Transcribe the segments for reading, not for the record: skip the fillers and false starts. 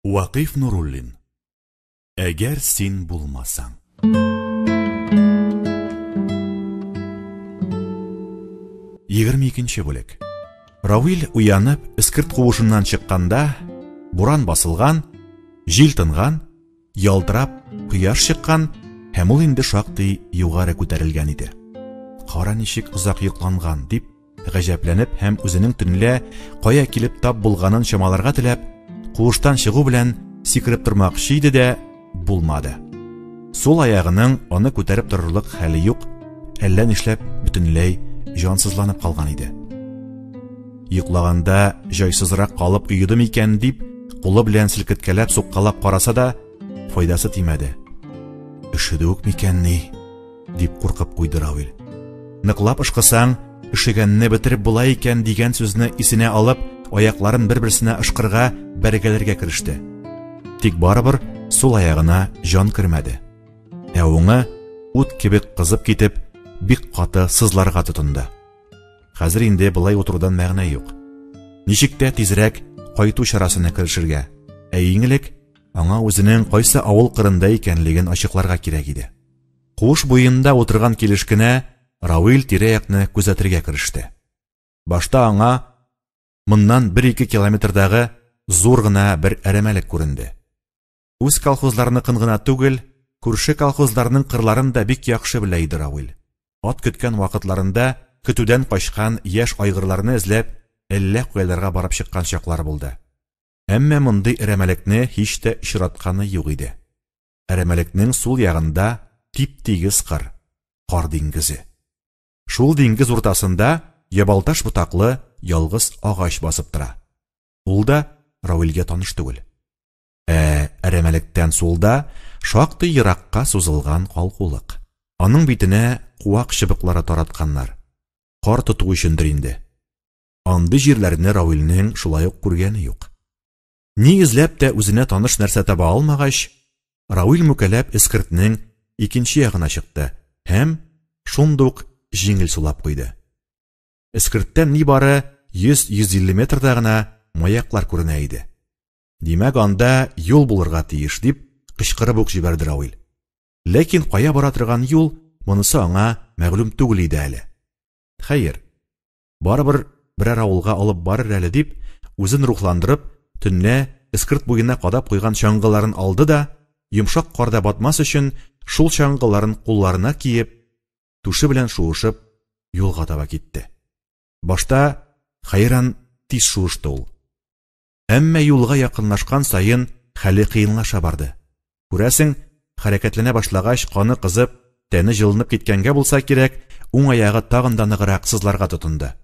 Вакыйф Нуруллин. Әгәр син булмасаң. 22 бүлек. Равил уянып, эскерт куышыннан чыкканда, буран басылган, җил тынган, ялтырап кояш чыккан һәм ул инде шактый югары күтәрелгән иде. Кара ничек озак йокланган, дип Гаҗәпләнеп һәм үзенең төнлә кая килеп тап булганын чамаларга теләп, куыштан чыгу белән сикереп тормакчы иде дә, булмады. Сул аягының аны күтәреп торырлык хәле юк, әллә нишләп бөтенләй җансызланып калган иде. Йоклаганда җайсызрак калып оеды микән дип, кулы белән селкеткәләп суккалап караса да, файдасы тимәде. Өшеде үк микәнни? дип куркып куйды Равил. Ныклап ышкысаң, өшегәнне бетереп була икән дигән сүзне исенә алып, аякларын бер-берсенә ышкырга, бәргәләргә кереште. Тик барыбер сул аягына җан кермәде. Ә уңы ут кебек кызып китеп, бик каты сызларга тотынды. Хәзер инде болай утырудан мәгънә юк. Ничек тә тизрәк кайту чарасына керешергә, ә иң элек аңа үзенең кайсы авыл кырында икәнлеген ачыкларга кирәк иде. Куыш буенда утырган килеш кенә Равил тирә-якны күзәтергә кереште. Башта аңа моннан бер-ике километрдагы зур гына бер әрәмәлек күренде. Үз колхозларыныкын гына түгел, күрше колхозларның кырларын да бик яхшы белә иде Равил. Ат көткән вакытларында көтүдән качкан яшь айгырларны эзләп, әллә кайларга барып чыккан чаклары булды. Әмма мондый әрәмәлекне һич тә очратканы юк иде. Әрәмәлекнең сул ягында тип-тигез кыр, кар диңгезе. Шул диңгез уртасында ябалташ ботаклы ялгыз агач басып тора. Ул да Равилгә таныш түгел. Ә әрәмәлектән сулда шактый еракка сузылган калкулык. Аның битенә куак чыбыклары таратканнар. Кар тоту өчендер инде. Андый җирләрне Равилнең шулай ук күргәне юк. Ни эзләп тә үзенә таныш нәрсә таба алмагач, Равил мүкәләп эскертнең икенче ягына чыкты һәм шундук җиңел сулап куйды. Эскерттән нибары 100-150 метрда гына маяклар күренә иде. Димәк, анда юл булырга тиеш, дип кычкырып ук җибәрде Равил. Ләкин кая бара торган юл, монысы аңа мәгълүм түгел иде әле. Хәер, Барыбер берәр авылга алып барыр әле дип, үзен рухландырып, төнлә эскерт буена кадап куйган чаңгыларын алды да, йомшак карда батмас өчен, шул чаңгыларын кулларына киеп, түше белән шуышып, юлга таба китте. Башта хәйран тиз шуышты ул. Әмма юлга якынлашкан саен хәле кыенлаша барды. Күрәсең, хәрәкәтләнә башлагач, каны кызып, тәне җылынып киткәнгә булса кирәк, уң аягы тагын да ныграк сызларга тотынды.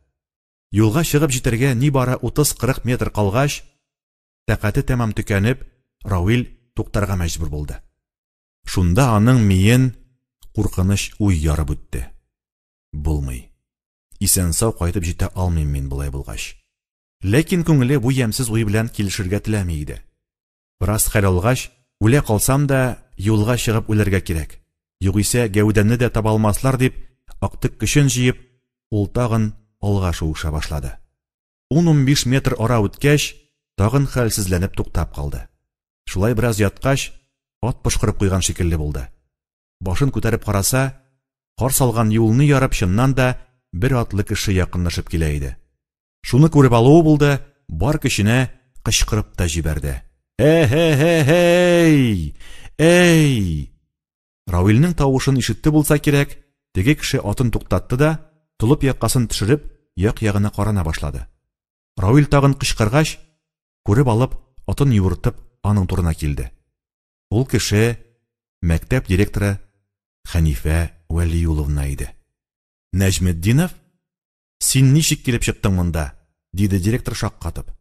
Юлга чыгып җитәргә нибары 30-40 метр калгач, тәкате тәмам төкәнеп, Равил туктарга мәҗбүр булды. Шунда аның миен куркыныч уй ярып үтте. Булмый. Исән-сау кайтып җитә алмыйм мин болай булгач. Ләкин күңеле бу ямьсез уй белән килешергә теләми иде. Бераз хәл алгач, үлә калсам да, юлга чыгып үләргә кирәк. Югыйсә, гәүдәмне дә таба алмаслар дип, актык көчен җыеп, ул тагын алга шуыша башлады. Ун-унбиш метр ара үткәч, тагын хәлсезләнеп туктап калды. Шулай бераз яткач, ат пошкырып куйган шикелле булды. Башын күтәреп караса, кар салган юлны ярып, чыннан да бер атлы кеше якынлашып килә иде. Шуны күреп алуы булды, бар көченә кычкырып та җибәрде. Э-һе-һе-һей! Эй! Равилнең тавышын ишетте булса кирәк, теге кеше атын туктатты да, толып якасын төшереп, як-ягына карана башлады. Равил тагын кычкыргач, күреп алып, атын юыртып, аның турына килде. Ул кеше мәктәп директоры Хәнифә Вәлиулловна иде. Нәҗметдинов? Син ничек килеп чыктың монда? диде директор шаккатып.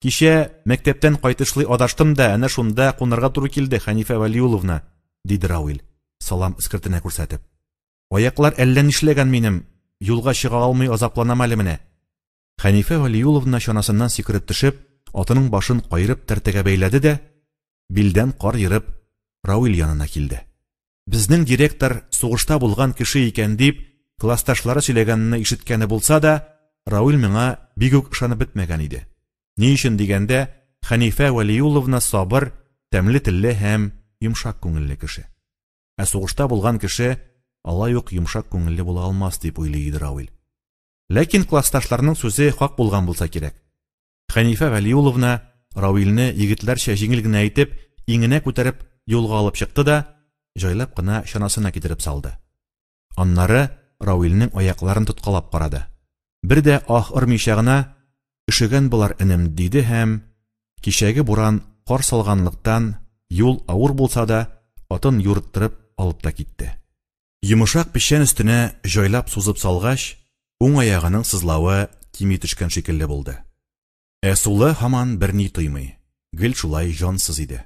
Кичә мәктәптән кайтышлый адаштым да, әнә шунда кунарга туры килде, Хәнифә Вәлиулловна, диде Равил, салам эскертенә күрсәтеп. Аяклар әллә нишләгән минем, юлга чыга алмый азапланам әле менә. Хәнифә Вәлиулловна чанасыннан сикереп төшеп, атының башын каерып тәртәгә бәйләде дә, билдән кар ерып, Равил янына килде. Безнең директор сугышта булган кеше икән дип, классташлары сөйләгәнне ишеткәне булса да, Равил миңа бик үк ышанып бетмәгән иде. Ни өчен дигәндә, Хәнифә Вәлиулловна сабыр, тәмле телле һәм йомшак күңелле кеше. Ә сугышта булган кеше алай ук йомшак күңелле була алмас дип уйлый иде Равил. Ләкин классташларының сүзе хак булган булса кирәк. Хәнифә Вәлиулловна Равилне егетләрчә җиңел генә итеп, иңенә күтәреп юлга алып чыкты да, җайлап кына чанасына китереп салды. Аннары Равилнең аякларын тоткалап карады. Бер дә аһ ормыйча гына, Өшегән болар, энем, диде һәм, кичәге буран кар салганлыктан, юл авыр булса да, атын юырттырып алып та китте. Йомшак печән өстенә җайлап сузып салгач, уң аягының сызлавы кими төшкән шикелле булды. Ә сулы һаман берни тоймый, гел шулай җансыз иде.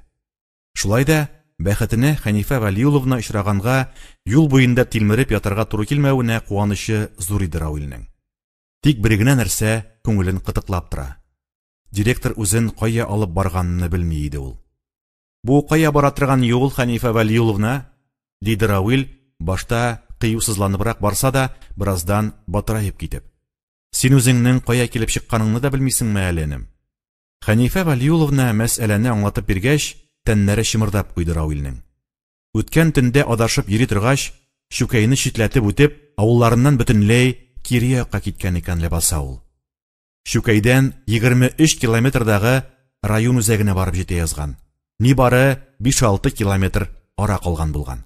Шулай да, бәхетенә Хәнифә Вәлиулловна очраганга юл буенда тилмереп ятарга туры килмәвенә куанычы зур иде Рауилнең. Тик бер генә нәрсә күңелен кытыклап тора. Директор үзен кая алып барганны белми иде ул. Бу кая бара торган юл, Хәнифә Вәлиулловна? диде Рауил, башта кыюсызланыбрак барса да, бераздан батыраеп китеп. Син үзеңнең кая килеп чыкканыңны да белмисеңме әле, энем? Хәнифә Вәлиулловна мәсьәләне аңлатып биргәч, тәннәре чымырдап куйды Рауилнең. Үткән төндә адашып йөри торгач, Чүкәйне читләтеп үтеп, авылларыннан бөтенләй кире якка киткән икән ләбаса ул. Чүкәйдән 23 километрдагы район үзәгенә барып җитә язган. Нибары 5-6 километр ара калган булган.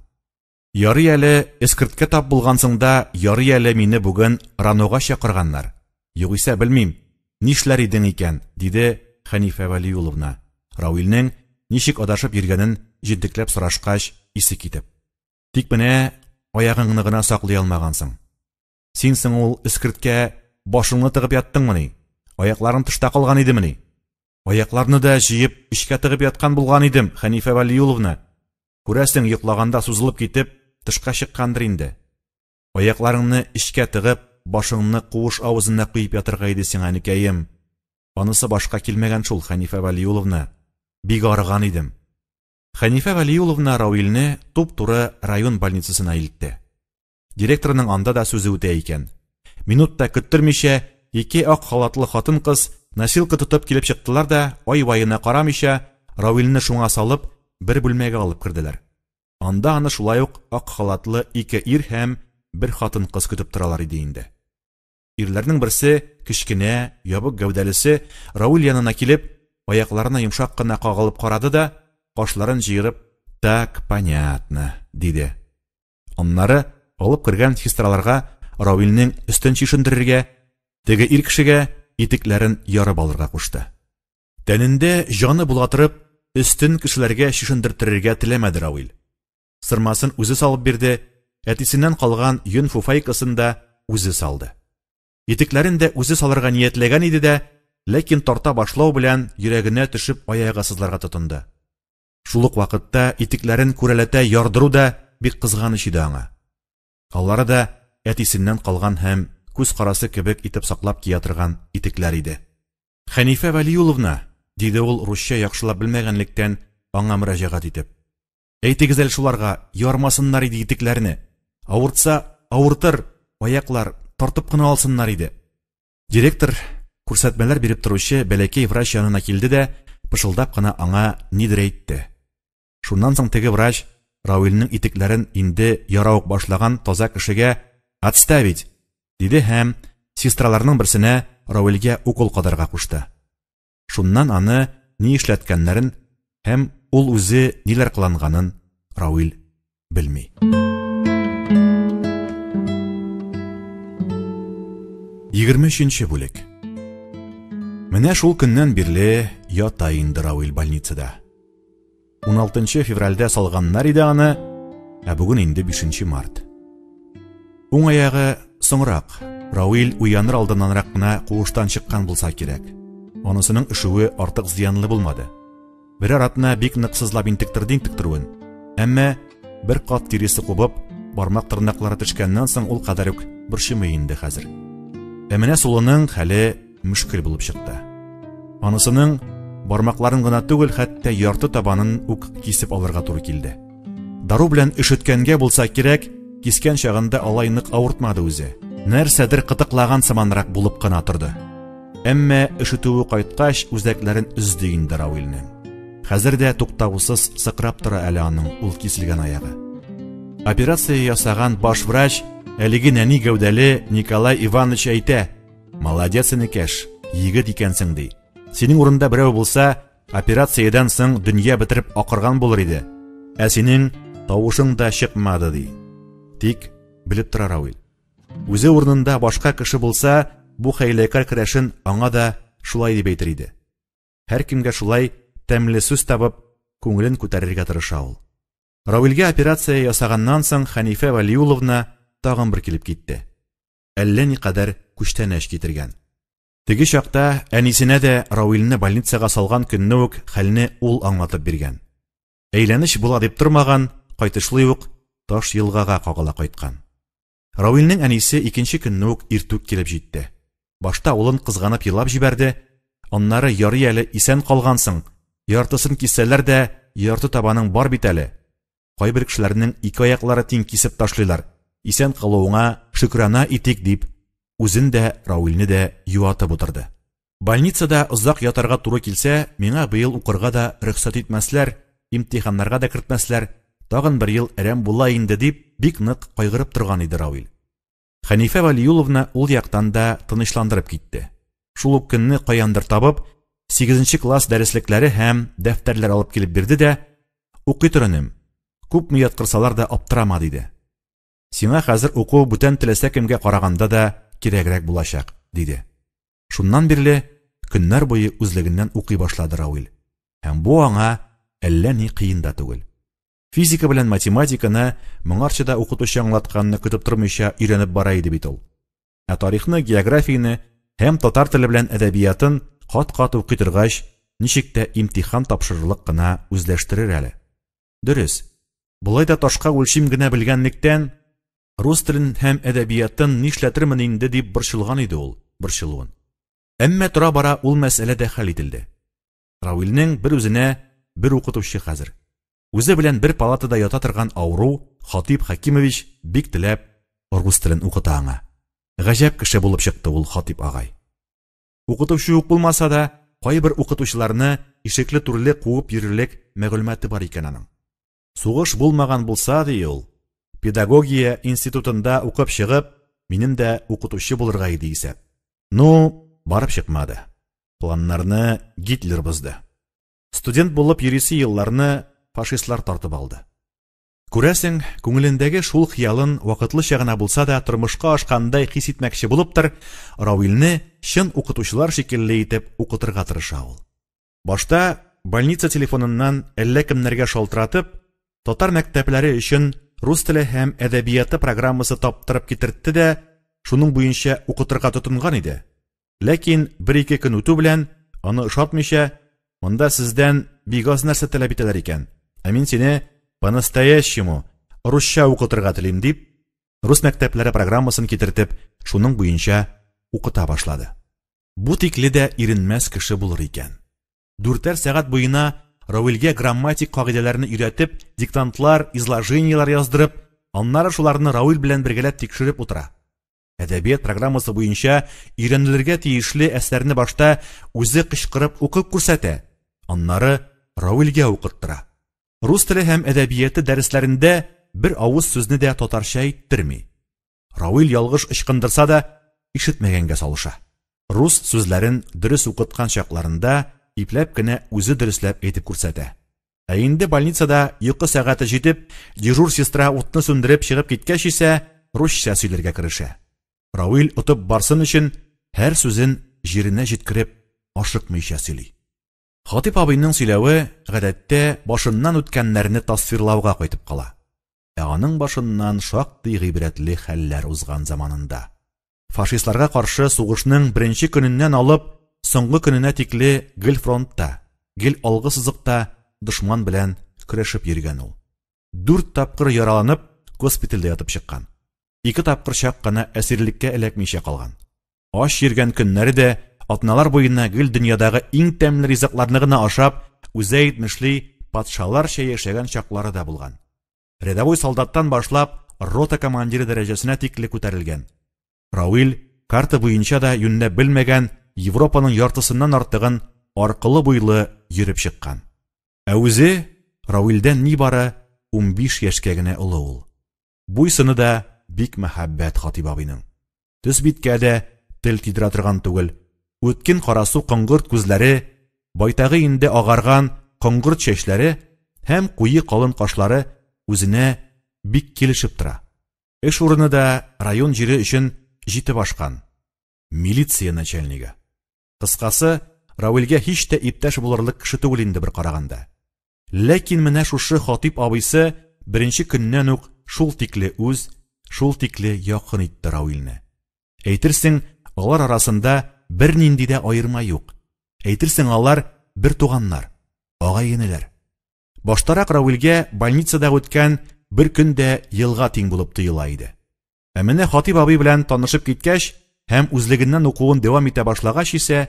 Ярый әле эскерткә тап булгансың да, ярый әле мине бүген ранога чакырганнар. Югыйсә белмим, нишләр идең икән, диде Хәнифә Вәлиулловна, Рауилнең ничек адашып йөргәнен җентекләп сорашкач, исе китеп. Тик менә аягыңны гына саклый алмагансың. Син соң ул эскерткә башыңны тыгып яттыңмыни? Аякларың тышта калган идемени? Аякларны да җыеп эчкә тыгып яткан булган идем, Хәнифә Вәлиулловна. Күрәсең, йоклаганда сузылып китеп, тышка чыккандыр инде. Аякларыңны эчкә тыгып, башыңны куыш авызына куеп ятырга иде сиңа, энекәем. Анысы башка килмәгән шул, Хәнифә Вәлиулловна. Бик арыган идем. Хәнифә Вәлиулловна Рауилне туп-туры район больницасына илтте. Директорның анда да сүзе үтә икән. Минут та көттермичә, ике ак халатлы хатын-кыз носилка тотып килеп чыктылар да, ай-ваена карамыйча, Рауилне шуңа салып, бер бүлмәгә алып керделәр. Анда аны шулай ук ак халатлы ике ир һәм бер хатын-кыз көтеп торалар иде инде. Ирләрнең берсе, кечкенә, ябык гәүдәлесе, Рауил янына килеп, аякларына йомшак кына кагылып карады да, кашларын җыерып, «Так, понятно», диде. Аннары алып кергән сестраларга Равилнең өстен чишендерергә, теге ир кешегә итекләрен ярып алырга кушты. Тәнендә җаны була торып, өстен кешеләргә чишендертерергә теләмәде Равил. Сырмасын үзе салып бирде, әтисеннән калган йон фуфайкасын да үзе салды. Итекләрен дә үзе салырга ниятләгән иде дә, ләкин тарта башлау белән йөрәгенә төшеп аягы сызларга тотынды. Шул ук вакытта итекләрен күрәләтә ярдыру да бик кызганыч иде аңа. Алары да әтисеннән калган һәм күз карасы кебек итеп саклап кия торган итекләр иде. Хәнифә Вәлиулловна, диде ул русча яхшылап белмәгәнлектән аңа мөрәҗәгать итеп. Әйтегез әле шуларга, ярмасыннар иде итекләрне. Авыртса, авыртыр, аяклар тартып кына алсыннар иде. Директор күрсәтмәләр биреп торучы бәләкәй врач янына килде дә, пышылдап кына аңа нидер әйтте. Шуннан соң теге врач Рауилнең итекләрен инде яра ук башлаган таза кешегә «Отставить!» диде һәм сестраларның берсенә Рауилгә укол кадарга кушты. Шуннан аны ни эшләткәннәрен һәм ул үзе ниләр кыланганын Рауил белми. 23 бүлек. Менә шул көннән бирле ята инде Рауил больницада. 16 февральдә салганнар иде аны, ә бүген инде 5 март. Уң аягы соңрак, Рауил уяныр алдыннанрак кына куыштан чыккан булса кирәк. Анысының өшүе артык зыянлы булмады. Берәр атна бик нык сызлап интектерде интектерүен. Әмма бер кат тиресе кубып, бармак тырнаклары төшкәннән соң ул кадәр үк борчымый инде хәзер. Ә менә сулының хәле мөшкел булып чыкты. Анысының бармакларын гына түгел, хәтта ярты табанын ук кисеп алырга туры килде. Дару белән өшеткәнгә булса кирәк, кискән чагында алай нык авыртмады үзе. Нәрсәдер кытыклаган сыманрак булып кына торды. Әмма өшетүе кайткач, үзәкләрен өзде инде Равилнең. Хәзер дә туктаусыз сыкрап тора әле аның ул киселгән аягы. Операция ясаган баш врач, әлеге нәни гәүдәле Николай Иванович әйтә: "Молодец, энекәш, егет икәнсең", ди. Синең урында берәү булса, операциядән соң дөнья бетереп акырган булыр иде. Ә синең тавышың да чыкмады, ди. Тик белеп тора Равил. Үзе урынында башка кеше булса, бу хәйләкәр керәшен аңа да шулай дип әйтер иде. Һәркемгә шулай тәмле сүз табып, күңелен күтәрергә тырыша ул. Равилгә операция ясаганнан соң Хәнифә Вәлиулловна тагын бер килеп китте. Әллә никадәр күчтәнәч китергән. Теге чакта әнисенә дә Равилне больницага салган көнне үк хәлне ул аңлатып биргән. Әйләнеч була дип тормаган, кайтышлый ук таш елгага кагыла кайткан. Равилнең әнисе икенче көнне үк иртүк килеп җитте. Башта улын кызганып елап җибәрде, аннары ярый әле исән калгансың, яртысын киссәләр дә, ярты табаның бар бит әле. Кайбер кешеләрнең ике аяклары тиң кисеп ташлыйлар. Исән калуыңа шөкрана итик, дип, үзен дә, Равилне дә юатып утырды. Больницада озак ятарга туры килсә, миңа быел укырга да рөхсәт итмәсләр, имтиханнарга да кертмәсләр, тагын бер ел әрәм була инде, дип, бик нык кайгырып торган иде Равил. Хәнифә Вәлиулловна ул яктан да тынычландырып китте. Шул ук көнне каяндыр табып, 8 класс дәреслекләре һәм дәфтәрләр алып килеп бирде дә, «Укый тор, энем, күпме яткырсалар да аптырама», диде. Сиңа хәзер уку бүтән теләсә кемгә караганда да кирәгрәк булачак, диде. Шуннан бирле көннәр буе үзлегеннән укый башлады Равил. Һәм бу аңа әллә ни кыен да түгел. Физика белән математиканы моңарчы да укытучы аңлатканны көтеп тормыйча өйрәнеп бара иде бит ул. Ә тарихны, географияне һәм татар теле белән әдәбиятын кат-кат укый торгач, ничек тә имтихан тапшырырлык кына үзләштерер әле. Дөрес, болай да ташка үлчим генә белгәнлектән, рус телен һәм әдәбиятын нишләтермен инде дип борчылган иде ул, борчылуын. Әмма тора-бара ул мәсьәлә дә хәл ителде. Равилнең бер үзенә бер укытучы хәзер. Үзе белән бер палатада ята торган авыру Хатип Хәкимович бик теләп рус телен укыта аңа. Гаҗәп кеше булып чыкты ул Хатип агай. Укытучы ук булмаса да, кайбер укытучыларны ишекле-түрле куып йөрерлек мәгълүматы бар икән аның. Сугыш булмаган булса, ди ул, педагогия институтында укып чыгып, минем дә укытучы булырга иде исәп. Ну, барып чыкмады. Планнарны Гитлер бозды. Студент булып йөрисе елларны фашистлар тартып алды. Күрәсең, күңелендәге шул хыялын вакытлыча гына булса да тормышка ашкандай хис итмәкче булыптыр, Равилне чын укытучылар шикелле итеп укытырга тырыша ул. Башта больница телефоныннан әллә кемнәргә шалтыратып, татар мәктәпләре өчен рус теле һәм әдәбияты программасы таптырып китертте дә, шуның буенча укытырга тотынган иде. Ләкин бер-ике көн үтү белән, аны ошатмыйча, монда сездән бик аз нәрсә таләп итәләр икән, ә мин сине по-настоящему русча укытырга телим, дип, рус мәктәпләре программасын китертеп, шуның буенча укыта башлады. Бу тикле дә иренмәс кеше булыр икән. Дүртәр сәгать буена Равилгә грамматик кагыйдәләрне өйрәтеп, диктантлар, изложениеләр яздырып, аннары шуларны Равил белән бергәләп тикшереп утыра. Әдәбият программасы буенча өйрәнелергә тиешле әсәрне башта үзе кычкырып укып күрсәтә, аннары Равилгә укыттыра. Рус теле һәм әдәбияты дәресләрендә бер авыз сүзне дә татарча әйттерми. Равил ялгыш ычкындырса да, ишетмәгәнгә салыша. Рус сүзләрен дөрес укыткан чакларында ипләп кенә үзе дөресләп әйтеп күрсәтә. Ә инде больницада йокы сәгате җитеп, дежур сестра утны сүндереп чыгып киткәч исә, русча сөйләргә керешә. Равил отып барсын өчен һәр сүзен җиренә җиткереп, ашыкмыйча сөйли. Хатип абыйның сөйләве гадәттә башыннан үткәннәрне тасвирлауга кайтып кала. Ә аның башыннан шактый гыйбрәтле хәлләр узган заманында. Фашистларга каршы сугышның беренче көненнән алып, соңгы көненә тикле гел фронтта, гел алгы сызыкта дошман белән көрәшеп йөргән ул. 4 тапкыр яраланып, госпитальдә ятып чыккан. 2 тапкыр чак кына әсирлеккә эләкмичә калган. Ач йөргән көннәре дә атналар буена гел дөньядагы иң тәмле ризыкларны гына ашап, үзе әйтмешли, патшаларча яшәгән чаклары да булган. Рядовой солдаттан башлап, рота командиры дәрәҗәсенә тикле күтәрелгән. Равил карта буенча да юньләп белмәгән Европаның яртысыннан артыгын аркылы-буйлы йөреп чыккан. Ә үзе Равилдән нибары 15 яшькә генә олы ул. Буй-сыны да бик мәһабәт Хатип абыйның. Төс-биткә дә тел тидерә торган түгел. Үткен карасу коңгырт күзләре, байтагы инде агарган коңгырт чәчләре һәм куе калын кашлары үзенә бик килешеп тора. Эш урыны да район җире өчен җитеп ашкан. Милиция начальнигы. Кыскасы, Равилгә һич тә иптәш булырлык кеше түгел инде бер караганда. Ләкин менә шушы Хатип абыйсы беренче көннән үк шул тикле үз, шул тикле якын итте Равилне. Әйтерсең, алар арасында бернинди дә аерма юк. Әйтерсең, алар бер туганнар, агай-энеләр. Баштарак Равилгә больницада үткән бер көн дә елга тиң булып тоела иде. Ә менә Хатип абый белән танышып киткәч һәм үзлегеннән укуын дәвам итә башлагач исә,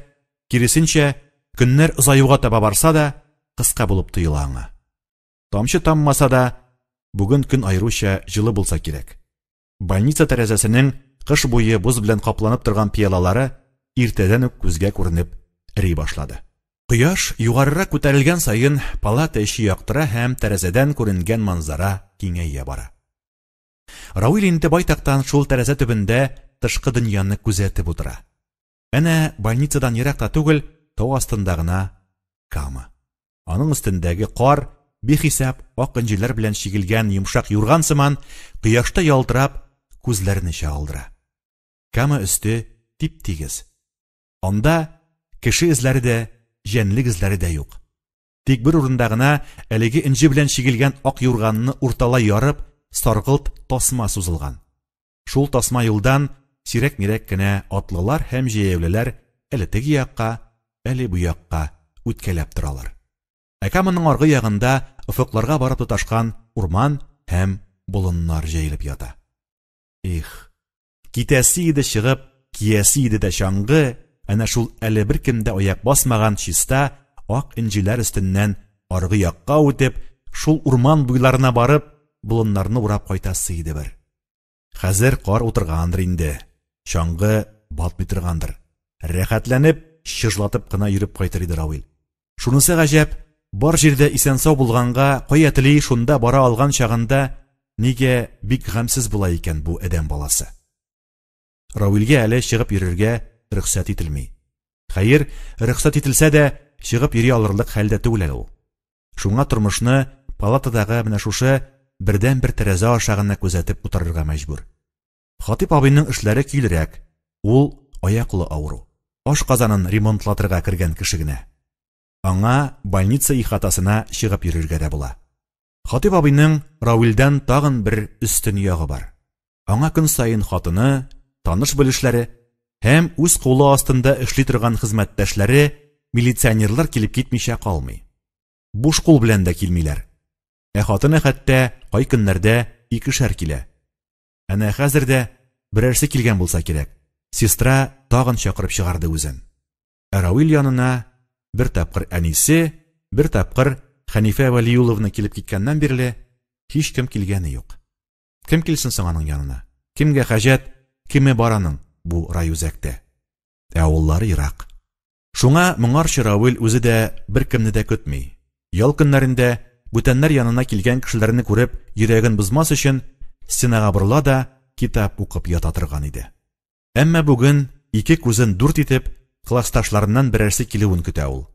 киресенчә, көннәр озаюга таба барса да, кыска булып тоела аңа. Тамчы таммаса да, бүген көн аеруча җылы булса кирәк. Больница тәрәзәсенең кыш буе боз белән капланып торган пыялалары иртәдән үк күзгә күренеп эри башлады. Кояш югарырак күтәрелгән саен палата эче яктыра һәм тәрәзәдән күренгән манзара киңәя бара. Равил инде байтактан шул тәрәзә төбендә тышкы дөньяны күзәтеп утыра. Әнә больницадан ерак та түгел, тау астында гына Кама. Аның өстендәге кар бихисап ак энҗеләр белән чигелгән йомшак юрган сыман кояшта ялтырап күзләрне чагылдыра. Кама өсте тип-тигез. Анда кеше эзләре дә, җәнлек эзләре дә юк. Тик бер урында гына әлеге энҗе белән чигелгән ак юрганны урталай ярып, саргылт тасма сузылган. Шул тасма юлдан сирәк-мирәк кенә атлылар һәм җәяүлеләр әле теге якка, әле бу якка үткәләп торалар. Ә Каманың аргы ягында офыкларга барып тоташкан урман һәм болыннар җәелеп ята. Их, китәсе иде чыгып, киясе иде дә чаңгы, әнә шул әле беркем дә аяк басмаган чиста ак энҗеләр өстеннән аргы якка үтеп, шул урман буйларына барып, болыннарны урап кайтасы иде бер. Хәзер кар утыргандыр инде, чаңгы батмый торгандыр. Рәхәтләнеп, чыжлатып кына йөреп кайтыр иде Равил. Шунысы гаҗәп, бар җирдә исән-сау булганга, кая тели шунда бара алган чагында нигә бик гамьсез була икән бу адәм баласы? Равилгә әле чыгып йөрергә рөхсәт ителми. Хәер, рөхсәт ителсә дә, чыгып йөри алырлык хәлдә түгел әле ул. Шуңа тормышны палатадагы менә шушы бердәнбер тәрәзә аша гына күзәтеп утырырга мәҗбүр. Хатип абыйның эшләре көйлерәк. Ул аяклы авыру. Ашказанын ремонтлатырга кергән кеше генә. Аңа больница ихатасына чыгып йөрергә дә була. Хатип абыйның Равилдән тагын бер өстен ягы бар. Аңа көн саен хатыны, таныш-белешләре һәм үз кулы астында эшли торган хезмәттәшләре милиционерлар килеп китмичә калмый. Буш кул белән дә килмиләр. Ә хатыны хәтта кай көннәрдә икешәр килә. Әнә хәзер дә берәрсе килгән булса кирәк. Сестра тагын чакырып чыгарды үзен. Ә Равил янына бер тапкыр әнисе, бер тапкыр Хәнифә Вәлиулловна килеп киткәннән бирле һичкем килгәне юк. Кем килсен соң аның янына? Кемгә хаҗәт, кеме бар аның бу райүзәктә? Ә авыллары ерак. Шуңа моңарчы Равил үзе дә беркемне дә көтми. Ял көннәрендә бүтәннәр янына килгән кешеләрне күреп йөрәген бозмас өчен стенага борыла да китап укып ята торган иде. Әмма бүген ике күзен дүрт итеп классташларыннан берәрсе килүен көтә ул.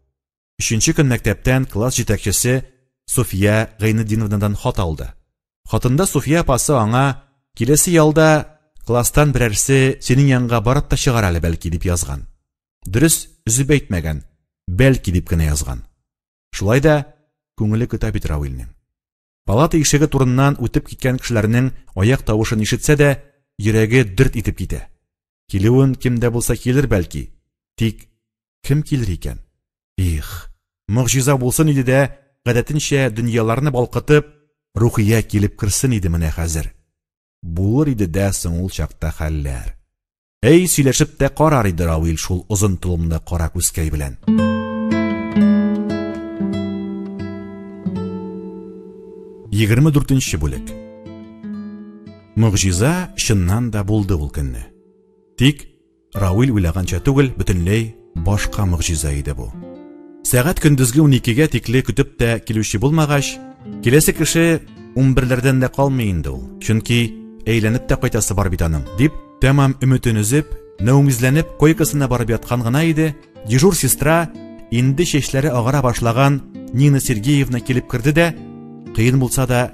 Өченче көн мәктәптән класс җитәкчесе Суфия Гайнетдиновнадан хат алды. Хатында Суфия апасы аңа киләсе ялда класстан берәрсе синең янга барып та чыгар әле бәлки дип язган. Дөрес, өзеп әйтмәгән, бәлки дип кенә язган. Шулай да күңеле көтә бит Равилнең. Палата ишеге турыннан үтеп киткән кешеләрнең аяк тавышын ишетсә дә, йөрәге дерт итеп китә. Килүен кем дә булса килер бәлки, тик кем килер икән? Их, могҗиза булсын иде дә, гадәтенчә дөньяларны балкытып, Рухия килеп керсен иде менә хәзер. Булыр иде дә соң ул чакта хәлләр. Әй, сөйләшеп тә карар иде Равил шул озын толымлы кара күзкәй белән. 24 бүлек. Могҗиза чыннан да булды ул көнне. Тик Равил уйлаганча түгел, бөтенләй башка могҗиза иде бу. Сәгать көндезге 12-гә тикле көтеп тә килүче булмагач, киләсе кеше 11-ләрдән дә калмый инде ул. Чөнки әйләнеп тә кайтасы бар бит аның, дип, тәмам өметен өзеп, нәүмизләнеп койкасына барып яткан гына иде, дежур сестра, инде чәчләре агара башлаган Нина Сергеевна килеп керде дә, кыен булса да,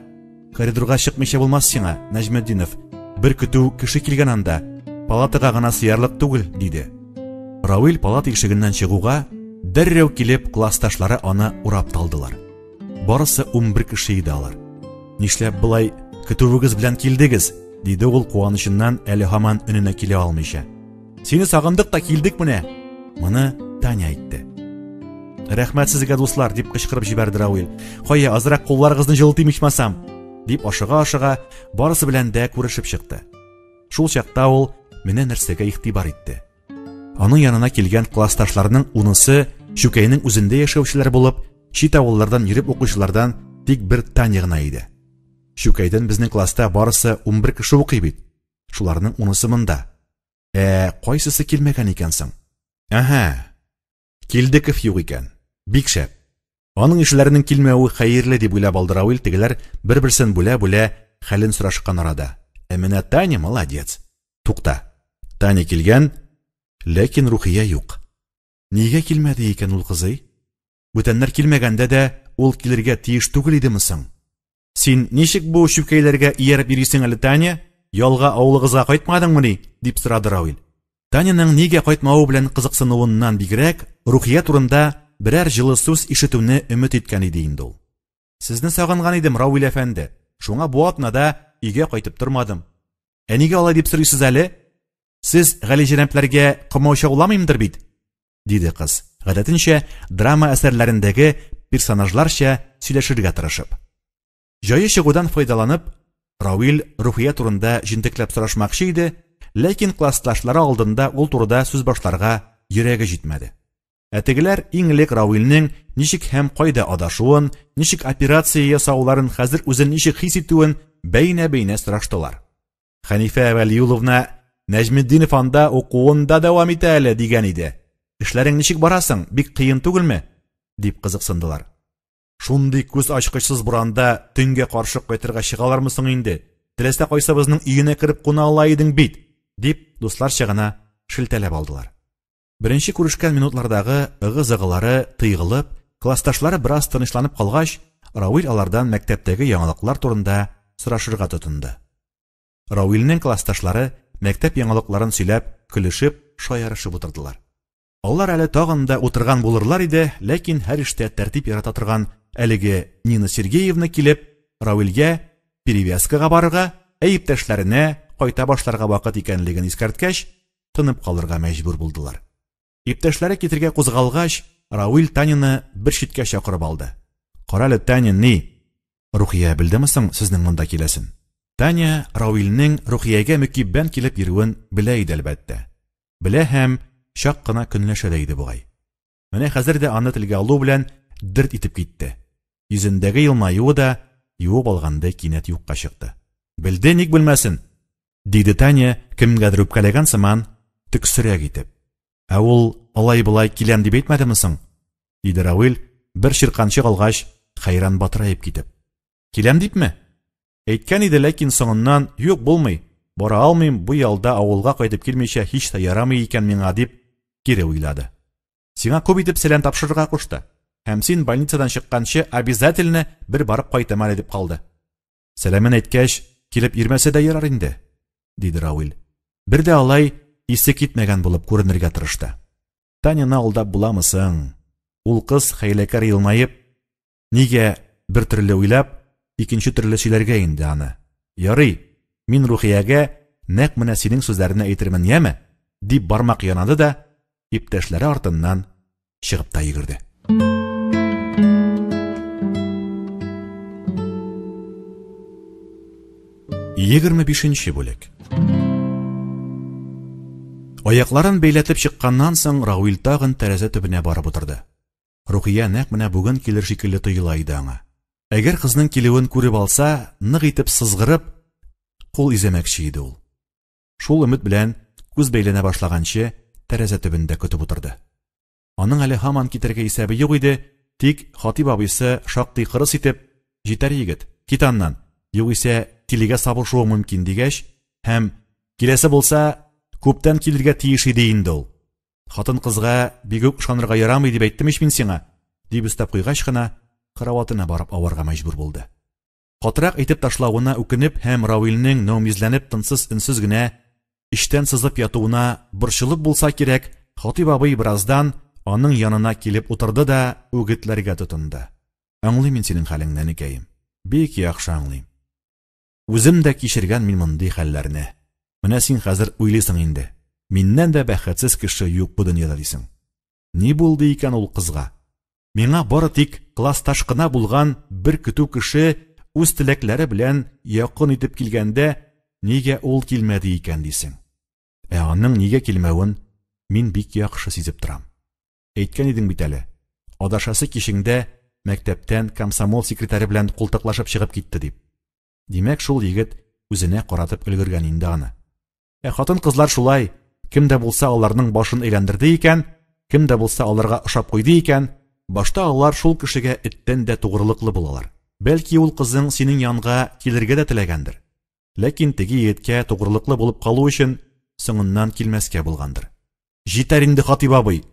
коридорга чыкмыйча булмас сиңа, Нәҗметдинов. Бер көтү кеше килгән анда. Палатага гына сыярлык түгел, диде. Равил палата ишегеннән чыгуга, дәррәү килеп классташлары аны урап талдылар. Барысы 11 кеше иде алар. Нишләп болай көтүегез белән килдегез? диде ул куанычыннан әле һаман өненә килә алмыйча. Сине сагындык та килдек менә. Моны Таня әйтте. Рәхмәт сезгә, дуслар, дип кычкырып җибәрде Равил. Кая, азрак кулларыгызны җылытыйм ичмасам, дип ашыга-ашыга барысы белән дә күрешеп чыкты. Шул чакта ул менә нәрсәгә игътибар итте. Аның янына килгән классташларының унысы Чүкәйнең үзендә яшәүчеләр булып, чит авыллардан йөреп укучылардан тик бер Таня гына иде. Чүкәйдән безнең класста барысы 11 кеше укый бит. Шуларның унысы монда. Ә кайсысы килмәгән икән соң? Әһә. Килдеков юк икән. Бик шәп. Аның ишләренең килмәве хәерле дип уйлап алды Равил, тегеләр бер-берсен бүлә-бүлә хәлен сорашкан арада. Ә менә Таня молодец. Тукта. Таня килгән, ләкин Рухия юк. Нигә килмәде икән ул кызый? Бүтәннәр килмәгәндә дә ул килергә тиеш түгел идеме соң? Син ничек бу чүкәйләргә ияреп йөрисең әле, Таня? Ялга авылыгызга кайтмадыңмыни? дип сорады Равил. Таняның нигә кайтмавы белән кызыксынуыннан бигрәк, Рухия турында берәр җылы сүз ишетүне өмет иткән иде инде ул. Сезне сагынган идем, Равил әфәнде. Шуңа бу атнада өйгә кайтып тормадым. Ә нигә алай дип сорыйсыз әле? Сез галиҗәнапләргә комаучауламыймдыр бит? диде кыз, гадәтенчә драма әсәрләрендәге персонажларча сөйләшергә тырышып. Җае чыгудан файдаланып, Равил Рухия турында җентекләп сорашмакчы иде, ләкин классташлары алдында ул турыда сүз башларга йөрәге җитмәде. Ә тегеләр иң элек Равилнең ничек һәм кайда адашуын, ничек операция ясауларын, хәзер үзен ничек хис итүен бәйнә-бәйнә сораштылар. Хәнифә Вәлиуловна Нәҗметдинов анда укуын да дәвам итә әле, дигән иде. Эшләрең ничек барасың? Бик кыен түгелме? дип кызыксындылар. Шундый күз ачкычсыз буранда төнгә каршы кайтырга чыгалармы соң инде? Теләсә кайсыбызның өенә кереп куна ала идең бит, дип дусларча гына шелтәләп алдылар. Беренче күрешкән минутлардагы ыгы-зыгылары тыйгылып, классташлары бераз тынычланып калгач, Равил алардан мәктәптәге яңалыклар турында сорашырга тотынды. Равилнең классташлары мәктәп яңалыкларын сөйләп, көлешеп, шаярышып утырдылар. Алар әле тагын да утырган булырлар иде, ләкин һәр эштә тәртип ярата торган әлеге Нина Сергеевна килеп, Равилгә перевязкага барырга, ә иптәшләренә кайта башларга вакыт икәнлеген искәрткәч, тынып калырга мәҗбүр булдылар. Иптәшләре китергә кузгалгач, Равил Таняны бер читкә чакырып алды. Карале, Таня, ни? Рухия белдеме соң сезнең монда киләсен? Таня Равилнең Рухиягә мөкиббән килеп йөрүен белә иде, әлбәттә. Белә һәм чак кына көнләшә дә иде бугай. Менә хәзер дә аны телгә алу белән дерт итеп китте. Йөзендәге елмаюы да юып алгандай кинәт юкка чыкты. Белде, ник белмәсен? Диде Таня, кемгәдер үпкәләгән сыман, төксерәк итеп. Ә ул алай-болай киләм дип әйтмәдеме соң? Диде Равил, бер чирканчык алгач, хәйран батыраеп китеп. Киләм дипме? Әйткән иде, ләкин соңыннан, юк, булмый, бара алмыйм, бу ялда авылга кайтып килмичә һич тә ярамый икән миңа, дип кире уйлады. Сиңа күп итеп сәлам тапшырырга кушты. Һәм син больницадан чыкканчы обязательно бер барып кайтам әле дип калды. Сәламен әйткәч, килеп йөрмәсә дә ярар инде, диде Равил. Бер дә алай исе китмәгән булып күренергә тырышты. Таняны алдап буламы соң? Ул кыз хәйләкәр елмаеп, нигә бер төрле уйлап, икенче төрле сөйләргә инде аны? Ярый, мин Рухиягә нәкъ менә синең сүзләрне әйтермен, яме? дип бармак янады да, иптәшләре артыннан чыгып та йөгерде. 25 бүлек. Аякларын бәйләтеп чыкканнан соң Рауил тагын тәрәзә төбенә барып утырды. Рухия нәкъ менә бүген килер шикелле тоела иде аңа. Әгәр кызның килүен күреп алса, нык итеп сызгырып, кул изәмәкче иде ул. Шул өмет белән күз бәйләнә башлаганчы тәрәзә төбендә көтеп утырды. Аның әле һаман китәргә исәбе юк иде, тик Хатип абыйсы шактый кырыс итеп, Җитәр, егет, кит аннан, югыйсә тилегә сабышуың мөмкин, дигәч, һәм, Киләсе булса, күптән килергә тиеш иде инде ул. Хатын-кызга бигүк ышанырга ярамый дип әйттем ич мин сиңа, дип өстәп куйгач кына, караватына барып аварга мәҗбүр булды. Катырак әйтеп ташлавына үкенеп һәм Равилнең нәүмизләнеп тынсыз-өнсез генә эчтән сызып ятуына борчылып булса кирәк, Хатип абый бераздан аның янына килеп утырды да үгетләргә тотынды. Аңлыйм мин синең хәлеңне, энекәем. Бик яхшы аңлыйм. Үзем дә кичергән мин мондый хәлләрне. Менә син хәзер уйлыйсың инде, миннән дә бәхетсез кеше юк бу дөньяда дисең. Ни булды икән ул кызга? Миңа бары тик классташ кына булган бер көтү кеше үз теләкләре белән якын итеп килгәндә, нигә ул килмәде икән дисең. Ә аның нигә килмәвен мин бик яхшы сизеп торам. Әйткән идең бит әле, адашасы кичеңдә мәктәптән комсомол секретаре белән култыклашып чыгып китте дип. Димәк, шул егет үзенә каратып өлгергән инде аны. Ә хатын-кызлар шулай, кем дә булса аларның башын әйләндерде икән, кем дә булса аларга ошап куйды икән, башта алар шул кешегә эттән дә тугрылыклы булалар. Бәлки ул кызың синең янга килергә дә теләгәндер. Ләкин теге егеткә тугрылыклы булып калу өчен соңыннан килмәскә булгандыр. Җитәр инде, Хатип абый!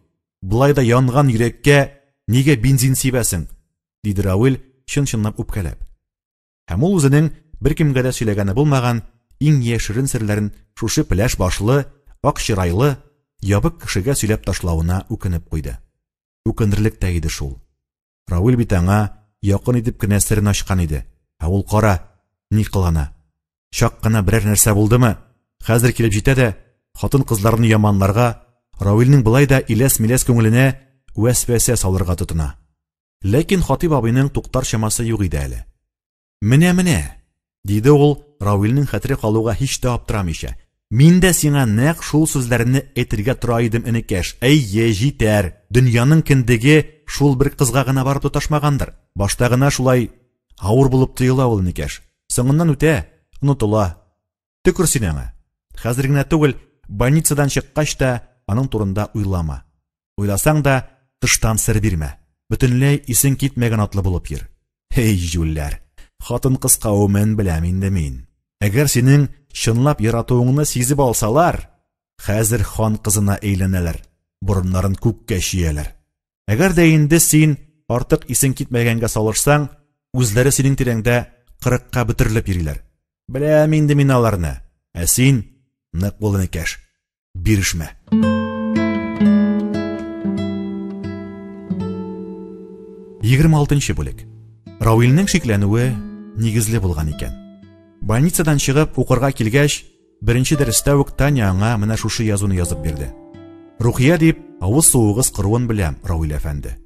Болай да янган йөрәккә нигә бензин сибәсең? диде Равил, чын-чынлап үпкәләп. Һәм ул үзенең беркемгә дә сөйләгәне булмаган иң яшерен серләрен шушы пеләш башлы, ак чырайлы, ябык кешегә сөйләп ташлавына үкенеп куйды. Үкенерлек тә иде шул. Равил бит аңа якын итеп кенә серен ачкан иде. Ә ул кара, ни кылана. Чак кына берәр нәрсә булдымы, хәзер килеп җитә дә, хатын-кызларны яманларга, Равилнең болай да иләс-миләс күңеленә вәсвәсә салырга тотына. Ләкин Хатип абыйның туктар чамасы юк иде әле. Менә-менә, диде ул, Равилнең хәтере калуга һич тә аптырамыйча. Мин дә сиңа нәкъ шул сүзләрне әйтергә тора идем, энекәш. Әйе, җитәр. Дөньяның кендеге шул бер кызга гына барып тоташмагандыр. Башта гына шулай авыр булып тоела ул, энекәш. Соңыннан үтә, онытыла. Төкер син аңа. Хәзер генә түгел, больницадан чыккач та аның турында уйлама. Уйласаң да, тыштан сер бирмә. Бөтенләй исең китмәгән атлы булып йөр. Эй, җүлләр! Хатын-кыз кавемен беләм инде мин. Әгәр синең чынлап яратуыңны сизеп алсалар, хәзер хан кызына әйләнәләр, борыннарын күккә чөяләр. Әгәр дә инде син артык исең китмәгәнгә салышсаң, үзләре синең тирәңдә кырыкка бөтерелеп йөриләр. Беләм инде мин аларны. Ә син нык бул, энекәш. Бирешмә. 26 бүлек. Рауилнең шикләнүе нигезле булган икән. Больницадан чыгып укырга килгәч, беренче дәрестә үк Таня аңа менә шушы язуны язып бирде. Рухия дип, авыз суыгыз кыруын беләм, Рауил әфәнде.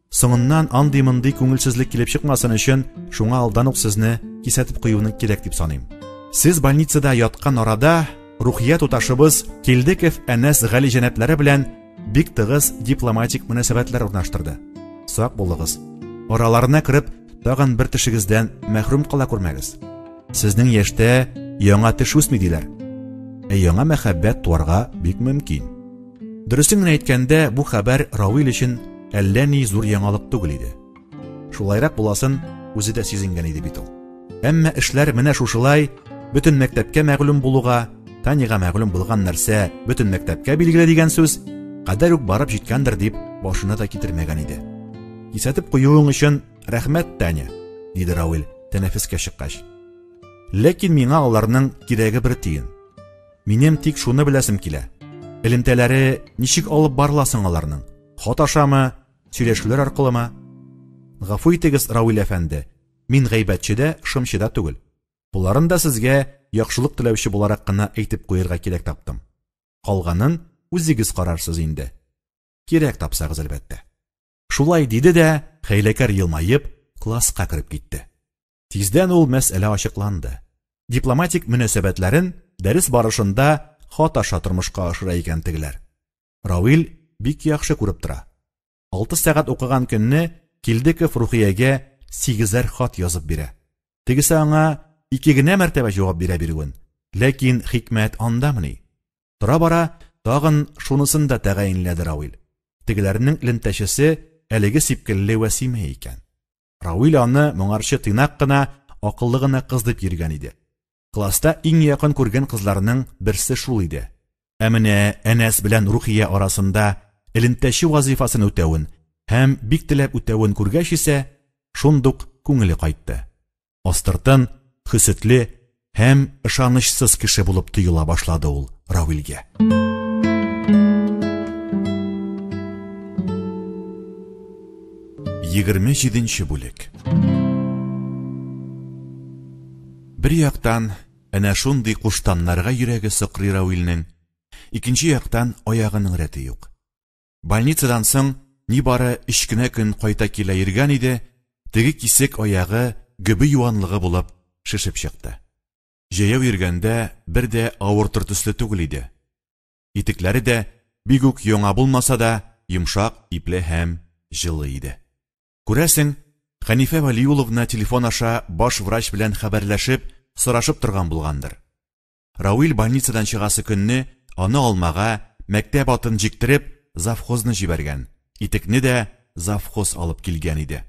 Соңыннан андый-мондый күңелсезлек килеп чыкмасын өчен, шуңа алдан ук сезне кисәтеп куюны кирәк дип саныйм. Сез больницада яткан арада Рухия туташыбыз Килдеков Әнәс галиҗәнәпләре белән бик тыгыз дипломатик мөнәсәбәтләр урнаштырды. Сак булыгыз. Араларына кереп, тагын бер тешегездән мәхрүм кала күрмәгез. Сезнең яшьтә яңа теш үсми диләр. Ә яңа мәхәббәт туарга бик мөмкин. Дөресен генә әйткәндә, бу хәбәр Равил өчен әллә ни зур яңалык түгел иде. Шулайрак буласын үзе дә сизенгән иде бит ул. Әмма эшләр менә шушылай бөтен мәктәпкә мәгълүм булуга, Таняга мәгълүм булган нәрсә бөтен мәктәпкә билгеле дигән сүз, кадәр үк барып җиткәндер дип башына да китермәгән иде. Кисәтеп куюың өчен рәхмәт, Таня, диде Равил, тәнәфескә чыккач. Ләкин миңа аларның кирәге бер тиен. Минем тик шуны беләсем килә. Элемтәләре ничек алып барыла соң аларның? Хат ашамы, сөйләшүләр аркылымы? Гафу итегез, Равил әфәнде, мин гайбәтче дә, шымчы да түгел. Боларын да сезгә яхшылык теләүче буларак кына әйтеп куерга кирәк таптым. Калганын үзегез карарсыз инде. Кирәк тапсагыз, әлбәттә. Шулай диде дә, хәйләкәр елмаеп, класска кереп китте. Тиздән ул мәсьәлә ачыкланды. Дипломатик мөнәсәбәтләрен дәрес барышында хат аша тормышка ашыра икән тегеләр. Равил бик яхшы күреп тора. 6 сәгать укыган көнне Килдеков Рухиягә сигезәр хат язып бирә. Тегесе аңа ике генә мәртәбә җавап бирә бирүен. Ләкин хикмәт андамыни? Тора-бара тагын шунысын да тәгаенләде Равил. Тегеләрнең элемтәчесе әлеге сипкелле Вәсимә икән. Равил аны моңарчы тыйнак кына, акыллы гына кыз дип йөргән иде. Класста иң якын күргән кызларының берсе шул иде. Ә менә Әнәс белән Рухия арасында элемтәче вазыйфасын үтәвен һәм бик теләп үтәвен күргәч исә, шундук күңеле кайтты. Астыртын, хөсетле һәм ышанычсыз кеше булып тоела башлады ул Равилгә. 27 бүлек. Бер яктан, әнә шундый куштаннарга йөрәге сыкрый Равилнең, икенче яктан аягының рәте юк. Больницадан соң нибары өч кенә көн кайта килә йөргән иде, теге кисек аягы гөбе юанлыгы булып шешеп чыкты. Җәяү йөргәндә бер дә авыртыр төсле түгел иде. Итекләре дә бик үк яңа булмаса да, йомшак, ипле һәм җылы иде. Күрәсең, Хәнифә Вәлиулловна телефон аша баш врач белән хәбәрләшеп, сорашып торган булгандыр. Рауил больницадан чыгасы көнне аны алмага, мәктәп атын җиктереп, завхозны җибәргән, итекне дә завхоз алып килгән иде.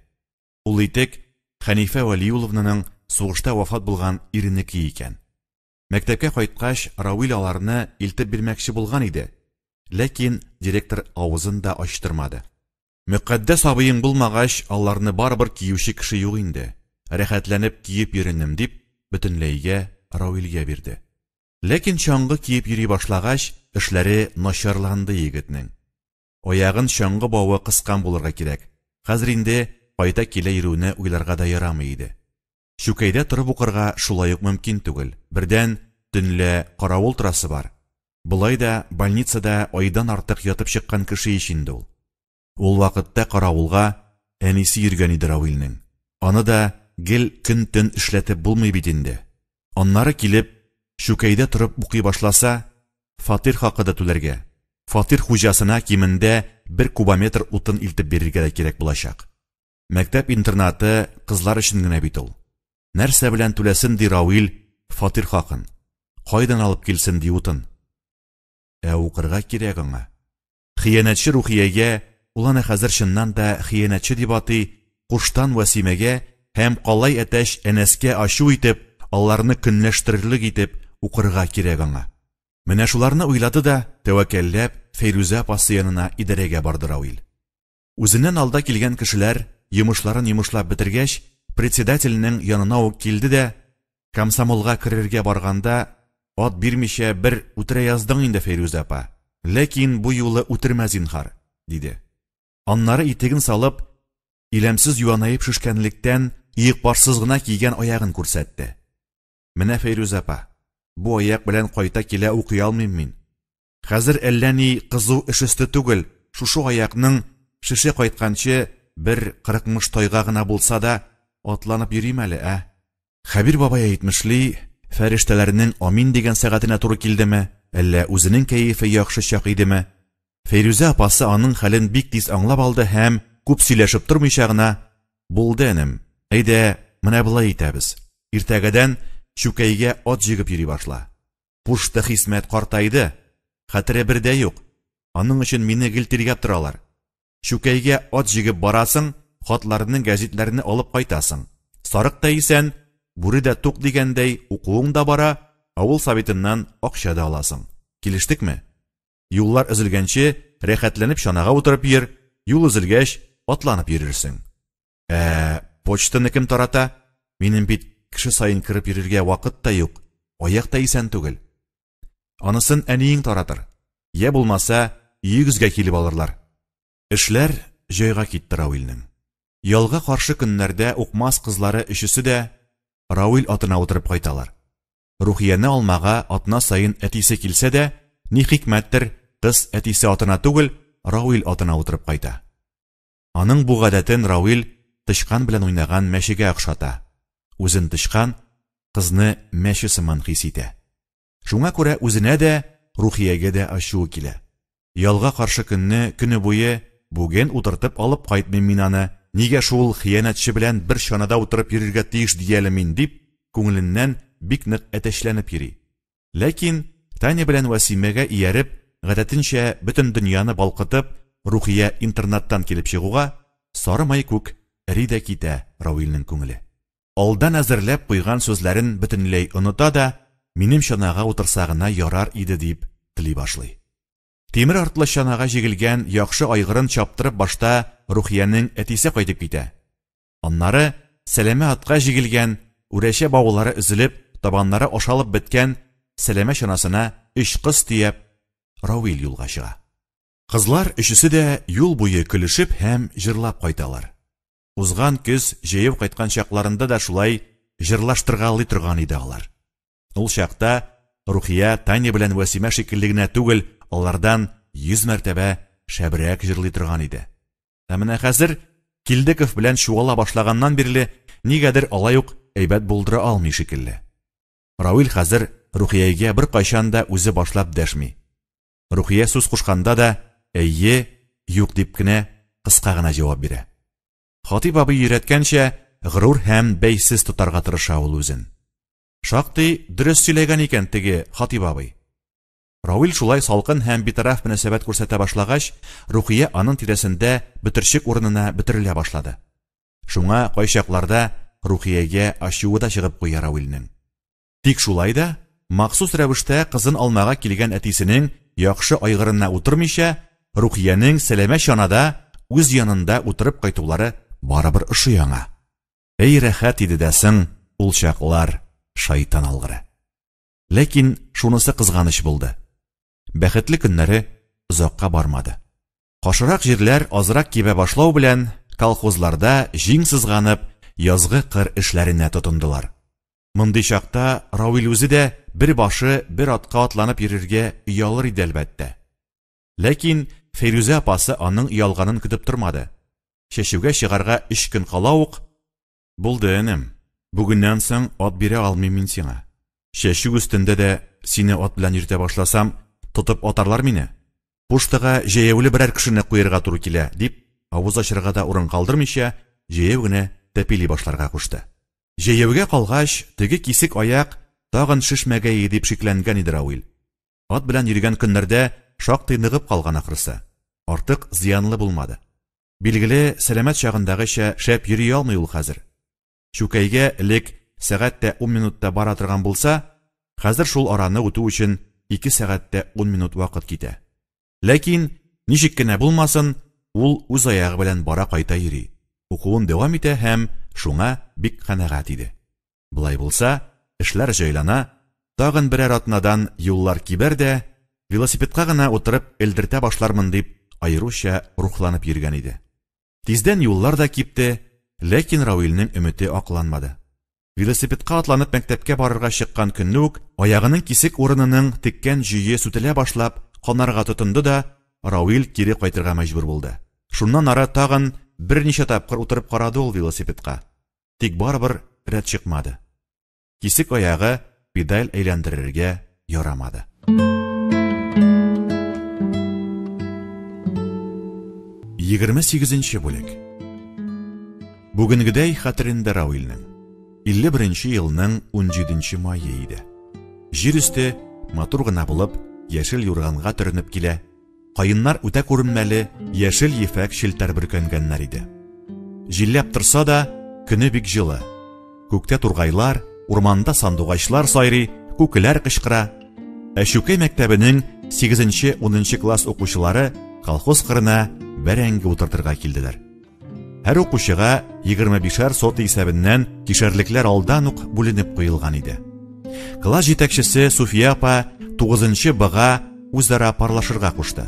Ул итек Хәнифә Вәлиулловнаның сугышта вафат булган иренеке икән. Мәктәпкә кайткач, Рауил аларны илтеп бирмәкче булган иде, ләкин директор авызын да ачтырмады. Мөкаддәс абыең булмагач, аларны барыбер киюче кеше юк инде, рәхәтләнеп киеп йөренем, дип, бөтенләйгә Рауилгә бирде. Ләкин чаңгы киеп йөри башлагач, эшләре начарланды егетнең. Аягын чаңгы бавы кыскан булырга кирәк. Хәзер инде кайта килә йөрүне уйларга да ярамый иде. Чүкәйдә торып укырга шулай ук мөмкин түгел. Бердән, төнлә каравыл торасы бар. Болай да больницада айдан артык ятып чыккан кеше ич инде ул. Ул вакытта каравылга әнисе йөргән иде Равилнең. Аны да гел көн-төн эшләтеп булмый бит инде. Аннары килеп, Чүкәйдә торып укый башласа, фатир хакы да түләргә, фатир хуҗасына кимендә бер кубометр утын илтеп бирергә дә кирәк булачак. Мәктәп интернаты кызлар өчен генә бит ул. Нәрсә белән түләсен ди Равил фатир хакын? Кайдан алып килсен ди утын? Ә укырга кирәк аңа. Хыянәтче Рухиягә, ул аны хәзер чыннан да хыянәтче дип атый, куштан Вәсимәгә һәм калай әтәч Әнәскә ачу итеп, аларны көнләштерерлек итеп укырга кирәк аңа. Менә шуларны уйлады да, тәвәккәлләп, Фәйрүзә апасы янына идарәгә барды Рауил. Үзеннән алда килгән кешеләр йомышларын йомышлап бетергәч, председательнең янына ук килде дә, комсомолга керергә барганда, ат бирмичә бер үтерә яздың инде, Фәйрүзә апа. Ләкин бу юлы үтермә зинһар, диде. Аннары итеген салып, иләмсез юанаеп шешкәнлектән оекбашсыз гына кигән аягын күрсәтте. Менә, Фәйрүзә апа, бу аяк белән кайта килә укый алмыйм мин. Хәзер әллә ни кызу эш өсте түгел, шушы аякның шеше кайтканчы бер кырыкмыш тайга гына булса да атланып йөрим әле, ә? Хәбир бабай әйтмешли, фәрештәләрнең амин дигән сәгатенә туры килдеме, әллә үзенең кәефе яхшы чак идеме? Фәйрүзә апасы аның хәлен бик тиз аңлап алды һәм күп сөйләшеп тормыйча гына, Булды, энем, әйдә, менә болай итәбез. Иртәгәдән Чүкәйгә ат җигеп йөри башла. Пушты Хисмәт картайды, хәтере бер дә юк. Аның өчен мине гел тиргәп торалар. Чүкәйгә ат җигеп барасың, хатларны, гәзитләрне алып кайтасың. Сарык та исән, бүре дә тук дигәндәй, укуың да бара, авыл советыннан акча да аласың. Килештекме? Юллар өзелгәнче, рәхәтләнеп чанага утырып йөр, юл өзелгәч, атланып йөрерсең. Ә почтаны кем тарата? Минем бит кеше саен кереп йөрергә вакыт та юк, аяк та исән түгел. Анысын әниең таратыр. Йә булмаса, өегезгә килеп алырлар. Эшләр җайга китте Рауилнең. Ялга каршы көннәрдә укмас кызлары өчесе дә Рауил атына утырып кайталар. Рухияне алмага атна саен әтисе килсә дә, ни хикмәттер, кыз әтисе атына түгел, Рауил атына утырып кайта. Аның бу гадәтен Рауил тычкан белән уйнаган мәчегә охшата. Үзен тычкан, кызны мәче сыман хис итә. Шуңа күрә үзенә дә, Рухиягә дә ачуы килә. Ялга каршы көнне көне буе бүген утыртып алып кайтмыйм мин аны, нигә шул хыянәтче белән бер чанада утырып йөрергә тиеш ди әле мин, дип, күңеленнән бик нык әтәчләнеп йөри. Ләкин Таня белән Вәсимәгә ияреп, гадәтенчә бөтен дөньяны балкытып, Рухия интернаттан килеп чыгуга, сары май күк эри дә китә Равилнең күңеле. Алдан әзерләп куйган сүзләрен бөтенләй оныта да, минем чанага утырса гына ярар иде дип тели башлый. Тимер артлы чанага җигелгән яхшы айгырын чаптырып башта Рухиянең әтисе кайтып китә. Аннары сәләмә атка җигелгән, үрәчә баулары өзелеп, табаннары ашалып беткән сәләмә чанасына өч кыз төяп, Равил юлга чыга. Кызлар өчесе дә юл буе көлешеп һәм җырлап кайталар. Узган көз җәяү кайткан чакларында да шулай җырлаштыргалый торган иде алар. Ул чакта Рухия Таня белән Вәсимә шикелле генә түгел, алардан 100 мәртәбә шәбрәк җырлый торган иде. Ә менә хәзер Килдеков белән чуала башлаганнан бирле нигәдер алай ук әйбәт булдыра алмый шикелле. Равил хәзер Рухиягә беркайчан да үзе башлап дәшми. Рухия сүз кушканда да әйе, юк дип кенә кыска гына җавап бирә. Хатип абый өйрәткәнчә, горур һәм бәйсез тотарга тырыша ул үзен. Шактый дөрес сөйләгән икән теге Хатип абый. Равил шулай салкын һәм битараф мөнәсәбәт күрсәтә башлагач, Рухия аның тирәсендә бөтерчек урынына бөтерелә башлады. Шуңа кайчакларда Рухиягә ачуы да чыгып куя Равилнең. Тик шулай да, махсус рәвештә кызын алмага килгән әтисенең яхшы айгырына утырмыйча, Рухиянең сәләмә чанада үз янында утырып кайтулары барыбер ошый аңа. Әй рәхәт иде дә соң ул чаклар, шайтан алгыры. Ләкин шунысы кызганыч булды. Бәхетле көннәре озакка бармады. Кашырак җирләр азрак кибә башлау белән колхозларда җиң сызганып язгы кыр эшләренә тотындылар. Мондый чакта Равил үзе дә бер башы бер атка атланып йөрергә оялыр иде әлбәттә. Ләкин Фәйрүзә апасы аның оялганын көтеп тормады. Чәчүгә чыгарга 3 көн кала ук, Булды, энем, бүгеннән соң ат бирә алмыйм мин сиңа. Чәчү өстендә дә сине ат белән йөртә башласам, тотып атарлар мине. Пуштага җәяүле берәр кешене куерга туры килә, дип, авыз ачырга да урын калдырмыйча, җәяү генә тәпили башларга кушты. Җәяүгә калгач, теге кисек аяк тагын шешмәгәе дип шикләнгән иде Равил. Ат белән йөргән көннәрдә шактый ныгып калган ахрысы. Артык зыянлы булмады. Билгеле, сәламәт чагындагыча шәп йөри алмый ул хәзер. Чүкәйгә элек сәгать тә 10 минутта бара торган булса, хәзер шул араны үтү өчен 2 сәгать тә 10 минут вакыт китә. Ләкин, ничек кенә булмасын, ул үз аягы белән бара кайта йөри. Укуын дәвам итә һәм шуңа бик канәгать иде. Болай булса, эшләр җайлана, тагын берәр атнадан юллар кибәр дә, велосипедка гына утырып элдертә башлармын дип, аеруча рухланып йөргән иде. Тиздән юллар да кипте, ләкин Равилнең өмете акланмады. Велосипедка атланып мәктәпкә барырга чыккан көнне үк аягының кисек урынының теккән җөе сүтелә башлап, канарга тотынды да, Равил кире кайтырга мәҗбүр булды. Шуннан ары тагын берничә тапкыр утырып карады ул велосипедка. Тик барыбер рәт чыкмады. Кисек аягы педаль әйләндерергә ярамады. 28 бүлек. Бүгенгедәй хәтерендә Равилнең. 51 елның 17 мае иде. Җир өсте матур гына булып, яшел юрганга төренеп килә. Каеннар үтә күренмәле яшел ефәк челтәр бөркәнгәннәр иде. Җилләп торса да, көне бик җылы. Күктә тургайлар, урманда сандугачлар сайрый, күкеләр кычкыра. Ә Чүкәй мәктәбенең 8-10 класс укучылары колхоз кырына бәрәңге утыртырга килделәр. Һәр укучыга 25-әр сота исәбеннән кишәрлекләр алдан ук бүленеп куелган иде. Класс җитәкчесе Суфия апа 9 Б-га үзара парлашырга кушты.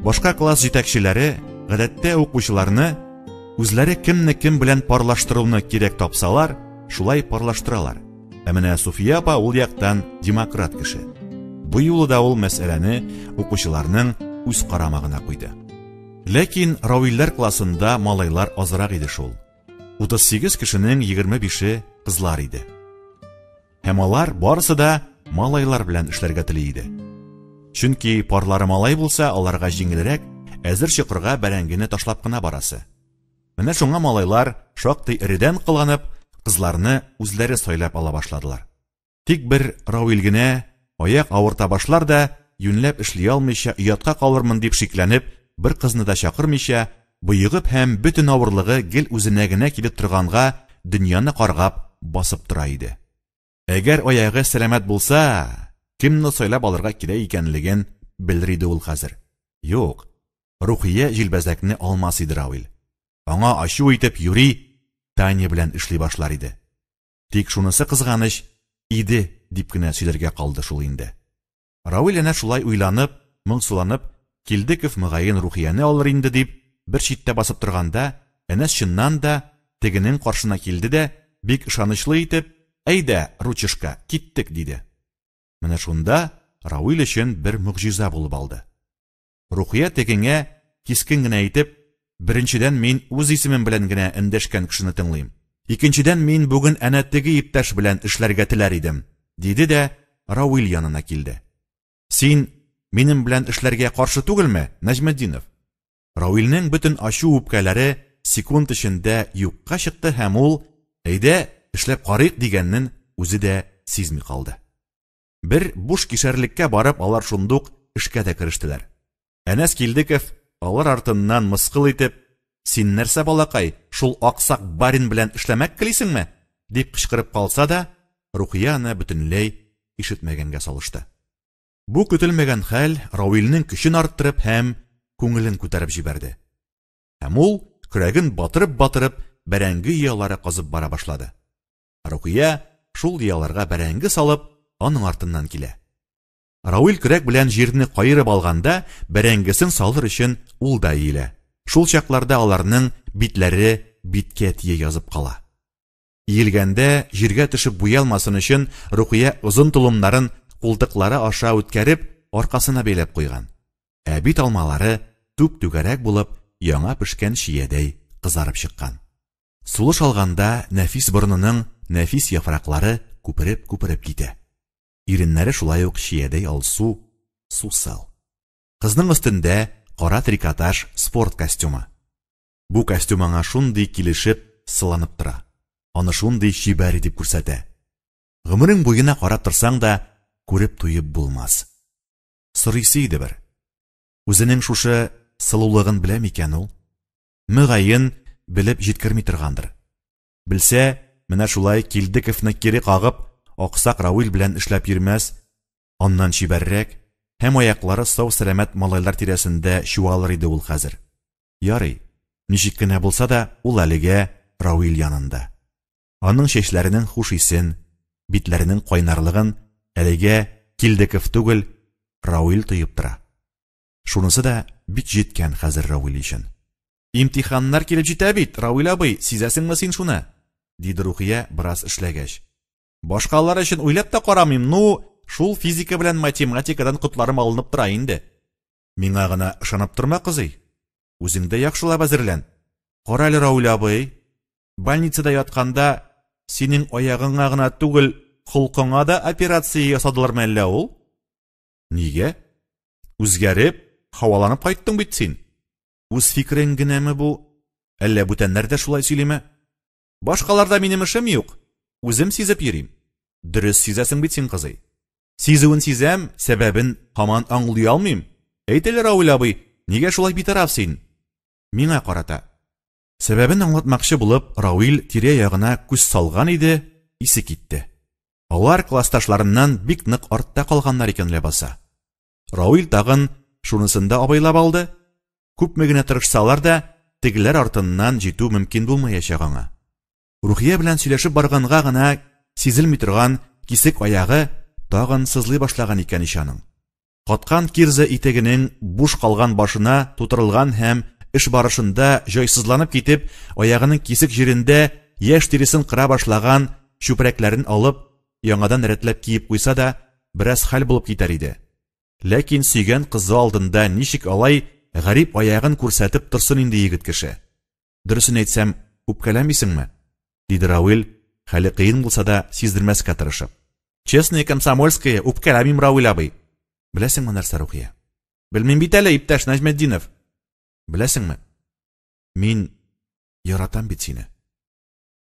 Башка класс җитәкчеләре гадәттә укучыларны үзләре кемне кем белән парлаштыруны кирәк тапсалар, шулай парлаштыралар. Ә менә Суфия апа ул яктан демократ кеше. Бу юлы да ул мәсьәләне укучыларның үз карамагына куйды. Ләкин Равилләр классында малайлар азрак иде шул. 38 кешенең 25-е кызлар иде. Һәм алар барысы да малайлар белән эшләргә тели иде. Чөнки парлары малай булса, аларга җиңелрәк, әзер чокырга бәрәңгене ташлап кына барасы. Менә шуңа малайлар шактый эредән кыланып, кызларны үзләре сайлап ала башладылар. Тик бер Равил генә аяк авырта башлар да, юньләп эшли алмыйча оятка калырмын дип шикләнеп, бер кызны да чакырмыйча, боегып һәм бөтен авырлыгы гел үзенә генә килеп торганга дөньяны каргап басып тора иде. Әгәр аягы сәламәт булса, кемне сайлап алырга кирәк икәнлеген белер иде ул хәзер. Юк, Рухия җилбәзәкне алмас иде Равил. Аңа ачу итеп юри Таня белән эшли башлар иде. Тик шунысы кызганыч, иде дип кенә сөйләргә калды шул инде. Равил әнә шулай уйланып, моңсуланып, Килдеков мөгаен Рухияне алыр инде дип, бер читтә басып торганда, Әнәс чыннан да тегенең каршына килде дә, бик ышанычлы итеп, Әйдә, ручишка, киттек, диде. Менә шунда Равил өчен бер могҗиза булып алды. Рухия тегеңә кискен генә әйтеп, Беренчедән, мин үз исемем белән генә эндәшкән кешене тыңлыйм. Икенчедән, мин бүген әнә теге иптәш белән эшләргә теләр идем, диде дә Равил янына килде. Син минем белән эшләргә каршы түгелме, Нәҗметдинов? Равилнең бөтен ачу-үпкәләре секунд эчендә юкка чыкты һәм ул, әйдә, эшләп карыйк дигәннен үзе дә сизми калды. Бер буш кишәрлеккә барып, алар шундук эшкә дә керештеләр. Әнәс Килдеков алар артыннан мыскыл итеп, Син нәрсә, балакай, шул аксак барин белән эшләмәк телисеңме? дип кычкырып калса да, Рухия аны бөтенләй ишетмәгәнгә салышты. Бу көтелмәгән хәл Равилнең көчен арттырып һәм күңелен күтәреп җибәрде. Һәм ул, көрәген батырып-батырып, бәрәңге оялары казып бара башлады. Рухия шул ояларга бәрәңге салып, аның артыннан килә. Равил көрәк белән җирне каерып алганда, бәрәңгесен салыр өчен ул да иелә. Шул чакларда аларның битләре биткә тия язып кала. Иелгәндә җиргә төшеп буялмасын өчен Рухия озын толымнарын култыклары аша үткәреп, аркасына бәйләп куйган. Ә бит алмалары түп-түгәрәк булып, яңа пешкән чиядәй кызарып чыккан. Сулыш алганда нәфис борынының нәфис яфраклары күпереп-күпереп китә. Иреннәре шулай ук чиядәй алсу, сусыл. Кызның өстендә кара трикотаж спорт костюмы. Бу костюм аңа шундый килешеп, сыланып тора. Аны шундый чибәр итеп күрсәтә. Гомерең буена карап торсаң да, күреп туеп булмас. Сорыйсы иде бер. Үзенең шушы сылулыгын белә микән ул? Мөгаен, белеп җиткерми торгандыр. Белсә, менә шулай Килдековны кире кагып, аксак Равил белән эшләп йөрмәс, аннан чибәррәк һәм аяклары сау-сәламәт малайлар тирәсендә чуалыр иде ул хәзер. Ярый, ничек кенә булса да, ул әлегә Равил янында. Аның чәчләренең хуш исен, битләренең кайнарлыгын әлегә Килдеков түгел, Равил тоеп тора. Шунысы да бик җиткән хәзер Равил өчен. Имтиханнар килеп җитә бит, Равил абый, сизәсеңме син шуны? диде Рухия бераз эшләгәч. Башкалар өчен уйлап та карамыйм, ну, шул физика белән математикадан котларым алынып тора инде. Миңа гына ышанып торма, кызый. Үзең дә яхшылап әзерлән. Кара әле, Равил абый, больницада ятканда синең аягыңа гына түгел, холкыңа да операция ясадылармы әллә ул? Нигә? Үзгәреп, һаваланып кайттың бит син. Үз фикерең генәме бу? Әллә бүтәннәр дә шулай сөйлиме? Башкаларда минем эшем юк. Үзем сизеп йөрим. Дөрес сизәсең бит син, кызый. Сизүен сизәм, сәбәбен һаман аңлый алмыйм. Әйт әле, Равил абый, нигә шулай битараф син? Миңа карата. Сәбәбен аңлатмакчы булып, Равил тирә-ягына күз салган иде, исе китте. Алар классташларыннан бик нык артта калганнар икән ләбаса. Равил тагын шунысын да абайлап алды. Күпме генә тырышсалар да, тегеләр артыннан җитү мөмкин булмаячак аңа. Рухия белән сөйләшеп барганга гына сизелми торган кисек аягы тагын сызлый башлаган икән ич аның. Каткан кирза итегенең буш калган башына тутырылган һәм эш барышында җайсызланып китеп, аягының кисек җирендә яшь тиресен кыра башлаган чүпрәкләрен алып, яңадан рәтләп киеп куйса да, бераз хәл булып китәр иде. Ләкин сөйгән кызы алдында ничек алай гарип аягын күрсәтеп торсын инде егет кеше. Дөресен әйтсәм, үпкәләмисеңме? диде Равил, хәле кыен булса да сиздермәскә тырышып. Честное комсомольское, үпкәләмим, Равил абый. Беләсеңме нәрсә, Рухия? Белмим бит әле, иптәш Нәҗметдинов. Беләсеңме? Мин яратам бит сине.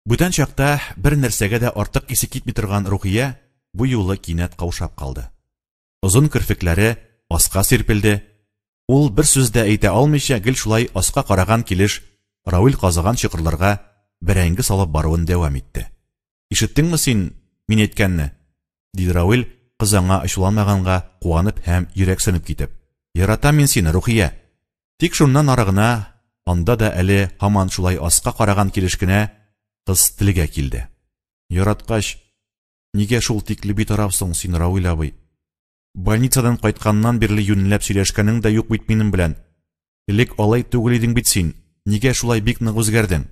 Бүтән чакта бер нәрсәгә дә артык исе китми торган Рухия бу юлы кинәт каушап калды. Озын керфекләре аска сирпелде. Ул бер сүз дә әйтә алмыйча гел шулай аска караган килеш Равил казыган чокырларга бәрәңге салып баруын дәвам итте. Ишеттеңме син мин әйткәнне? диде Равил, кыз аңа ачуланмаганга куанып һәм йөрәксенеп китеп. Яратам мин сине, Рухия. Тик шуннан ары гына, анда да әле һаман шулай аска караган килеш кенә, кыз телгә килде. Яраткач, нигә шул тикле битараф соң син, Равил абый? Больницадан кайтканнан бирле юньләп сөйләшкәнең дә юк бит минем белән. Элек алай түгел идең бит син. Нигә шулай бик нык үзгәрдең?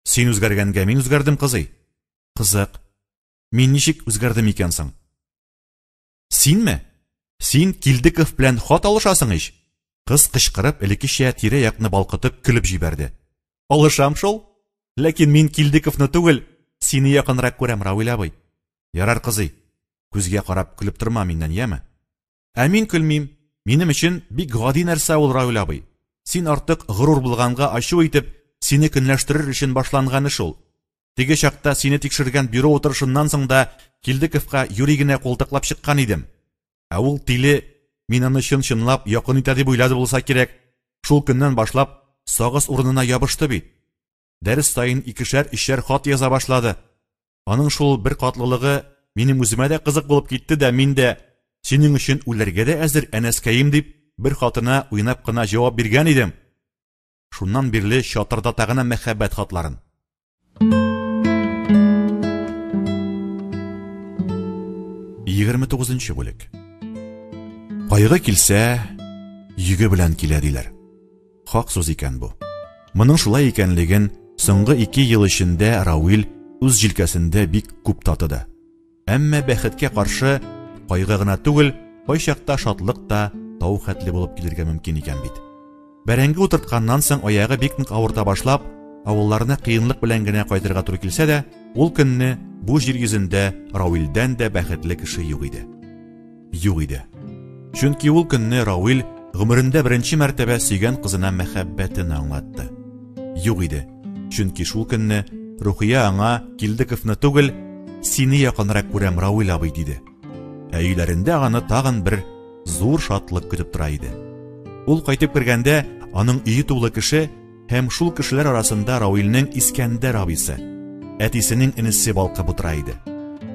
Син үзгәргәнгә мин үзгәрдем, кызый. Кызык. Мин ничек үзгәрдем икән соң? Синме? Син Килдеков белән хат алышасың ич. Кыз кычкырып, элеккечә тирә-якны балкытып көлеп җибәрде. Алышам шул. Ләкин мин Килдековны түгел, сине якынрак күрәм, Равил абый. Ярар, кызый. Күзгә карап көлеп торма миннән, яме? Ә мин көлмим. Минем өчен бик гади нәрсә ул, Равил абый. Син артык горур булганга ачу итеп, сине көнләштерер өчен башланган эш ул. Теге чакта сине тикшергән бюро утырышыннан соң да Килдековка юри генә култыклап чыккан идем. Ә ул тиле мин аны чын-чынлап якын итә дип уйлады булса кирәк. Шул көннән башлап сагыз урынына ябышты бит. Дәрес саен икешәр-өчәр хат яза башлады. Аның шул бер катлылыгы минем үземә дә кызык булып китте дә, мин дә синең өчен үләргә дә әзер, Әнәскәем, дип бер хатына уйнап кына җавап биргән идем. Шуннан бирле чатырдата гына мәхәббәт хатларын. 29 бүлек. Кайгы килсә, йөге белән килә диләр. Хак сүз икән бу. Моның шулай икәнлеген соңгы ике ел эчендә Рауил үз җилкәсендә бик күп татыды. Әмма бәхеткә каршы, кайгы гына түгел, кайчакта шатлык та тау хәтле булып килергә мөмкин икән бит. Бәрәңге утыртканнан соң аягы бик нык авырта башлап, авылларына кыенлык белән генә кайтырга туры килсә дә, ул көнне бу җир йөзендә Рауилдән дә бәхетле кеше юк иде. Юк иде. Чөнки ул көнне Рауил гомерендә беренче мәртәбә сөйгән кызына мәхәббәтен аңлатты. Юк иде. Чөнки шул көнне Рухия аңа Килдековны түгел, сине якынрак күрәм, Рауил абый, диде. Ә өйләрендә аны тагын бер зур шатлык көтеп тора иде. Ул кайтып кергәндә, аның өе тулы кеше һәм шул кешеләр арасында Рауилнең Искәндәр абыйсы, әтисенең энесе балкып утыра иде.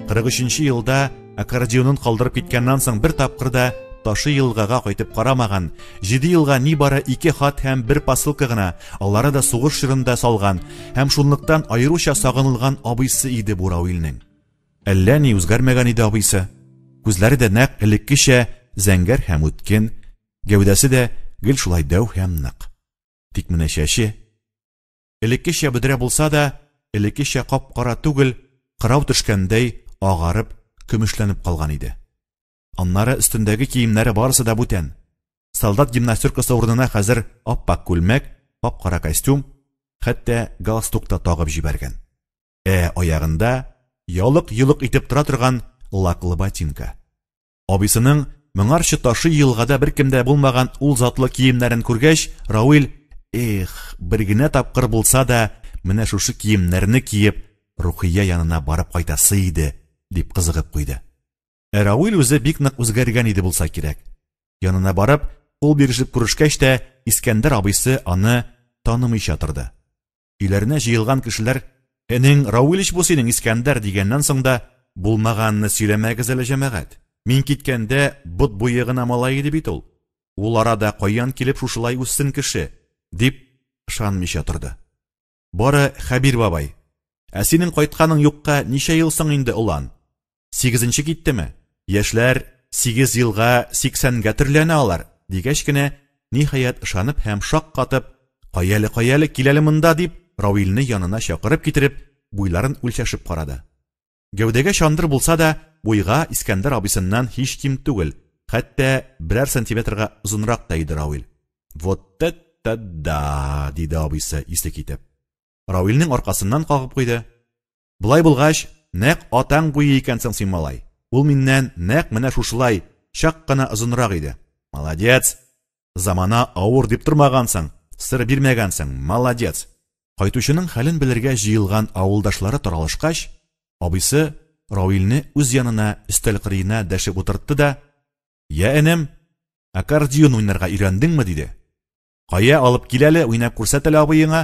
43 елда аккордеонын калдырып киткәннән соң бер тапкыр да Ташы елгага кайтып карамаган, җиде елга нибары ике хат һәм бер посылка гына, алары да сугыш чорында салган һәм шунлыктан аеруча сагынылган абыйсы иде бу Рауилнең. Әллә ни үзгәрмәгән иде абыйсы. Күзләре дә нәкъ элеккечә зәңгәр һәм үткен, гәүдәсе дә гел шулай дәү һәм нык. Тик менә чәче элеккечә бөдрә булса да, элеккечә кап-кара түгел, кырау төшкәндәй агарып, көмешләнеп калган иде. Аннары өстендәге киемнәре барысы да бүтән. Солдат гимнастеркасы урынына хәзер ап-ак күлмәк, кап-кара костюм, хәтта галстук та тагып җибәргән. Ә аягында ялык-йолык итеп тора торган лаклы ботинка. Абыйсының моңарчы ташы елгада беркемдә булмаган ул затлы киемнәрен күргәч, Рауил, эх, бер генә тапкыр булса да, менә шушы киемнәрне киеп, Рухия янына барып кайтасы иде, дип кызыгып куйды. Ә Рауил үзе бик нык үзгәргән иде булса кирәк. Янына барып, кул бирешеп күрешкәч тә, Искәндәр абыйсы аны танымыйча торды. Өйләренә җыелган кешеләр «Энең Рауилич бу синең, Искәндәр» дигәннән соң да «Булмаганны сөйләмәгез әле, җәмәгать. Мин киткәндә бот буе гына малай иде бит ул. Ул арада каян килеп шушылай үссен кеше?» дип ышанмыйча торды. Бары Хәбир бабай «Ә синең кайтканың юкка ничә ел соң инде, олан? Сигезенче киттеме? Яшьләр сигез елга сиксәнгә төрләнә алар, дигәч кенә, ниһаять ышанып һәм шаккатып, каяле, каяле, кил әле монда, дип, Рауилне янына чакырып китереп, буйларын үлчәшеп карады. Гәүдәгә чандыр булса да, буйга Искәндәр абыйсыннан һич ким түгел, хәтта берәр сантиметрга озынрак та иде Рауил. Вот это да, диде абыйсы, исе китеп. Рауилнең аркасыннан кагып куйды. Болай булгач, нәкъ атаң буе икәнсең син, малай. Ул миннән нәкъ менә шушылай, чак кына озынрак иде. Молодец! Замана авыр дип тормагансың, сыр бирмәгәнсең, молодец! Кайтучының хәлен белергә җыелган авылдашлары таралышкач, абыйсы Рауилне үз янына өстәл кырыена дәшеп утыртты да, «Я, энем, Аккордеон уйнарга өйрәндеңме? диде. Кая, алып кил әле, уйнап күрсәт әле абыеңа.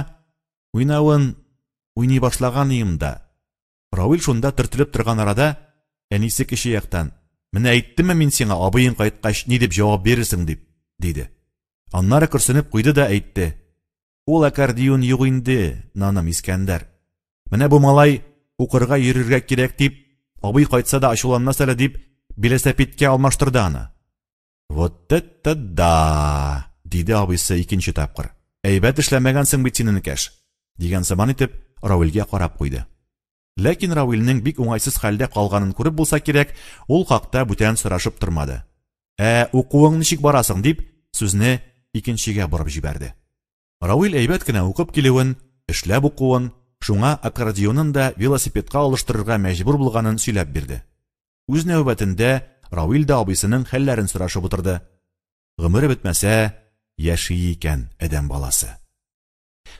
Уйнавын уйный башлаган ием да. Равил шунда төртелеп торган арада, әнисе кече яктан, Менә әйттемме мин сиңа, абыең кайткач ни дип җавап бирерсең дип, диде. Аннары көрсенеп куйды да әйтте. Ул аккордеон юк инде, наным Искәндәр. Менә бу малай укырга йөрергә кирәк дип, абый кайтса да ачуланмас әле дип, велосипедка алмаштырды аны. Вот это да! диде абыйсы икенче тапкыр. Әйбәт эшләмәгәнсең бит син, энекәш, дигән сыман итеп, Равилгә карап куйды. Ләкин Равилнең бик уңайсыз хәлдә калганын күреп булса кирәк, ул хакта бүтән сорашып тормады. Ә укуың ничек бара соң, дип, сүзне икенчегә борып җибәрде. Равил әйбәт кенә укып килүен, эшләп укуын, шуңа аккордеонын да велосипедка алыштырырга мәҗбүр булганын сөйләп бирде. Үз нәүбәтендә Равил дә абыйсының хәлләрен сорашып утырды. Гомере бетмәсә, яши икән адәм баласы.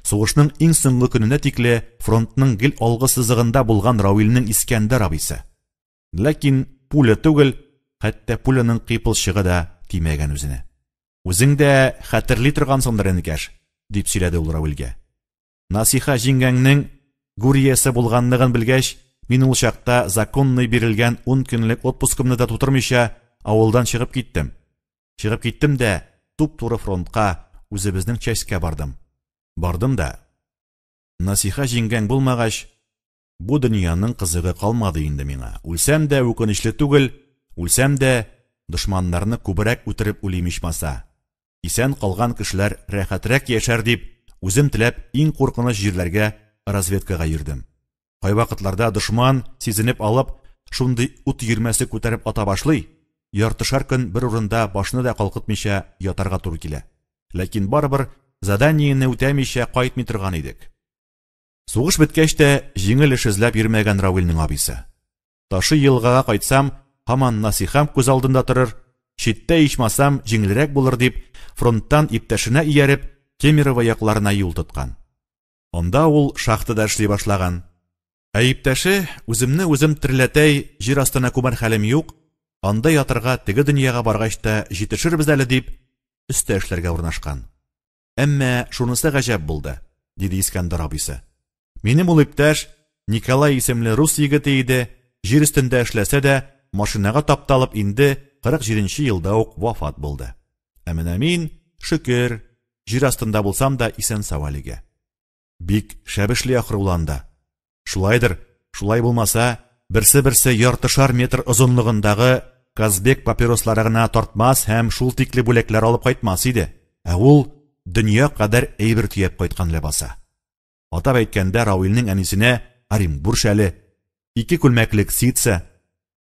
Сугышның иң соңгы көненә тикле фронтның гел алгы сызыгында булган Равилнең Искәндәр абыйсы. Ләкин пуля түгел, хәтта пуляның кыйпылчыгы да тимәгән үзенә. Үзең дә хәтерли торгансыңдыр, энекәш, дип сөйләде ул Равилгә. Насиха җиңгәңнең гүр иясе булганлыгын белгәч, мин ул чакта законный бирелгән 10 көнлек отпускымны да тутырмыйча авылдан чыгып киттем. Чыгып киттем дә туп-туры фронтка, үзебезнең частькә бардым. Бардым да, Насиха җиңгәң булмагач, бу дөньяның кызыгы калмады инде миңа. Үлсәм дә үкенечле түгел, үлсәм дә дошманнарны күбрәк үтереп үлим ичмаса. Исән калган кешеләр рәхәтрәк яшәр дип, үзем теләп иң куркыныч җирләргә разведкага йөрдем. Кайвакытларда дошман сизенеп алып, шундый ут йөрмәсе күтәреп ата башлый, яртышар көн бер урында башны да калкытмыйча ятарга туры килә. Ләкин барыбер заданиене үтәмичә кайтмый торган идек. Сугыш беткәч тә җиңел эш эзләп йөрмәгән Равилнең абыйсы. Ташы елгага кайтсам, һаман Насихам күз алдында торыр, читтә ичмасам җиңелрәк булыр дип, фронттан иптәшенә ияреп, Кемерово якларына юл тоткан. Анда ул шахтада эшли башлаган. Ә иптәше, үземне үзем тереләтәй, җир астына күмәр хәлем юк, анда ятырга теге дөньяга баргач та җитешербез әле дип, өстә эшләргә урнашкан. Әмма шунысы гаҗәп булды, диде Искәндәр абыйсы. Минем ул иптәш Николай исемле рус егете иде, җир өстендә эшләсә дә, машинага тапталып инде 47 елда ук вафат булды. Ә менә мин, шөкер, җир астында булсам да исән-сау әлегә. Бик шәп эшли ахры ул анда. Шулайдыр, шулай булмаса, берсе-берсе яртышар метр озынлыгындагы Казбек папирослары гына тартмас һәм шул тикле бүләкләр алып кайтмас иде. Ә ул дөнья кадәр әйбер төяп кайткан ләбаса. Атап әйткәндә, Равилнең әнисенә Оренбур шәле, ике күлмәклек ситса,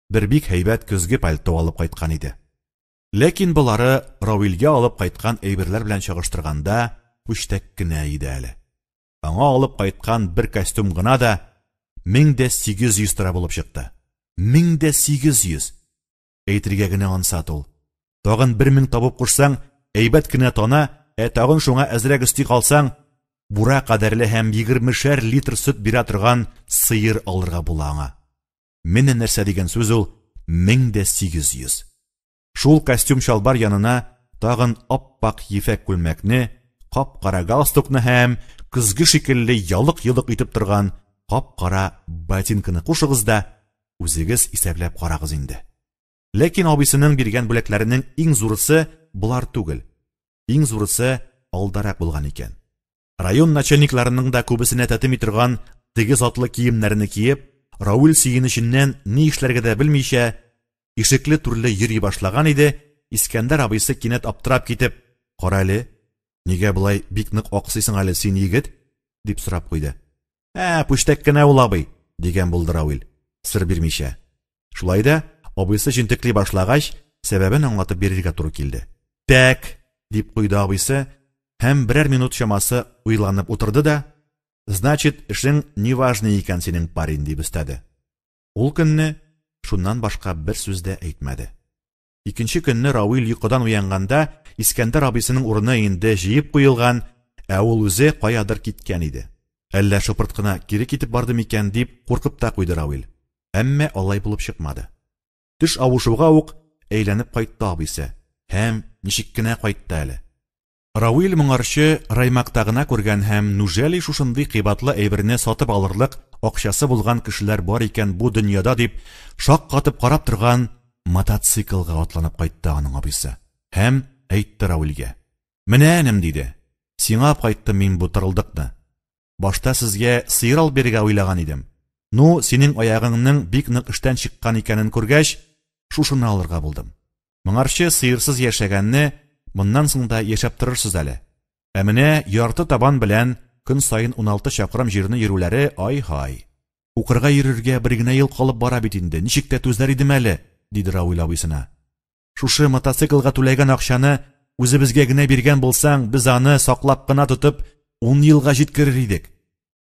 бер бик һәйбәт көзге пальто алып кайткан иде. Ләкин болары Равилгә алып кайткан әйберләр белән чагыштырганда пүчтәк кенә иде әле. Аңа алып кайткан бер костюм гына да 1800 тора булып чыкты. 1800! Әйтергә генә ансат ул. Тагын 1000 табып кушсаң, әйбәт кенә тана, ә тагын шуңа әзрәк өсти калсаң, бура кадәрле һәм 20 литр сөт бирә торган сыер алырга була аңа. Менә нәрсә дигән сүз ул 1800. Шул костюм-чалбар янына тагын ап-ак ефәк күлмәкне, кап-кара галстукны һәм көзге шикелле ялык-йолык итеп торган кап-кара ботинканы кушыгыз да, үзегез исәпләп карагыз инде. Ләкин абыйсының биргән бүләкләренең иң зурысы болар түгел. Иң зурысы алдарак булган икән. Район начальникларының да күбесенә тәтеми торган теге затлы киемнәрне киеп, Рауил сөенеченнән ни эшләргә дә белмичә, ишекле-түрле йөри башлаган иде, Искәндәр абыйсы кинәт аптырап китеп, "Кара әле, нигә болай бик нык аксыйсың әле син, егет?" дип сорап куйды. "Ә, пүчтәк кенә ул, абый", дигән булды Рауил, сер бирмичә. Шулай да абыйсы җентекли башлагач, сәбәбен аңлатып бирергә туры килде. "Тәк", дип куйды абыйсы һәм берәр минут чамасы уйланып утырды да, "Значит, эшең неважный икән синең, парень", дип өстәде. Ул көнне шуннан башка бер сүз дә әйтмәде. Икенче көнне Рауил йокыдан уянганда, Искәндәр абыйсының урыны инде җыеп куелган, ә ул үзе каядыр киткән иде. Әллә шыпырт кына кире китеп барды микән дип куркып та куйды Рауил. Әмма алай булып чыкмады. Төш авышуга ук әйләнеп кайтты абыйсы. Һәм ничек кенә кайтты әле. Равил моңарчы раймакта гына күргән һәм нүжәли шушындый кыйбатлы әйберне сатып алырлык акчасы булган кешеләр бар икән бу дөньяда дип шаккатып карап торган мотоциклга атланып кайтты аның абыйсы. Һәм әйтте Равилгә. Менә энем, диде. Сиңа кайттым мин бу тырылдыкны. Башта сезгә сыер алып бирергә уйлаган идем. Ну, синең аягыңның бик нык эштән чыккан икәнен күргәч, шушыны алырга булдым. Моңарчы сыерсыз яшәгәнне моннан соң да яшәп торырсыз әле. Ә менә ярты табан белән көн саен 16 чакрым җирне йөрүләре ай-һай. Укырга йөрергә бер генә ел калып бара бит инде, ничек тә түзәр идем әле, диде Равил абыйсына. Шушы мотоциклга түләгән акчаны үзебезгә генә биргән булсаң, без аны саклап кына тотып, 10 елга җиткерер идек.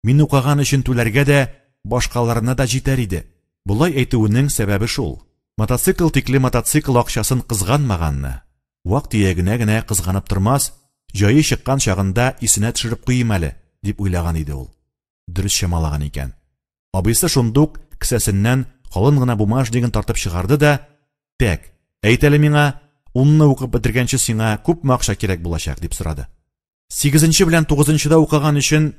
Мин укыган өчен түләргә дә, башкаларына да җитәр иде. Болай әйтүенең сәбәбе шул. Мотоцикл тикле мотоцикл акчасын кызганмаганны, вак-төягенә генә кызганып тормас, җае чыккан чагында исенә төшереп куйыйм әле, дип уйлаган иде ул. Дөрес чамалаган икән. Абыйсы шундук кесәсеннән калын гына бумажнигын тартып чыгарды да, «Тәк, әйт әле миңа, унны укып бетергәнче сиңа күпме акча кирәк булачак?» дип сорады. Сигезенче белән тугызынчыда укыган өчен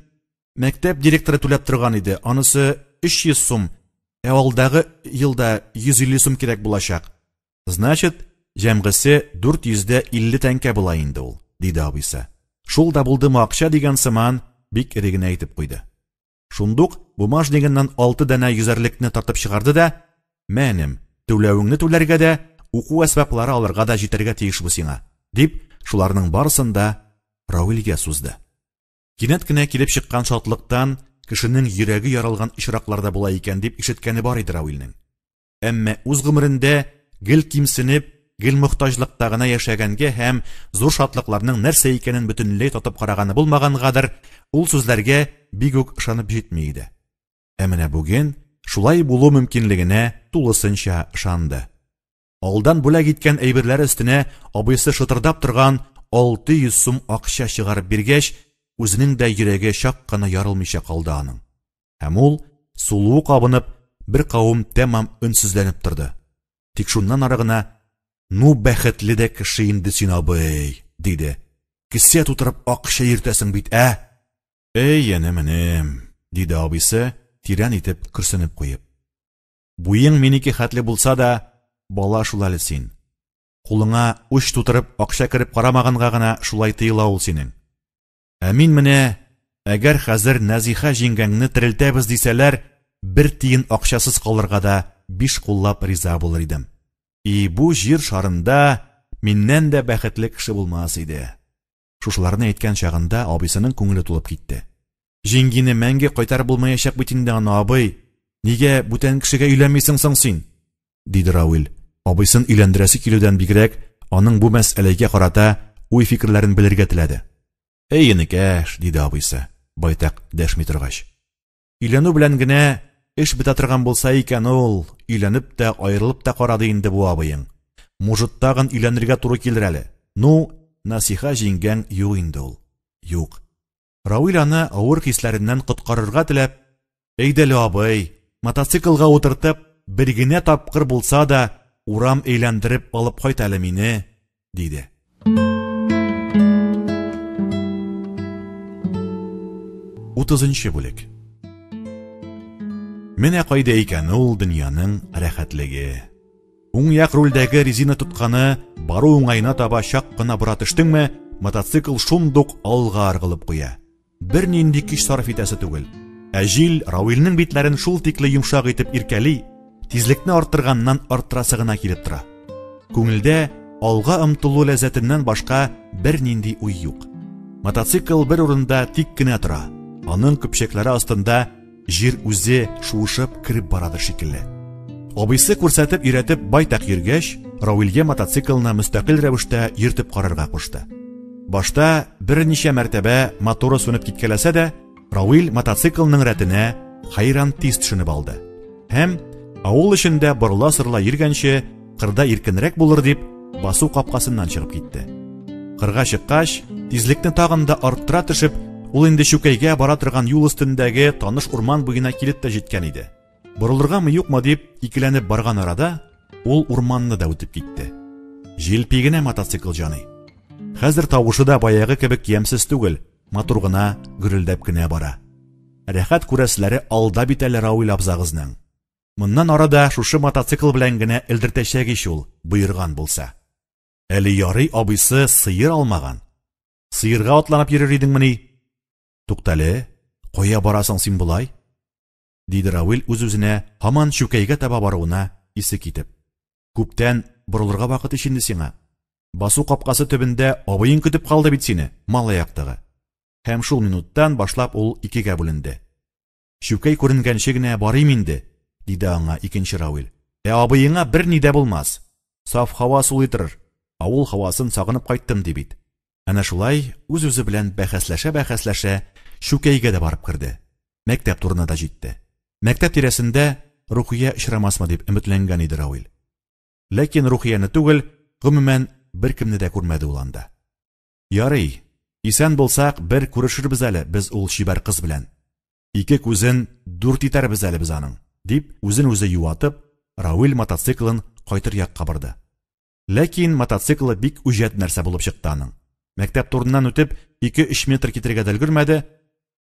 мәктәп директоры түләп торган иде, анысы 300 сум, ә алдагы елда 150 сум кирәк булачак. Значит, җәмгысе 450 тәңкә була инде ул, диде абыйсы. Шул да булдымы акча дигән сыман, бик эре генә әйтеп куйды. Шундук бумажнигыннан алты данә йөзәрлекне тартып чыгарды да, «Мә, энем, түләвеңне түләргә дә, уку әсбаплары алырга да җитәргә тиеш бу сиңа», дип, шуларның барысын да Равилгә сузды. Кинәт кенә килеп чыккан шатлыктан кешенең йөрәге ярылган очраклар да була икән дип ишеткәне бар иде Равилнең. Әмма үз гомерендә гел кимсенеп, гел мохтаҗлыкта гына яшәгәнгә һәм зур шатлыкларның нәрсә икәнен бөтенләй татып караганы булмагангадыр, ул сүзләргә бик үк ышанып җитми иде. Ә менә бүген шулай булу мөмкинлегенә тулысынча ышанды. Алдан бүләк иткән әйберләр өстенә абыйсы шытырдап торган 600 сум акча чыгарып биргәч, үзенең дә йөрәге чак кына ярылмыйча калды аның. Һәм ул, сулуы кабынып, бер кавым тәмам өнсезләнеп торды. Тик шуннан ары гына, «Ну, бәхетле дә кеше инде син, абый!» диде. «Кесә тутырып акча йөртәсең бит, ә?» «Эй, энем, энем!» диде абыйсы, тирән итеп көрсенеп куеп. «Буең минеке хәтле булса да, бала шул әле син. Кулыңа уч тутырып акча кереп карамаганга гына шулай тыела ул синең. Ә мин менә, әгәр хәзер Нәзиха җиңгәңне терелтәбез дисәләр, бер тиен акчасыз калырга да биш куллап риза булыр идем. И бу җир шарында миннән дә бәхетле кеше булмас иде. Шушыларны әйткән чагында абыйсының күңеле тулып китте. Җиңгине мәңге кайтарып булмаячак бит инде аны, абый. Нигә бүтән кешегә өйләнмисең соң син? диде Равил. Абыйсын өйләндерәсе килүдән бигрәк, аның бу мәсьәләгә карата уй-фикерләрен белергә теләде. Әй, энекәш, диде абыйсы, байтак дәшми торгач. Өйләнү белән генә эш бетә торган булса икән ул, өйләнеп тә, аерылып та карады инде бу абыең. Мужит тагын өйләнергә туры килер әле. Ну, Насиха җиңгәң юк инде ул. Юк. Равил аны авыр хисләреннән коткарырга теләп, Әйдәле, абый, мотоциклга утыртып, бер генә тапкыр булса да, урам әйләндереп алып кайт әле мине, диде. Утызынчы бүлек. Менә кайда икән ул дөньяның рәхәтлеге. Уң як рульдәге резина тотканы бару уңаена таба чак кына бора төштеңме, мотоцикл шундук алга ыргылып куя. Бернинди көч сарыф итәсе түгел. Ә җил Равилнең битләрен шул тикле йомшак итеп иркәли, тизлекне арттырганнан арттырасы гына килеп тора. Күңелдә алга омтылу ләззәтеннән башка бернинди уй юк. Мотоцикл бер урында тик кенә тора. Аның көпчәкләре астында җир үзе шуышып кереп барадыр шикелле. Абыйсы күрсәтеп өйрәтеп байтак йөргәч, Равилгә мотоциклны мөстәкыйль рәвештә йөртеп карарга кушты. Башта берничә мәртәбә моторы сүнеп киткәләсә дә, Равил мотоциклның рәтенә хәйран тиз төшенеп алды. Һәм авыл эчендә борыла-сырыла йөргәнче, кырда иркенрәк булыр дип, басу капкасыннан чыгып китте. Кырга чыккач, тизлекне тагын да арттыра төшеп, ул инде Чүкәйгә бара торган юл өстендәге таныш урман буена килеп тә җиткән иде. Борылыргамы юкмы дип икеләнеп барган арада, ул урманны да үтеп китте. Җилпи генә мотоцикл җаный. Хәзер тавышы да баягы кебек ямьсез түгел, матур гына гөрелдәп кенә бара. Рәхәт күрәселәре алда бит әле Рауил абзагызның. Моннан ары да шушы мотоцикл белән генә элдертәчәк ич ул, боерган булса. Әле ярый абыйсы сыер алмаган. Сыерга атланып йөрер идеңмени? Туктале, кая барасың син болай? диде Рауил үз-үзенә, һаман Чүкәйгә таба баруына исе китеп. Күптән борылырга вакыт ич инде сиңа. Басу капкасы төбендә абыең көтеп калды бит сине, малай актыгы. Һәм шул минуттан башлап ул икегә бүленде. Чүкәй күренгәнче генә барыйм инде, диде аңа икенче Рауил. Ә абыеңа берни дә булмас. Саф һава сулый торыр. Авыл һавасын сагынып кайттым, ди бит. Әнә шулай үз-үзе белән бәхәсләшә-бәхәсләшә Чүкәйгә дә барып керде. Мәктәп турына да җитте. Мәктәп тирәсендә Рухия очрамасмы дип өметләнгән иде Рауил. Ләкин Рухияне түгел, гомумән, беркемне дә күрмәде ул анда. Ярый, исән булсак, бер күрешербез әле без ул чибәр кыз белән. Ике күзен дүрт итәрбез әле без аның, дип, үзен-үзе юатып, Рауил мотоциклын кайтыр якка борды. Ләкин мотоциклы бик үҗәт нәрсә булып чыкты аның. Мәктәп турыннан үтеп, ике-өч метр китергә дә өлгермәде,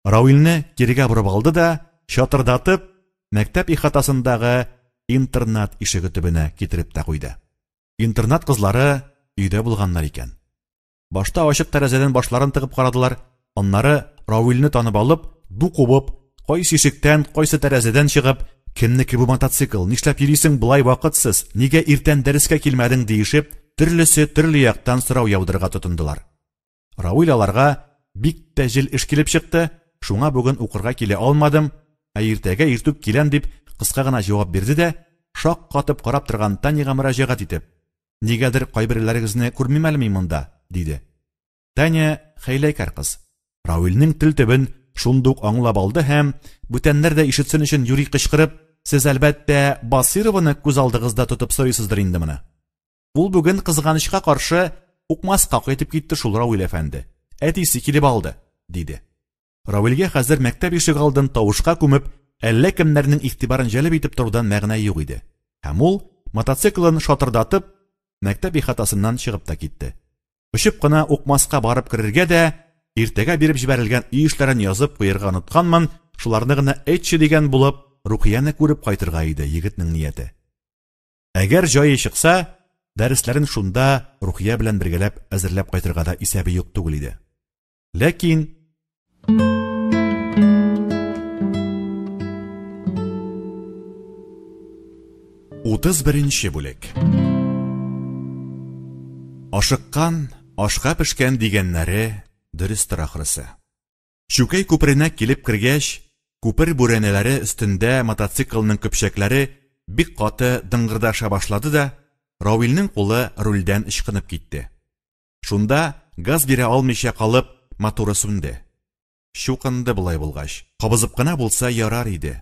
Рауилне кирегә борып алды да, чатырдатып, мәктәп ихатасындагы интернат ишеге төбенә китереп тә куйды. Интернат кызлары өйдә булганнар икән. Башта ачык тәрәзәдән башларын тыгып карадылар, аннары Рауилне танып алып, ду кубып, кайсы ишектән, кайсы тәрәзәдән чыгып, кемнеке бу мотоцикл, нишләп йөрисең болай вакытсыз, нигә иртән дәрескә килмәдең диешеп, төрлесе төрле яктан сорау яудырырга тотындылар. Рауил аларга бик тә җил эш килеп чыкты, шуңа бүген укырга килә алмадым, ә иртәгә иртүк киләм дип кыска гына җавап бирде дә, шак катып карап торган Таняга мөрәҗәгать итеп, Нигәдер кайберләрегезне күрмим әле мин монда, диде. Таня хәйләкәр кыз. Рауилнең тел төбен шундук аңлап алды һәм, бүтәннәр дә ишетсен өчен юри кычкырып, Сез, әлбәттә, Басыйрованы күз алдыгызда тотып сорыйсыздыр инде моны. Ул бүген, кызганычка каршы, Укмаска кайтып китте шул Рауил әфәнде. Әтисе килеп алды, диде. Равилгә хәзер мәктәп ишегалдын тавышка күмеп, әллә кемнәрнең игътибарын җәлеп итеп торудан мәгънә юк иде. Һәм ул, мотоциклын шатырдатып, мәктәп ихатасыннан чыгып та китте. Очып кына Укмаска барып керергә дә, иртәгә биреп җибәрелгән өй эшләрен язып куерга онытканмын, шуларны гына әйтче дигән булып, Рухияне күреп кайтырга иде егетнең нияте. Әгәр җае чыкса, дәресләрен шунда Рухия белән бергәләп әзерләп кайтырга да исәбе юк түгел иде. Ләкин 31 бүлек. Ашыккан, ашка пешкән дигәннәре дөрестер ахрысы. Чүкәй күперенә килеп кергәч, күпер бүрәнәләре өстендә мотоциклның көпчәкләре бик каты дыңгырдаша башлады да, Рауилнең кулы рульдән ычкынып китте. Шунда, газ бирә алмыйча калып, моторы сүнде. Чукынды болай булгач. Кабызып кына булса ярар иде.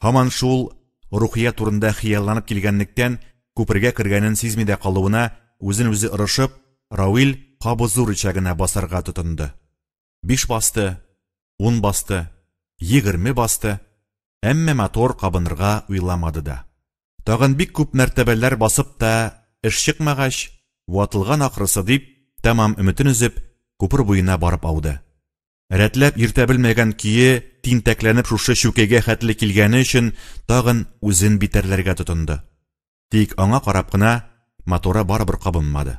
Һаман шул Рухия турында хыялланып килгәнлектән, күпергә кергәнен сизми дә калуына үзен-үзе орышып, Рауил кабызу рычагына басарга тотынды. Биш басты, ун басты, 20 басты, әмма мотор кабынырга уйламады да. Тагын бик күп мәртәбәләр басып та эш чыкмагач, ватылган ахрысы дип, тәмам өметен өзеп, күпер буена барып ауды. Рәтләп йөртә белмәгән көе тинтәкләнеп шушы чүкәйгә хәтле килгәне өчен тагын үзен битәрләргә тотынды. Тик аңа карап кына моторы барыбер кабынмады.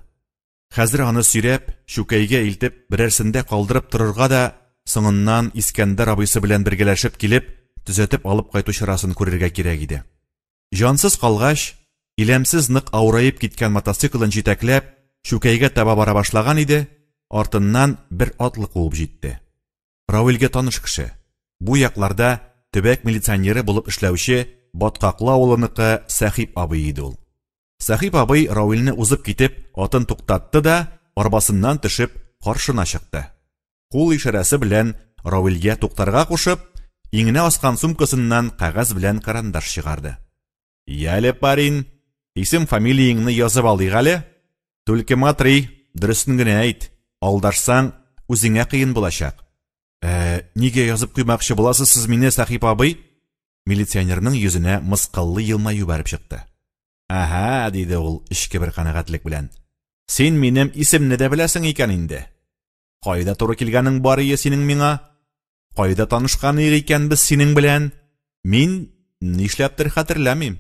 Хәзер аны сөйрәп, Чүкәйгә илтеп, берәрсендә калдырып торырга да, соңыннан Искәндәр абыйсы белән бергәләшеп килеп, төзәтеп алып кайту чарасын күрергә кирәк иде. Җансыз калгач, иләмсез нык авыраеп киткән мотоциклын җитәкләп, Чүкәйгә таба бара башлаган иде, артыннан бер атлы куып җитте. Рауилгә таныш кеше. Бу якларда төбәк милиционеры булып эшләүче Баткаклы авылыныкы Сәхип абый иде ул. Сәхип абый Рауилне узып китеп, атын туктатты да, арбасыннан төшеп, каршына чыкты. Кул ишарәсе белән Рауилгә туктарга кушып, иңенә аскан сумкасыннан кәгазь белән карандаш чыгарды. Яле, парень, исем-фамилияңне язып алыйк әле. Түлке матри, дөресен генә әйт. Алдашсаң, үзеңә кыен булачак. Ә, нигә язып куймакчы буласыз сез мине, Сәхип абый? Милиционерның йөзенә мыскыллы елмаю бәреп чыкты. Әһә, диде ул эчке бер канәгатьлек белән. Син минем исемне дә беләсең икән инде. Кайда туры килгәнең бар ие синең миңа? Кайда танышкан идек икән без синең белән? Мин нишләптер хәтерләмим.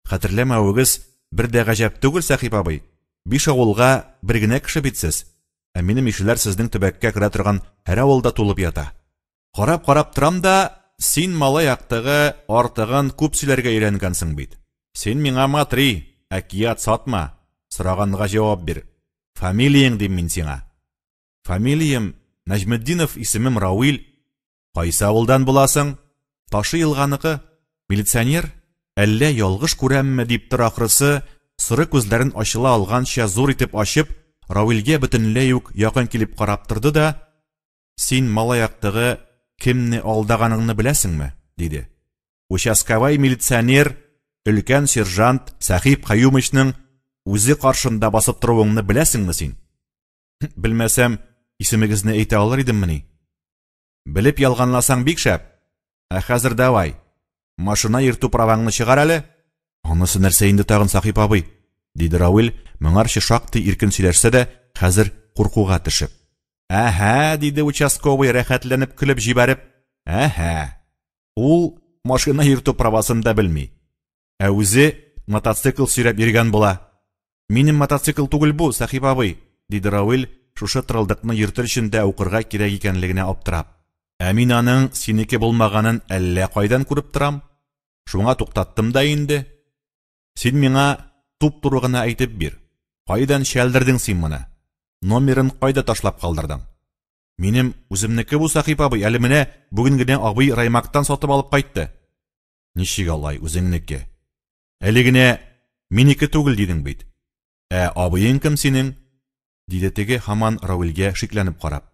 Хәтерләмәвегез бер дә гаҗәп түгел, Сәхип абый. Биш авылга бер генә кеше бит сез. Ә минем ишеләр сезнең төбәккә керә торган һәр авылда тулып ята. Карап-карап торам да, син малай актыгы артыгын күп сөйләргә өйрәнгәнсең бит. Син миңа матри, әкият сатма. Сораганга җавап бир. Фамилияң дим мин сиңа. Фамилиям Нәҗметдинов, исемем Рауил. Кайсы авылдан буласың? Ташы елганыкы. Милиционер, әллә ялгыш күрәмме дип тор ахрысы, соры күзләрен ачыла алганча зур итеп ачып, Рауилгә бөтенләй үк якын килеп карап торды да, Син, малай актыгы, кемне алдаганыңны беләсеңме? диде. Участковай милиционер, өлкән сержант Сәхип Каюмычның үзе каршында басып торуыңны беләсеңме син? Белмәсәм, исемегезне әйтә алыр идеммени? Белеп ялганласаң бик шәп. Ә хәзер давай. Машина йөртү праваңны чыгар әле. Анысы нәрсә инде тагын, Сахип абый? диде Рауил, моңарчы шактый иркен сөйләшсә дә, хәзер куркуга төшеп. Әһә, диде участковый рәхәтләнеп көлеп җибәреп. Әһә. Ул машина йөртү правасын да белми. Ә үзе мотоцикл сөйрәп йөргән була. Минем мотоцикл түгел бу, Сәхип абый, диде Рауил, шушы тырылдыкны йөртер өчен дә укырга кирәк икәнлегенә аптырап. Ә мин аның синеке булмаганын әллә кайдан күреп торам. Шуңа туктаттым да инде. Син миңа туп-туры гына әйтеп бир. Кайдан чәлдердең син моны? Номерын кайда ташлап калдырдың? Минем үземнеке бу, Сәхип абый, әле менә бүген генә абый раймактан сатып алып кайтты. Ничек алай үзеңнеке? Әле генә минеке түгел дидең бит. Ә абыең кем синең? диде теге һаман Равилгә шикләнеп карап.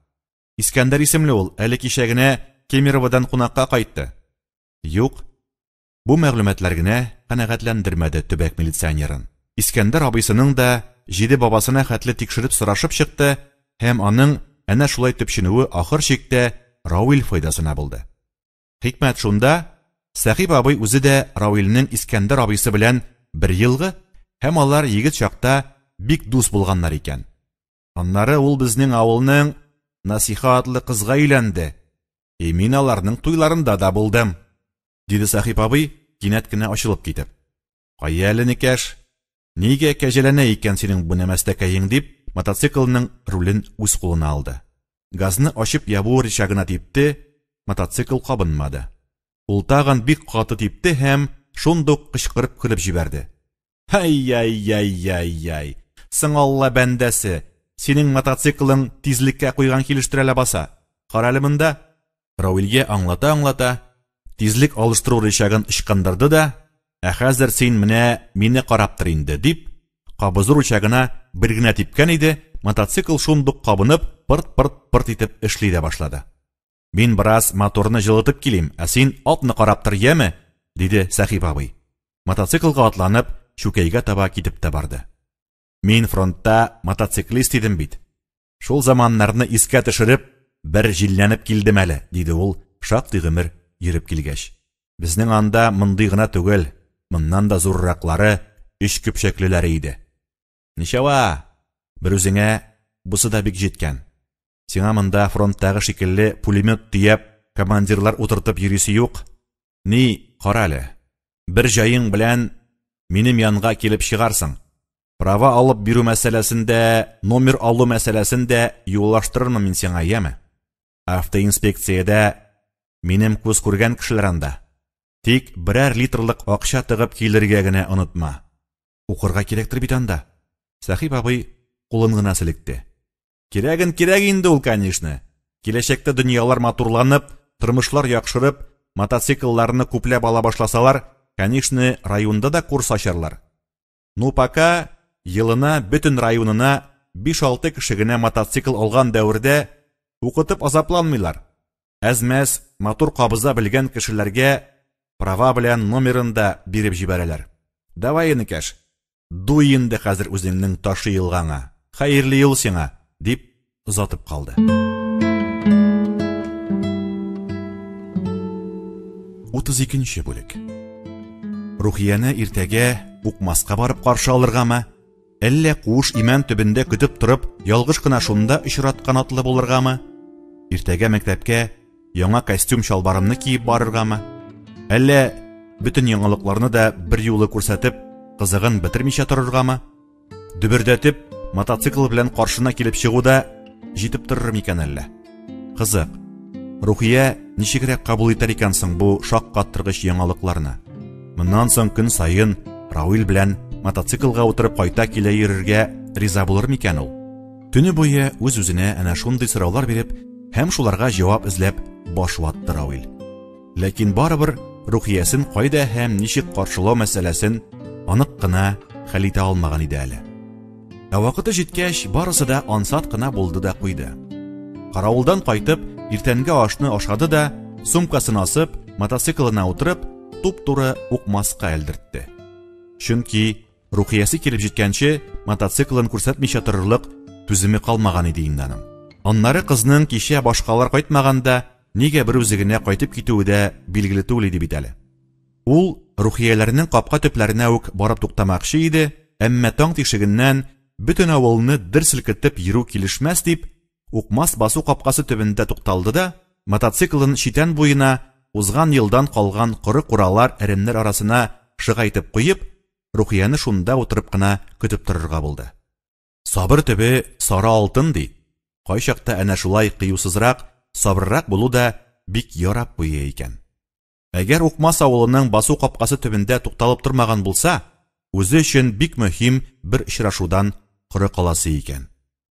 Искәндәр исемле ул, әле кичә генә Кемероводан кунакка кайтты. Юк, бу мәгълүматлар генә канәгатьләндермәде төбәк милиционерын. Искәндәр абыйсының да җиде бабасына хәтле тикшереп сорашып чыкты һәм аның әнә шулай төпченүе ахыр чиктә Равил файдасына булды. Хикмәт шунда, Сәхип абый үзе дә Равилнең Искәндәр абыйсы белән бер елгы һәм алар егет чакта бик дус булганнар икән. Аннары ул безнең авылның Насиха атлы кызга өйләнде. И мин аларның туйларында да булдым, диде Сәхип абый, кинәт кенә ачылып китеп. Кая әле, энекәш? Нигә кәҗәләнә икән синең бу нәмәстәкәең, дип, мотоциклның рулен үз кулына алды. Газны ачып ябу рычагына типте, мотоцикл кабынмады. Ул тагын бик каты типте һәм шундук кычкырып көлеп җибәрде. Ай-яй-яй-яй-яй! Соң Алла бәндәсе, синең мотоциклың тизлеккә куйган килеш тора ләбаса. Кара әле монда. Равилгә аңлата-аңлата, тизлек алыштыру рычагын ычкындырды да, ә хәзер син менә мине карап тор инде, дип, кабызу рычагына бер генә типкән иде, мотоцикл шундук кабынып, пырт-пырт-пырт итеп эшли дә башлады. Мин бераз моторны җылытып килим, ә син атны карап тор, яме, диде Сәхип абый. Мотоциклга атланып, Чүкәйгә таба китеп тә барды. Мин фронтта мотоциклист идем бит. Шул заманнарны искә төшереп, бер җилләнеп килдем әле, диде ул, шактый гомер йөреп килгәч. Безнең анда мондый гына түгел, моннан да зурраклары, өч көпчәклеләре иде. Ничава, бер үзеңә бусы да бик җиткән. Сиңа монда фронттагы шикелле пулемет төяп, командирлар утыртып йөрисе юк. Ни, кара әле, бер җаең белән минем янга килеп чыгарсың. Права алып бирү мәсьәләсен дә, номер алу мәсьәләсен дә юллаштырырмын мин сиңа, яме? Автоинспекциядә минем күз күргән кешеләр анда. Тик берәр литрлык акча тыгып килергә генә онытма. Укырга кирәктер бит анда. Сәхип абый кулын гына селекте. Кирәген кирәк инде ул, конечно. Киләчәктә дөньялар матурланып, тормышлар яхшырып, мотоциклларны күпләп ала башласалар, конечно, районда да курс ачарлар. Ну пока елына бөтен районына 5-6 кеше генә мотоцикл алган дәвердә укытып азапланмыйлар. Әз-мәз матур кабыза белгән кешеләргә права белән номерын да биреп җибәрәләр. Давай, энекәш, дуй инде хәзер үзеңнең ташы елгаңа. Хәерле юл сиңа, дип озатып калды. 32 бүлек. Рухияне иртәгә Укмаска барып каршы алыргамы, Әллә куыш имән төбендә көтеп торып, ялгыш кына шунда очраткан атлы булыргамы? Иртәгә мәктәпкә яңа костюм-чалбарымны киеп барыргамы? Әллә бөтен яңалыкларны да берьюлы күрсәтеп, кызыгын бетермичә торыргамы? Дөбердәтеп, мотоцикл белән каршына килеп чыгу да җитеп торыр микән әллә? Кызык. Рухия ничегрәк кабул итәр икән соң бу шаккаттыргыч яңалыкларны? Моннан соң көн саен Рауил белән мотоциклга утырып кайта килә йөрергә риза булыр микән ул? Төне буе үз-үзенә әнә шундый сораулар биреп һәм шуларга җавап эзләп баш ватты Рауил. Ләкин барыбер Рухиясен кайда һәм ничек каршылау мәсьәләсен анык кына хәл итә алмаган иде әле. Ә вакыты җиткәч, барысы да ансат кына булды да куйды. Каравылдан кайтып, иртәнге ашны ашады да, сумкасын асып, мотоциклына утырып, туп-туры Укмаска элдертте. Чөнки Рухиясе килеп җиткәнче, мотоциклын күрсәтмичә торырлык түземе калмаган иде инде аның. Аннары кызның кичә башкалар кайтмаганда, нигә бер үзе генә кайтып китүе дә билгеле түгел иде бит әле. Ул Рухияләрнең капка төпләренә үк барып туктамакчы иде, әмма таң тишегеннән бөтен авылны дер селкетеп йөрү килешмәс дип, Укмас басу капкасы төбендә тукталды да, мотоциклын читән буена, узган елдан калган коры куралар, әремнәр арасына шыгайтып куеп, Рухияне шунда утырып кына көтеп торырга булды. Сабыр төбе сары алтын, ди. Кайчакта әнә шулай кыюсызрак, сабыррак булу да бик ярап куя икән. Әгәр Укмас авылының басу капкасы төбендә тукталып тормаган булса, үзе өчен бик мөһим бер очрашудан коры каласы икән.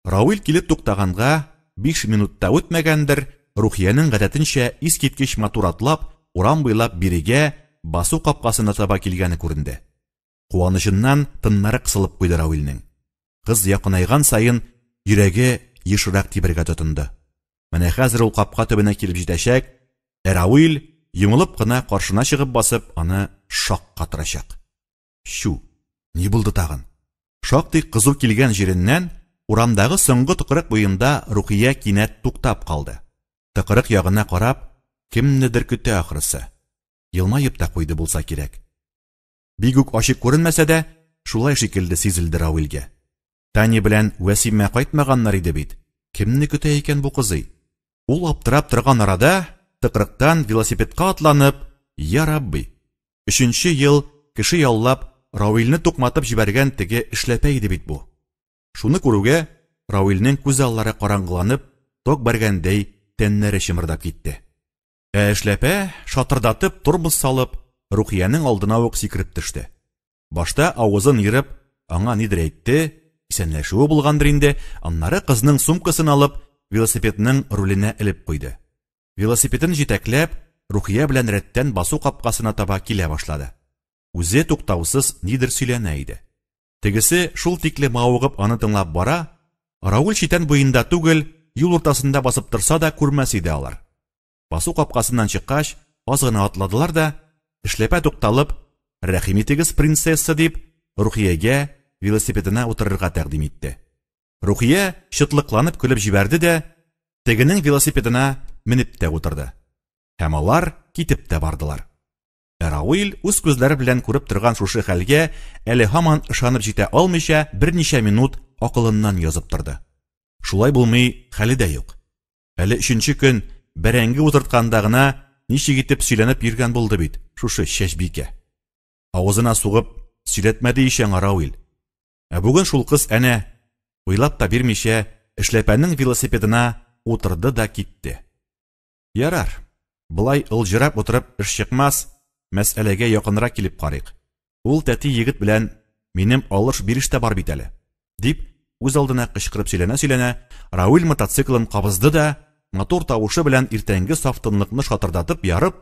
Рауил килеп туктаганга 5 минут та үтмәгәндер, Рухиянең гадәтенчә искиткеч матур атлап, урам буйлап бирегә, басу капкасына таба килгәне күренде. Куанычыннан тыннары кысылып куйды Рауилнең. Кыз якынайган саен йөрәге ешрак тибергә тотынды. Менә хәзер ул капка төбенә килеп җитәчәк, ә Рауил йомылып кына каршына чыгып басып, аны шаккатырачак. Чү, ни булды тагын? Шактый кызу килгән җиреннән урамдагы соңгы тыкрык буенда Рухия кинәт туктап калды. Тыкрык ягына карап, кемнедер көтә ахрысы. Елмаеп та куйды булса кирәк. Бик үк ачык күренмәсә дә, шулай шикелле сизелде Рауилгә. Таня белән Вәсимә кайтмаганнар иде бит. Кемне көтә икән бу кызый? Ул аптырап торган арада, тыкрыктан велосипедка атланып, Я Рабби! Өченче ел кеше яллап, Рауилне тукматып җибәргән теге эшләпә иде бит бу. Шуны күрүгә, Рауилнең күз аллары караңгыланып, ток бәргәндәй тәннәре чымырдап китте. Ә эшләпә, шатырдатып тормоз салып, Рухиянең алдына ук сикереп төште. Башта авызын ерып, аңа нидер әйтте, исәнләшүе булгандыр инде, аннары кызның сумкасын алып, велосипедның руленә элеп куйды. Велосипедын җитәкләп, Рухия белән рәттән басу капкасына таба килә башлады. Үзе туктаусыз нидер сөйләнә иде. Тегесе шул тикле мавыгып аны тыңлап бара, Рауль читән буенда түгел, юл уртасында басып торса да күрмәс иде алар. Басу капкасыннан чыккач, аз гына атладылар да, эшләпә тукталып, "Рәхим итегез, принцесса", дип, Рухиягә велосипедына утырырга тәкъдим итте. Рухия чытлыкланып көлеп җибәрде дә, тегенең велосипедына менеп тә утырды. Һәм алар китеп тә бардылар. Ә Рауил үз күзләре белән күреп торган шушы хәлгә әле һаман ышанып җитә алмыйча берничә минут акылыннан язып торды. Шулай булмый хәле дә юк. Әле өченче көн бәрәңге утыртканда гына ничек итеп сөйләнеп йөргән булды бит шушы чәчбикә. Авызына сугып сөйләтмәде ич аңа Рауил. Ә бүген шул кыз әнә, уйлап та бирмичә, эшләпәнең велосипедына утырды да китте. Ярар, болай ылҗырап утырып эш чыкмас, мәсьәләгә якынрак килеп карыйк. Ул тәти егет белән минем алыш-биреш тә бар бит әле, дип, үз алдына кычкырып сөйләнә-сөйләнә, Рауил мотоциклын кабызды да, матур тавышы белән иртәнге саф тынлыкны шатырдатып ярып,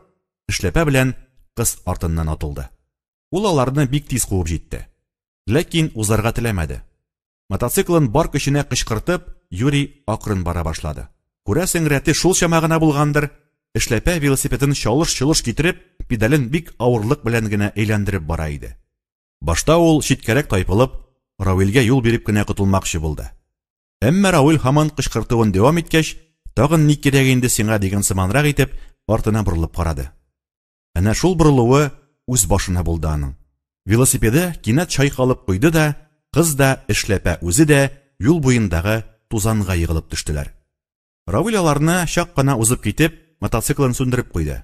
эшләпә белән кыз артыннан атылды. Ул аларны бик тиз куып җитте. Ләкин узарга теләмәде. Мотоциклын бар көченә кычкыртып, Юрий акрын бара башлады. Күрәсең, рәте шул чама гына булгандыр, эшләпә велосипедын чалыш-чолыш китереп, педален бик авырлык белән генә әйләндереп бара иде. Башта ул читкәрәк тайпылып, Равилгә юл биреп кенә котылмакчы булды. Әмма Равил һаман кычкыртуын дәвам иткәч, тагын ни кирәк инде сиңа дигән сыманрак итеп, артына борылып карады. Әнә шул борылуы үз башына булды аның. Велосипеды кинәт чайкалып куйды да, Кыз да, эшләпә үзе дә юл буендагы тузанга егылып төштеләр. Равил аларны чак кына узып китеп, мотоциклын сүндереп куйды.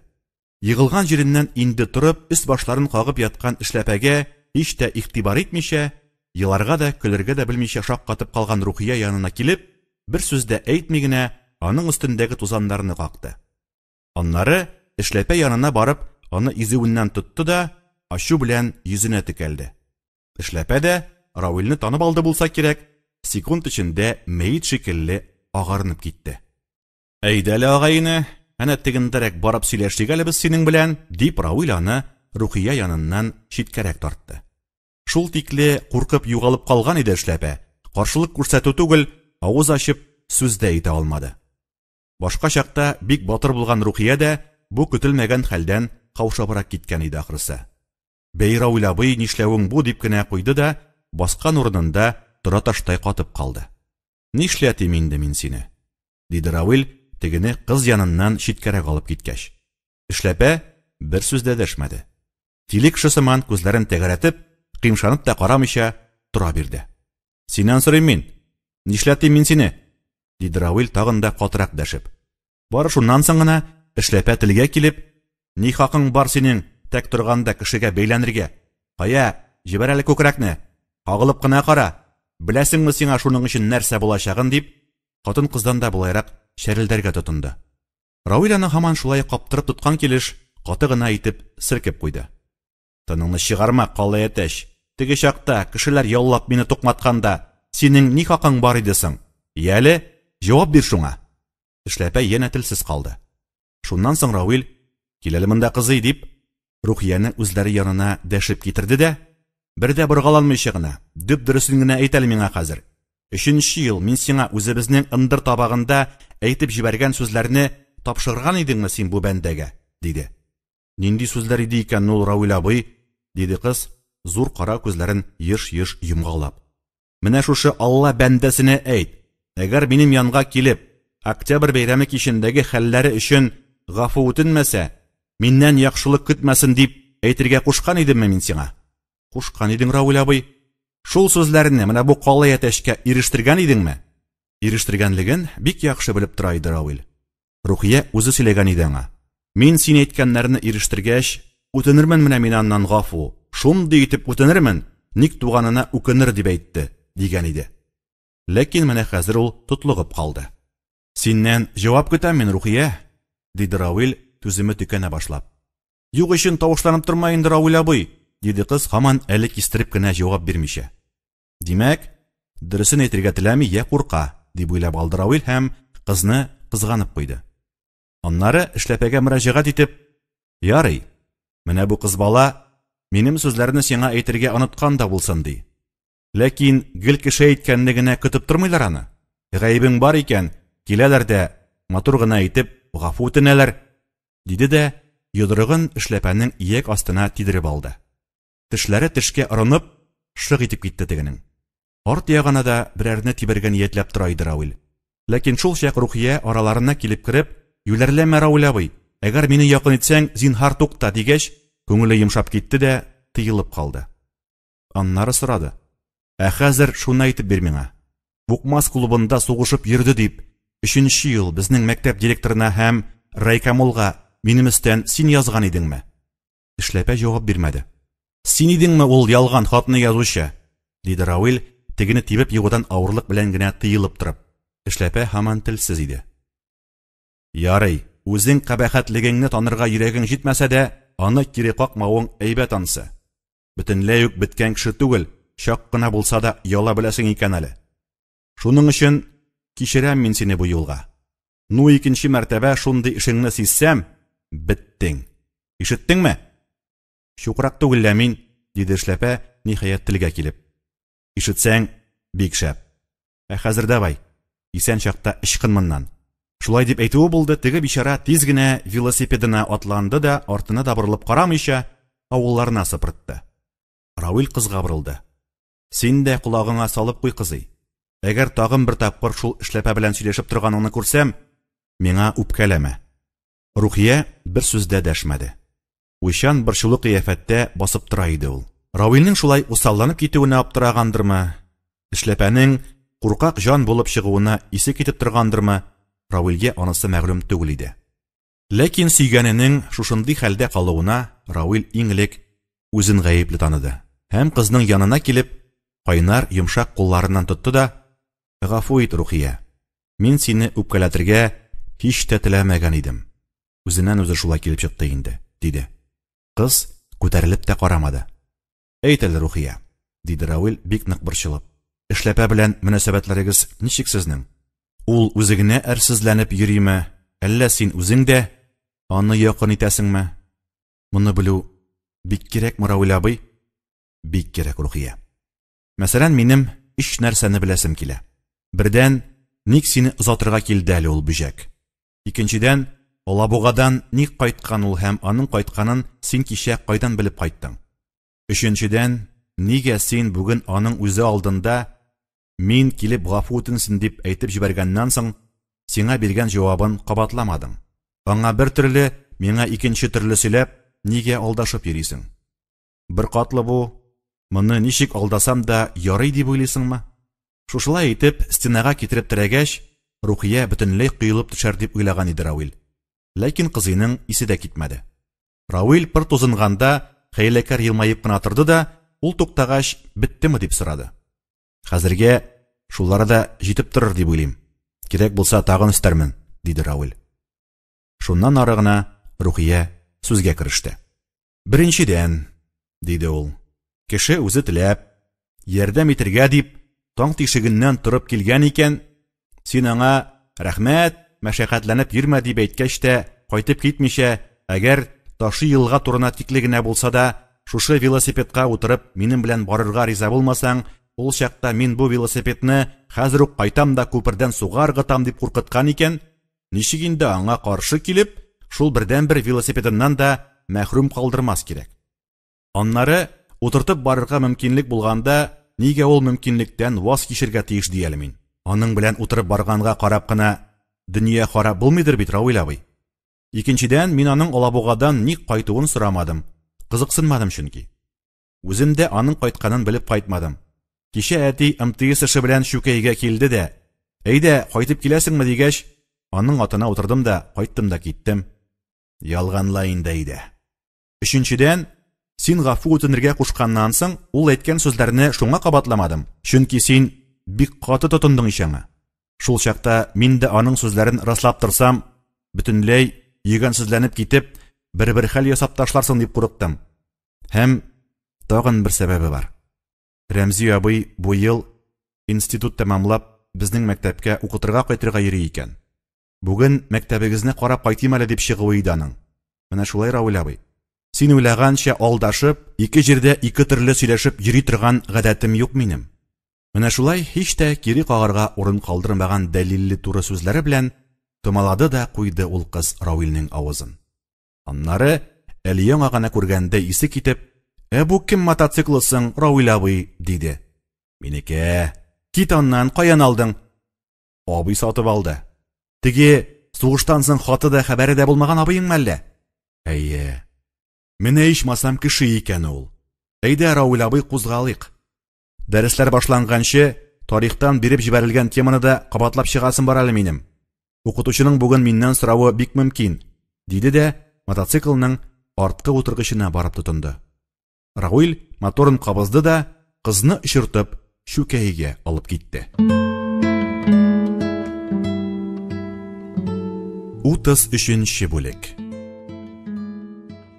Егылган җиреннән инде торып, өс-башларын кагып яткан эшләпәгә һич тә игътибар итмичә, еларга да, көлергә дә белмичә шаккатып калган Рухия янына килеп, бер сүз дә әйтми генә, аның өстендәге тузаннарны какты. Аннары эшләпә янына барып, аны изүеннән тотты да, ачу белән йөзенә текәлде. Эшләпә дә Равилне танып алды булса кирәк, секунд эчендә мәет шикелле агарынып китте. Әйдә әле, агай-эне, әнә тегендәрәк барып сөйләшик әле без синең белән, дип Равил аны Рухия яныннан читкәрәк тартты. Шул тикле куркып югалып калган иде эшләпә, каршылык күрсәтү түгел, авыз ачып сүз дә әйтә алмады. Башка чакта бик батыр булган Рухия дә бу көтелмәгән хәлдән каушабрак киткән иде ахрысы. Бәй, Равил абый, нишләвең бу, дип кенә куйды да, баскан урынында тораташтай катып калды. Нишләтим инде мин сине? диде Равил, тегене кыз яныннан читкәрәк алып киткәч. Эшләпә бер сүз дә дәшмәде. Тиле кеше сыман күзләрен тәгәрәтеп, кыймшанып та карамыйча тора бирде. Синнән сорыйм мин. Нишләтим мин сине? диде Равил тагын да катырак дәшеп. Бары шуннан соң гына эшләпә телгә килеп, Ни хакың бар синең тәк торганда кешегә бәйләнергә? Кая, җибәр әле күкрәкне. Кагылып кына кара. Беләсеңме сиңа шуның өчен нәрсә булачагын, дип, хатын-кыздан да болайрак чәрелдәргә тотынды. Равил аны һаман шулай каптырып тоткан килеш, каты гына итеп селкеп куйды. Тыныңны чыгарма, калай әтәч. Теге чакта, кешеләр яллап мине тукматканда, синең ни хакың бар иде соң? Яле, җавап бир шуңа. Эшләпә янә телсез калды. Шуннан соң Равил, кил әле монда, кызый, дип, Рухияне үзләре янына дәшеп китерде дә, бер дә боргаланмыйча гына, дөп-дөресен генә әйт әле миңа хәзер. Өченче ел мин сиңа үзебезнең ындыр табагында әйтеп җибәргән сүзләрне тапшырган идеңме син бу бәндәгә? диде. Нинди сүзләр иде икән ул, Равил абый? диде кыз, зур кара күзләрен еш-еш йомгалап. Менә шушы Алла бәндәсенә әйт, әгәр минем янга килеп, Октябрь бәйрәме кичендәге хәлләре өчен гафу үтенмәсә, миннән яхшылык көтмәсен дип әйтергә кушкан идемме мин сиңа? Кушкан идең, Равил абый. Шул сүзләрне менә бу калай әтәчкә ирештергән идеңме? Ирештергәнлеген бик яхшы белеп тора иде Равил. Рухия үзе сөйләгән иде аңа. Мин син әйткәннәрне ирештергәч, үтенермен менә мин аннан гафу, шундый итеп үтенермен, ник туганына үкенер дип әйтте, дигән иде. Ләкин менә хәзер ул тотлыгып калды. Синнән җавап көтәм мин, Рухия, диде Равил, түземе төкәнә башлап. Юк өчен тавышланып торма инде, Равил абый, диде кыз, һаман әле кистереп кенә җавап бирмичә. Димәк, дөресен әйтергә теләми я курка, дип уйлап алды Равил һәм кызны кызганып куйды. Аннары эшләпәгә мөрәҗәгать итеп, Ярый, менә бу кыз бала минем сүзләрне сиңа әйтергә оныткан да булсын, ди. Ләкин гел кеше әйткәнне генә көтеп тормыйлар аны. Гаебең бар икән, киләләр дә, матур гына итеп, гафу үтенәләр, диде дә, йодрыгын эшләпәнең ияк астына тидереп алды. Тешләре тешкә орынып, шык итеп китте тегенең. Арт ягына да берәрне тибәргә ниятләп тора иде Равил. Ләкин шул чак Рухия араларына килеп кереп, Юләрләмә, Равил абый, әгәр мине якын итсәң, зинһар тукта, дигәч, күңеле йомшап китте дә, тыелып калды. Аннары сорады. Ә хәзер шуны әйтеп бир миңа. Букмас клубында сугышып йөрде дип, өченче ел безнең мәктәп директорына һәм райкомолга минем өстән син язган идеңме? Эшләпә җавап бирмәде. Син идеңме ул ялган хатны язучы? диде Равил, тегене тибеп егудан авырлык белән генә тыелып торып. Эшләпә һаман телсез иде. Ярый, үзең кабахәтлегеңне танырга йөрәгең җитмәсә дә, аны кире какмавың әйбәт ансы. Бөтенләй үк беткән кеше түгел, чак кына булса да яла беләсең икән әле. Шуның өчен кичерәм мин сине бу юлга. Ну икенче мәртәбә шундый эшеңне сизсәм, беттең. Ишеттеңме? Чукрак түгел лә мин, диде эшләпә, ниһаять телгә килеп. Ишетсәң, бик шәп. Ә хәзер давай, исән чакта ычкын моннан. Шулай дип әйтүе булды, теге бичара тиз генә велосипедына атланды да, артына да борылып карамыйча, авылларына сыпыртты. Равил кызга борылды. Син дә колагыңа салып куй, кызый. Әгәр тагын бер тапкыр шул эшләпә белән сөйләшеп торганыңны күрсәм, миңа үпкәләмә. Рухия бер сүз дә дәшмәде. Уйчан, борчулы кыяфәттә басып тора иде ул. Равилнең шулай усалланып китүенә аптырагандырмы, Эшләпәнең куркак җан булып чыгуына исе китеп торгандырмы, Равилгә анысы мәгълүм түгел иде. Ләкин сөйгәненең шушындый хәлдә калуына Равил иң элек үзен гаепле таныды һәм кызның янына килеп, кайнар йомшак кулларыннан тотты да, «Гафу ит, Рухия, мин сине үпкәләтергә һич тә теләмәгән идем. Үзеннән-үзе шулай килеп чыкты инде», диде. Кыз күтәрелеп тә карамады. Әйт әле, Рухия, диде Равил бик нык борчылып. Эшләпә белән мөнәсәбәтләрегез ничек сезнең? Ул үзе генә әрсезләнеп йөриме, әллә син үзең дә аны якын итәсеңме? Моны белү бик кирәкме, Равил абый? Бик кирәк, Рухия. Мәсәлән, минем өч нәрсәне беләсем килә. Бердән, ник сине озатырга килде әле ул бөҗәк? Икенчедән, Алабугадан ник кайткан ул һәм аның кайтканын син кичә кайдан белеп кайттың? Өченчедән, нигә син бүген аның үзе алдында мин килеп гафу үтенсен дип әйтеп җибәргәннән соң, сиңа биргән җавабын кабатламадың? Аңа бер төрле, миңа икенче төрле сөйләп, нигә алдашып йөрисең? Беркатлы бу, моны ничек алдасам да ярый дип уйлыйсыңмы? Шушылай итеп, стенага китереп терәгәч, Рухия бөтенләй коелып төшәр дип уйлаган иде Равил. Ләкин кызыйның исе дә китмәде. Равил пыр тузынганда хәйләкәр елмаеп кына торды да, ул туктагач, беттеме дип сорады. Хәзергә шулары да җитеп торыр дип уйлыйм. Кирәк булса тагын өстәрмен, диде Равил. Шуннан ары гына Рухия сүзгә кереште. Беренчедән, диде ул, кеше үзе теләп, ярдәм итергә дип, таң тишегеннән торып килгән икән, син аңа рәхмәт, мәшәкатьләнеп йөрмә дип әйткәч тә, кайтып китмичә, әгәр Ташы елга турына тикле генә булса да, шушы велосипедка утырып минем белән барырга риза булмасаң, ул чакта мин бу велосипедны хәзер үк кайтам да күпердән суга ыргытам дип куркыткан икән, ничек инде аңа каршы килеп, шул бердәнбер велосипедыннан да мәхрүм калдырмас кирәк. Аннары, утыртып барырга мөмкинлек булганда, нигә ул мөмкинлектән ваз кичергә тиеш ди әле мин? Аның белән утырып барганга карап кына дөнья харап булмыйдыр бит, Равил абый. Икенчедән, мин аның Алабугадан ник кайтуын сорамадым. Кызыксынмадым чөнки. Үзем дә аның кайтканын белеп кайтмадым. Кичә әти МТС эше белән Чүкәйгә килде дә, Әйдә, кайтып киләсеңме дигәч, аның атына утырдым да, кайттым да киттем. Ялганла инде, әйдә. Өченчедән, син гафу үтенергә кушканнан соң, ул әйткән сүзләрне шуңа кабатламадым, чөнки син бик каты тотындың ич аңа. Шул чакта мин дә аның сүзләрен раслап торсам, бөтенләй йөгәнсезләнеп китеп, бер-бер хәл ясап ташларсың дип курыктым. Һәм тагын бер сәбәбе бар. Рәмзи абый бу ел институт тәмамлап, безнең мәктәпкә укытырга кайтырга йөри икән. Бүген мәктәбегезне карап кайтыйм әле дип чыгуы иде аның. Менә шулай, Равил абый. Син уйлаганча алдашып, ике җирдә ике төрле сөйләшеп йөри торган гадәтем юк минем. Менә шулай һич тә кире кагарга урын калдырмаган дәлилле туры сүзләре белән томалады да куйды ул кыз Равилнең авызын. Аннары, әле яңа гына күргәндәй исе китеп, «Ә бу кем мотоциклы соң, Равил абый?» диде. «Минеке. Кит аннан, каян алдың?» Абый сатып алды. Теге сугыштан соң хаты да хәбәре дә булмаган абыеңмы әллә? Әйе. Менә ичмасам кеше икән ул. Әйдә, Равил абый, кузгалыйк. Дәресләр башланганчы, тарихтан биреп җибәрелгән теманы да кабатлап чыгасым бар әле минем. Укытучының бүген миннән соравы бик мөмкин, диде дә мотоциклның арткы утыргычына барып тотынды. Равил моторын кабызды да, кызны очыртып, Чүкәйгә алып китте. 33 бүлек.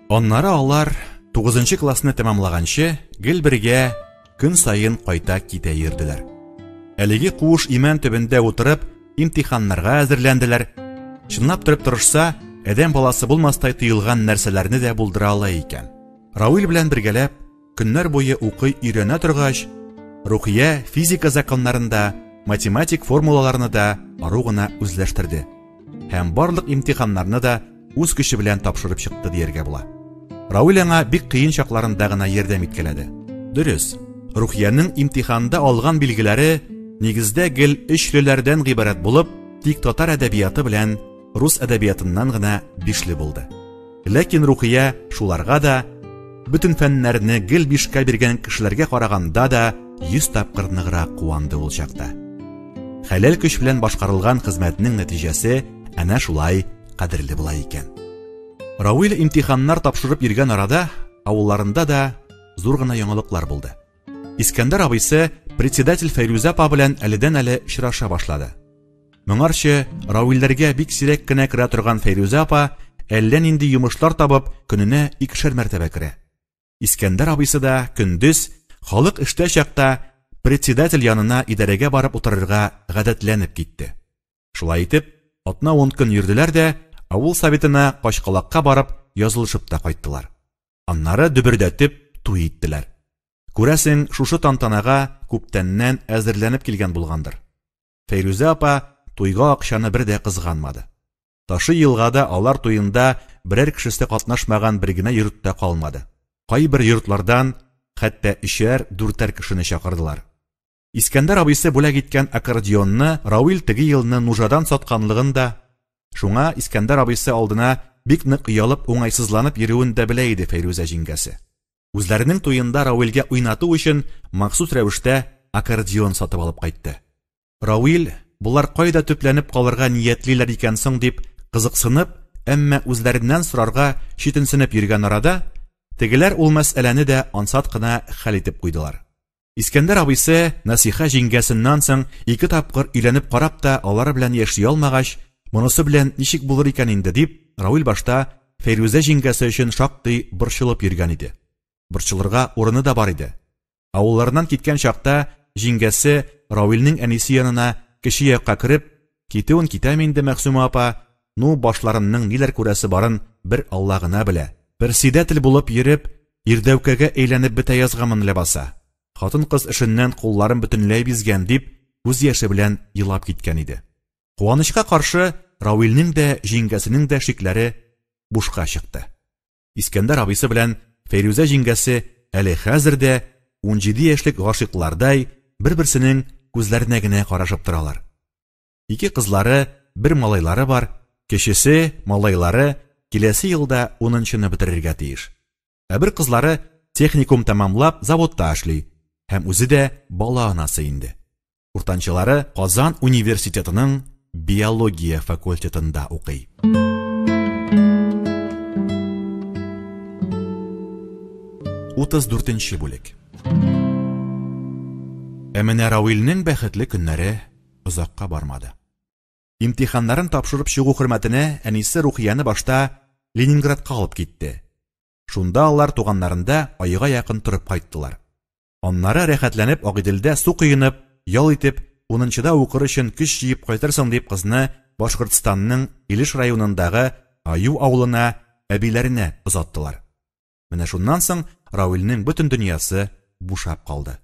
Аннары алар 9 классны тәмамлаганчы гел бергә көн саен кайта китә йөрделәр. Әлеге куыш имән төбендә утырып, имтиханнарга әзерләнделәр. Чынлап торып тырышса, адәм баласы булмастай тоелган нәрсәләрне дә булдыра ала икән. Равил белән бергәләп, көннәр буе укый өйрәнә торгач, Рухия физика законнарын да, математик формулаларны да ару гына үзләштерде. Һәм барлык имтиханнарны да үз көче белән тапшырып чыкты дияргә була. Равил аңа бик кыен чакларында гына ярдәм иткәләде. Дөрес, Рухиянең имтиханда алган билгеләре нигездә гел өчлеләрдән гыйбарәт булып, тик татар әдәбияты белән рус әдәбиятыннан гына бишле булды. Ләкин Рухия шуларга да, бөтен фәннәрне гел бишкә биргән кешеләргә караганда да 100 тапкыр ныграк куанды ул чакта. Хәләл көч белән башкарылган хезмәтнең нәтиҗәсе әнә шулай кадерле була икән. Равил имтиханнар тапшырып йөргән арада авылларында да зур гына яңалыклар булды. Искәндәр абыйсы председатель Фәйрүзә апа белән әледән-әле очраша башлады. Моңарчы Равилләргә бик сирәк кенә керә торган Фәйрүзә апа әллә нинди йомышлар табып, көненә икешәр мәртәбә керә. Искәндәр абыйсы да көндез халык эштә чакта председатель янына идарәгә барып утырырга гадәтләнеп китте. Шулай итеп, атна-ун көн йөрделәр дә, авыл советына Качкалакка барып язылышып та кайттылар. Аннары дөбердәтеп туй иттеләр. Күрәсең, шушы тантанага күптәннән әзерләнеп килгән булгандыр. Фәйрүзә апа туйга акчаны бер дә кызганмады. Ташы елгада алар туенда берәр кешесе катнашмаган бер генә йорт та калмады. Кайбер йортлардан хәтта өчәр, дүртәр кешене чакырдылар. Искәндәр абыйсы бүләк иткән аккордеонны Равил теге елны нужадан сатканлыгын да, шуңа Искәндәр абыйсы алдына бик нык оялып, уңайсызланып йөрүен дә белә иде Фәйрүзә җиңгәсе. Үзләренең туенда Равилгә уйнату өчен махсус рәвештә аккордеон сатып алып кайтты. Равил, болар кайда төпләнеп калырга ниятлиләр икән соң дип кызыксынып, әмма үзләреннән сорарга читенсенеп йөргән арада, тегеләр ул мәсьәләне дә ансат кына хәл итеп куйдылар. Искәндәр абыйсы Насиха җиңгәсеннән соң ике тапкыр өйләнеп карап та алар белән яши алмагач, монысы белән ничек булыр икән инде дип, Равил башта Фәйрүзә җиңгәсе өчен шактый борчылып йөргән иде. Борчылырга урыны да бар иде. Авылларыннан киткән чакта җиңгәсе Равилнең әнисе янына кече якка кереп, китүен китәм инде, Мәгъсүмә апа, ну башларымның ниләр күрәсе барын бер Алла гына белә. Председатель булып йөреп, ирдәүкәгә әйләнеп бетә язганмын ләбаса. Хатын-кыз эшеннән кулларым бөтенләй бизгән, дип, күз яше белән елап киткән иде. Куанычка каршы, Равилнең дә, җиңгәсенең дә шикләре бушка чыкты. Искәндәр абыйсы белән Фәйрүзә җиңгәсе әле хәзер дә 17 яшьлек гашыйклардай бер-берсенең күзләренә генә карашып торалар. Ике кызлары, бер малайлары бар, кечесе, малайлары киләсе елда 10-нчыны бетерергә тиеш. Ә бер кызлары техникум тәмамлап заводта эшли һәм үзе дә бала анасы инде. Уртанчылары Казан университетының биология факультетында укый. 34 бүлек. Ә менә Равилнең бәхетле көннәре озакка бармады. Имтиханнарын тапшырып чыгу хөрмәтенә әнисе Рухияне башта Ленинградка алып китте. Шунда алар туганнарында айга якын торып кайттылар. Аннары рәхәтләнеп Агыйделдә су коенып, ял итеп, унынчыда укыр өчен көч җыеп кайтырсың дип кызны Башкортстанның Илеш районындагы Аю авылына әбиләренә озаттылар. Менә шуннан соң Равилнең бөтен дөньясы бушап калды.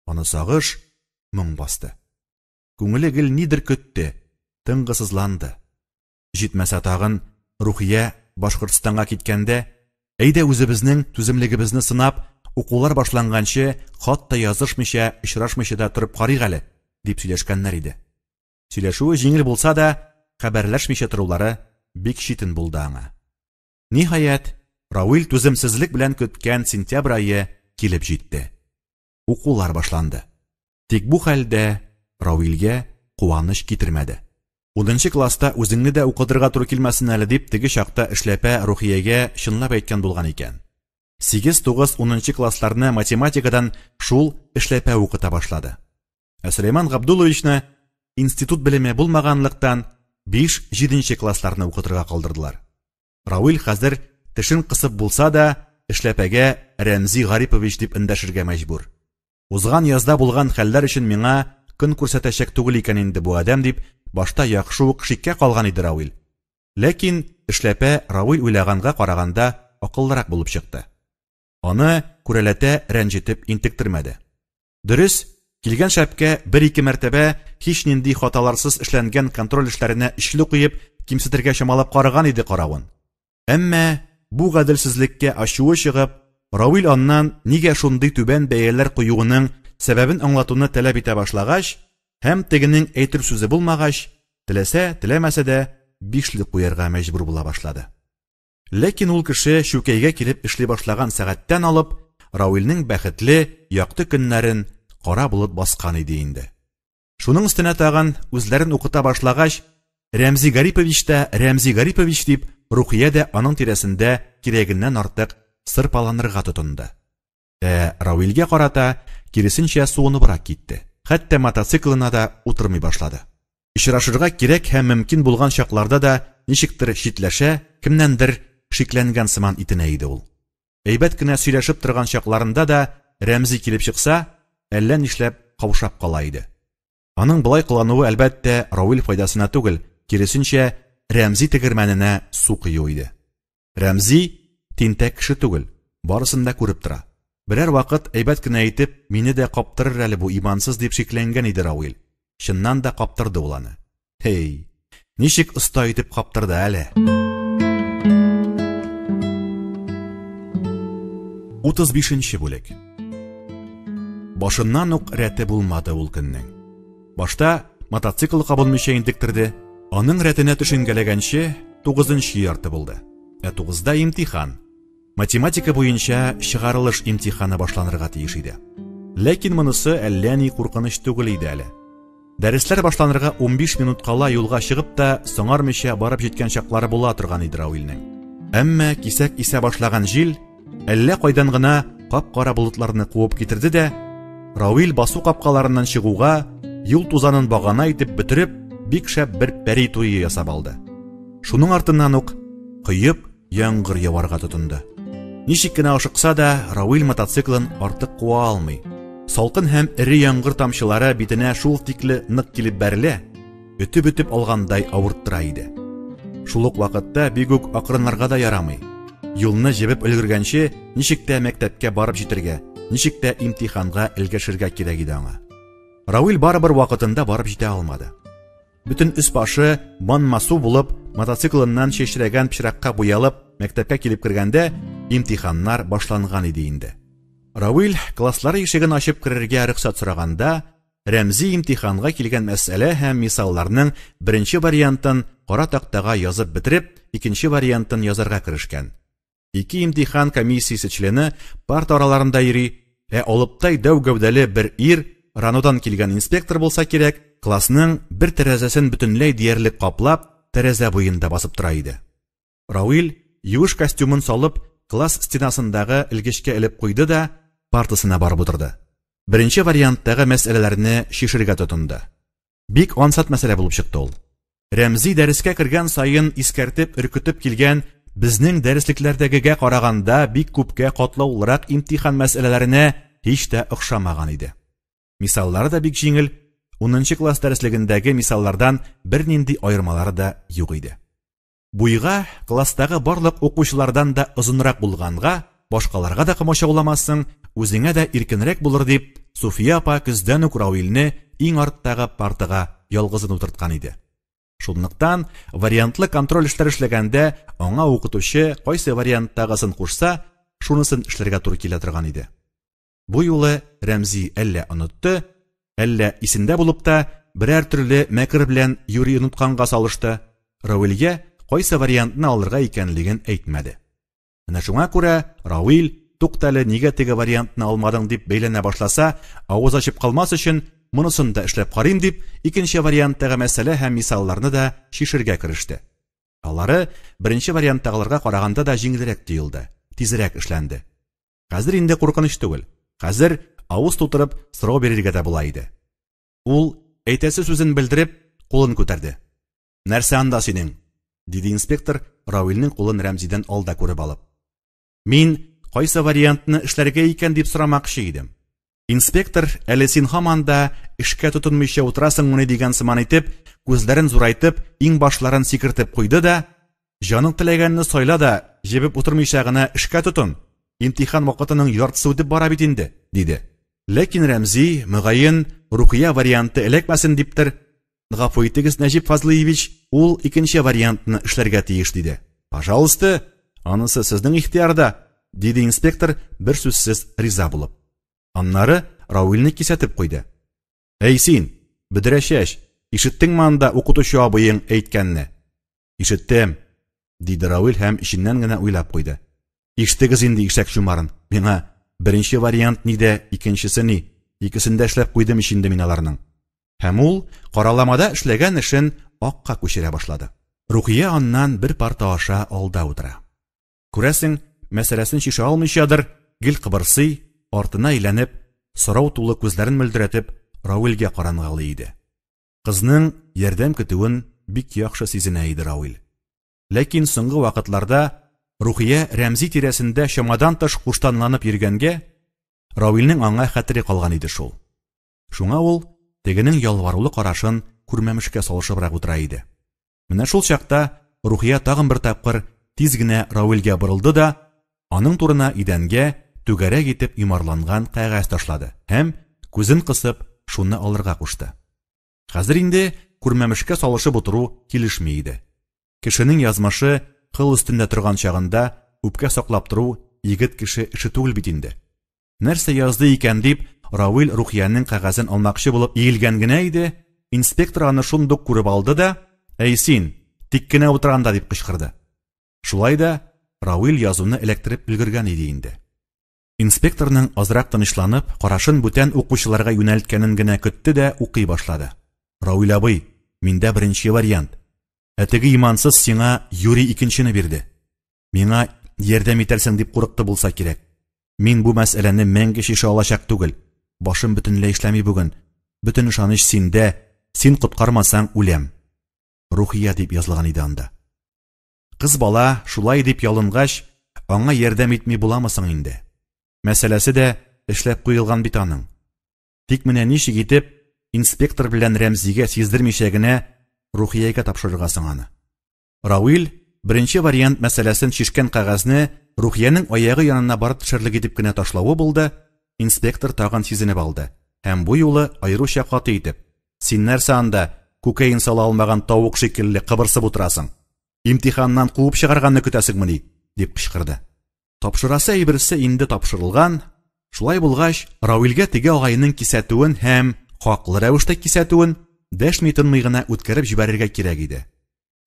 Аны сагыш, моң басты. Күңеле гел нидер көтте, тынгысызланды. Җитмәсә тагын, Рухия Башкортстанга киткәндә, әйдә үзебезнең түземлегебезне сынап, укулар башланганчы хат та язышмыйча, очрашмыйча да торып карыйк әле, дип сөйләшкәннәр иде. Сөйләшүе җиңел булса да, хәбәрләшмичә торулары бик читен булды аңа. Ниһаять, Равил түземсезлек белән көткән сентябрь ае килеп җитте. Укулар башланды. Тик бу хәлдә Равилгә куаныч китермәде. 10 класста үзеңне дә укытырга туры килмәсен әле дип теге чакта эшләпә Рухиягә чынлап әйткән булган икән. 8, 9, 10 классларны математикадан шул эшләпә укыта башлады. Ә Сөләйман Габдулловичны институт белеме булмаганлыктан 5-7 классларны укытырга калдырдылар. Равил хәзер тешен кысып булса да эшләпәгә Рәмзи Гарипович дип эндәшергә мәҗбүр. Узган язда булган хәлләр өчен миңа көн күрсәтәчәк түгел икән инде бу адәм дип башта яхшы ук шиккә калган иде Равил. Ләкин эшләпә Равил уйлаганга караганда акыллырак булып чыкты. Аны күрәләтә рәнҗетеп интектермәде. Дөрес, килгән шәпкә бер-ике мәртәбә һич нинди хаталарсыз эшләнгән контроль эшләренә өчле куеп кимсетергә чамалап караган иде каравын. Әмма бу гаделсезлеккә ачуы чыгып, Равил аннан нигә шундый түбән бәяләр куюының сәбәбен аңлатуны таләп итә башлагач, һәм тегенең әйтер сүзе булмагач, теләсә, теләмәсә дә бишле куярга мәҗбүр була башлады. Ләкин ул кеше Чүкәйгә килеп эшли башлаган сәгатьтән алып, Равилнең бәхетле, якты көннәрен кара болыт баскан иде инде. Шуның өстенә тагын үзләрен укыта башлагач, Рәмзи Гарипович та Рәмзи Гарипович дип, Рухия дә аның тирәсендә кирәгеннән артык сырпаланырга тотынды. Ә Равилгә карата киресенчә суыныбрак китте. Хәтта мотоциклына да утырмый башлады. Очрашырга кирәк һәм мөмкин булган чакларда да ничектер читләшә, кемнәндер шикләнгән сыман итенә иде ул. Әйбәт кенә сөйләшеп торган чакларында да Рәмзи килеп чыкса, әллә нишләп каушап кала иде. Аның болай кылануы, әлбәттә, Равил файдасына түгел, киресенчә, Рәмзи тегермәненә су кою иде. Рәмзи тинтәк кеше түгел, барысын да күреп тора. Берәр вакыт әйбәт кенә итеп, мине дә каптырыр әле бу имансыз дип шикләнгән иде Равил. Чыннан да каптырды ул аны. Һей, ничек оста итеп каптырды әле. 35 бүлек. Башыннан ук рәте булмады ул көннең. Башта мотоцикл кабынмыйча интектерде. Аның рәтенә төшенгәләгәнче 9 ярты булды. Ә 9-да имтихан. Математика буенча чыгарылыш имтиханы башланырга тиеш иде. Ләкин монысы әллә ни куркыныч түгел иде әле. Дәресләр башланырга 15 минут кала юлга чыгып та соңармыйча барып җиткән чаклары була торган иде Рауилнең. Әмма кисәк исә башлаган җил әллә кайдан гына кап-кара болытларны куып китерде дә, Рауил басу капкаларыннан чыгуга, юл тузанын багана итеп бөтереп, бик шәп бер пәри туе ясап алды. Шуның артыннан ук коеп яңгыр яварга тотынды. Ничек кенә ашыкса да, Рауил мотоциклын артык куа алмый. Салкын һәм эре яңгыр тамчылары битенә шул тикле нык килеп бәрелә, өтеп-өтеп алгандай авырттыра иде. Шул ук вакытта бик үк акрынларга да ярамый. Юлны җебеп өлгергәнче, ничек тә мәктәпкә барып җитәргә, ничек тә имтиханга элгәшергә кирәк иде аңа. Рауил барыбер вакытында барып җитә алмады. Бөтен өс-башы манма су булып, мотоциклыннан чәчрәгән пычракка буялып, мәктәпкә килеп кергәндә, имтиханнар башланган иде инде. Рауил класслар ишеген ачып керергә рөхсәт сораганда, Рәмзи имтиханга килгән мәсьәлә һәм мисалларның беренче вариантын кара тактага язып бетереп, икенче вариантын язарга керешкән. Ике имтихан комиссиясе члены парта араларында йөри, ә алыптай дәү гәүдәле бер ир, РАНОдан килгән инспектор булса кирәк, классның бер тәрәзәсен бөтенләй диярлек каплап, тәрәзә буенда басып тора иде. Рауил юеш костюмын салып, класс стенасындагы элгечкә элеп куйды да, партасына барып утырды. Беренче варианттагы мәсьәләләрне чишергә тотынды. Бик ансат мәсьәлә булып чыкты ул. Рәмзи дәрескә кергән саен искәртеп, өркетеп килгән безнең дәреслекләрдәгегә караганда бик күпкә катлаулырак имтихан мәсьәләләренә һич тә охшамаган иде. Мисаллары да бик җиңел, 10 класс дәреслегендәге мисаллардан бернинди аермалары да юк иде. Буйга класстагы барлык укучылардан да озынрак булганга, башкаларга да комачауламассың, үзеңә дә иркенрәк булыр дип, Суфия апа көздән үк Рауилне иң арттагы партага ялгызын утырткан иде. Шунлыктан вариантлы контроль эшләр эшләгәндә аңа укытучы кайсы варианттагысын кушса, шунысын эшләргә туры килә торган иде. Бу юлы Рәмзи әллә онытты, әллә исендә булып та берәр төрле мәкер белән юри онытканга салышты. Рауилгә кайсы вариантны алырга икәнлеген әйтмәде. Менә шуңа күрә Рауил, туктале, нигә теге вариантны алмадың дип бәйләнә башласа, авыз ачып калмас өчен монысын да эшләп карыйм дип, икенче варианттагы мәсьәлә һәм мисалларны да чишергә кереште. Алары беренче варианттагыларга караганда да җиңелрәк тоелды, тизрәк эшләнде. Хәзер инде куркыныч түгел. Хәзер авыз тутырып сорау бирергә дә була иде. Ул әйтәсе сүзен белдереп, кулын күтәрде. Нәрсә анда синең? диде инспектор, Рауилнең кулын Рәмзидән алда күреп алып. Мин кайсы вариантны эшләргә икән дип сорамакчы идем. Инспектор, әле син һаман да эшкә тотынмыйча утырасыңмыни дигән сыман итеп, күзләрен зурайтып, иңбашларын сикертеп куйды да, җаның теләгәнне сайла да, җебеп утырмыйча гына эшкә тотын. Имтихан вакытының яртысы үтеп бара бит инде, диде. Ләкин Рәмзи, мөгаен, Рукия варианты эләкмәсен диптер, гафу итегез, Нәҗип Фазлыевич, ул икенче вариантны эшләргә тиеш, диде. Пожалуйста, анысы сезнең ихтыярда, диде инспектор бер сүзсез риза булып. Аннары Рауилне кисәтеп куйды. Әй син, бөдрә чәч, ишеттеңме анда укытучы абыең әйткәнне? Ишеттем, диде Рауил һәм эченнән генә уйлап куйды. Ишеттегез инде ишәк чумарын. Миңа беренче вариант ни дә, икенчесе ни? Икесен дә эшләп куйдым ич инде мин аларның. Һәм ул караламада эшләгән эшен акка күчерә башлады. Рухия аннан бер парта аша алда утыра. Күрәсең, мәсьәләсен чишә алмыйчадыр, гел кыбырсый, артына әйләнеп, сорау тулы күзләрен мөлдерәтеп, Рауилгә карангалый иде. Кызның ярдәм көтүен бик яхшы сизенә иде Рауил. Ләкин соңгы вакытларда Рухия Рәмзи тирәсендә чамадан тыш куштанланып йөргәнгә, Рауилнең аңа хәтере калган иде шул. Шуңа ул тегенең ялварулы карашын күрмәмешкә салышыбрак утыра иде. Менә шул чакта Рухия тагын бер тапкыр тиз генә Рауилгә борылды да, аның турына идәнгә түгәрәк итеп йомарланган кәгазь ташлады һәм, күзен кысып, шуны алырга кушты. Хәзер инде күрмәмешкә салышып утыру килешми иде. Кешенең язмышы кыл өстендә торган чагында үпкә саклап тору егет кеше эше түгел бит инде. Нәрсә язды икән дип, Равил Рухиянең кәгазен алмакчы булып иелгән генә иде, инспектор аны шундук күреп алды да, «Әй син, тик кенә утыр анда!» дип кычкырды. Шулай да Равил язуны эләктереп өлгергән иде инде. Инспекторның азрак тынычланып, карашын бүтән укучыларга юнәлткәнен генә көтте дә укый башлады. Равил абый, миндә беренче вариант. Ә теге имансыз сиңа юри икенчене бирде. Миңа ярдәм итәрсең дип курыкты булса кирәк. Мин бу мәсьәләне мәңге чишә алачак түгел. Башым бөтенләй эшләми бүген. Бөтен ышаныч синдә. Син коткармасаң, үләм. Рухия дип язылган иде анда. Кыз бала шулай дип ялынгач, аңа ярдәм итми буламы соң инде? Мәсьәләсе дә эшләп куелган бит аның. Тик менә ничек итеп инспектор белән Рәмзигә сиздермичә генә Рухиягә тапшырырга соң аны? Рауил беренче вариант мәсьәләсен чишкән кәгазьне Рухиянең аягы янына барып төшәрлек итеп кенә ташлавы булды, инспектор тагын сизенеп алды һәм бу юлы аеруча каты итеп: "Син нәрсә анда, күкәен сала алмаган тавык шикелле кыбырсып утырасың? Имтиханнан куып чыгарганны көтәсеңмени?" дип кычкырды. Тапшырасы әйберсе инде тапшырылган, шулай булгач, Рауилгә теге агайның кисәтүен һәм хаклы рәвештә кисәтүен дәшми-тынмый гына үткәреп җибәрергә кирәк иде.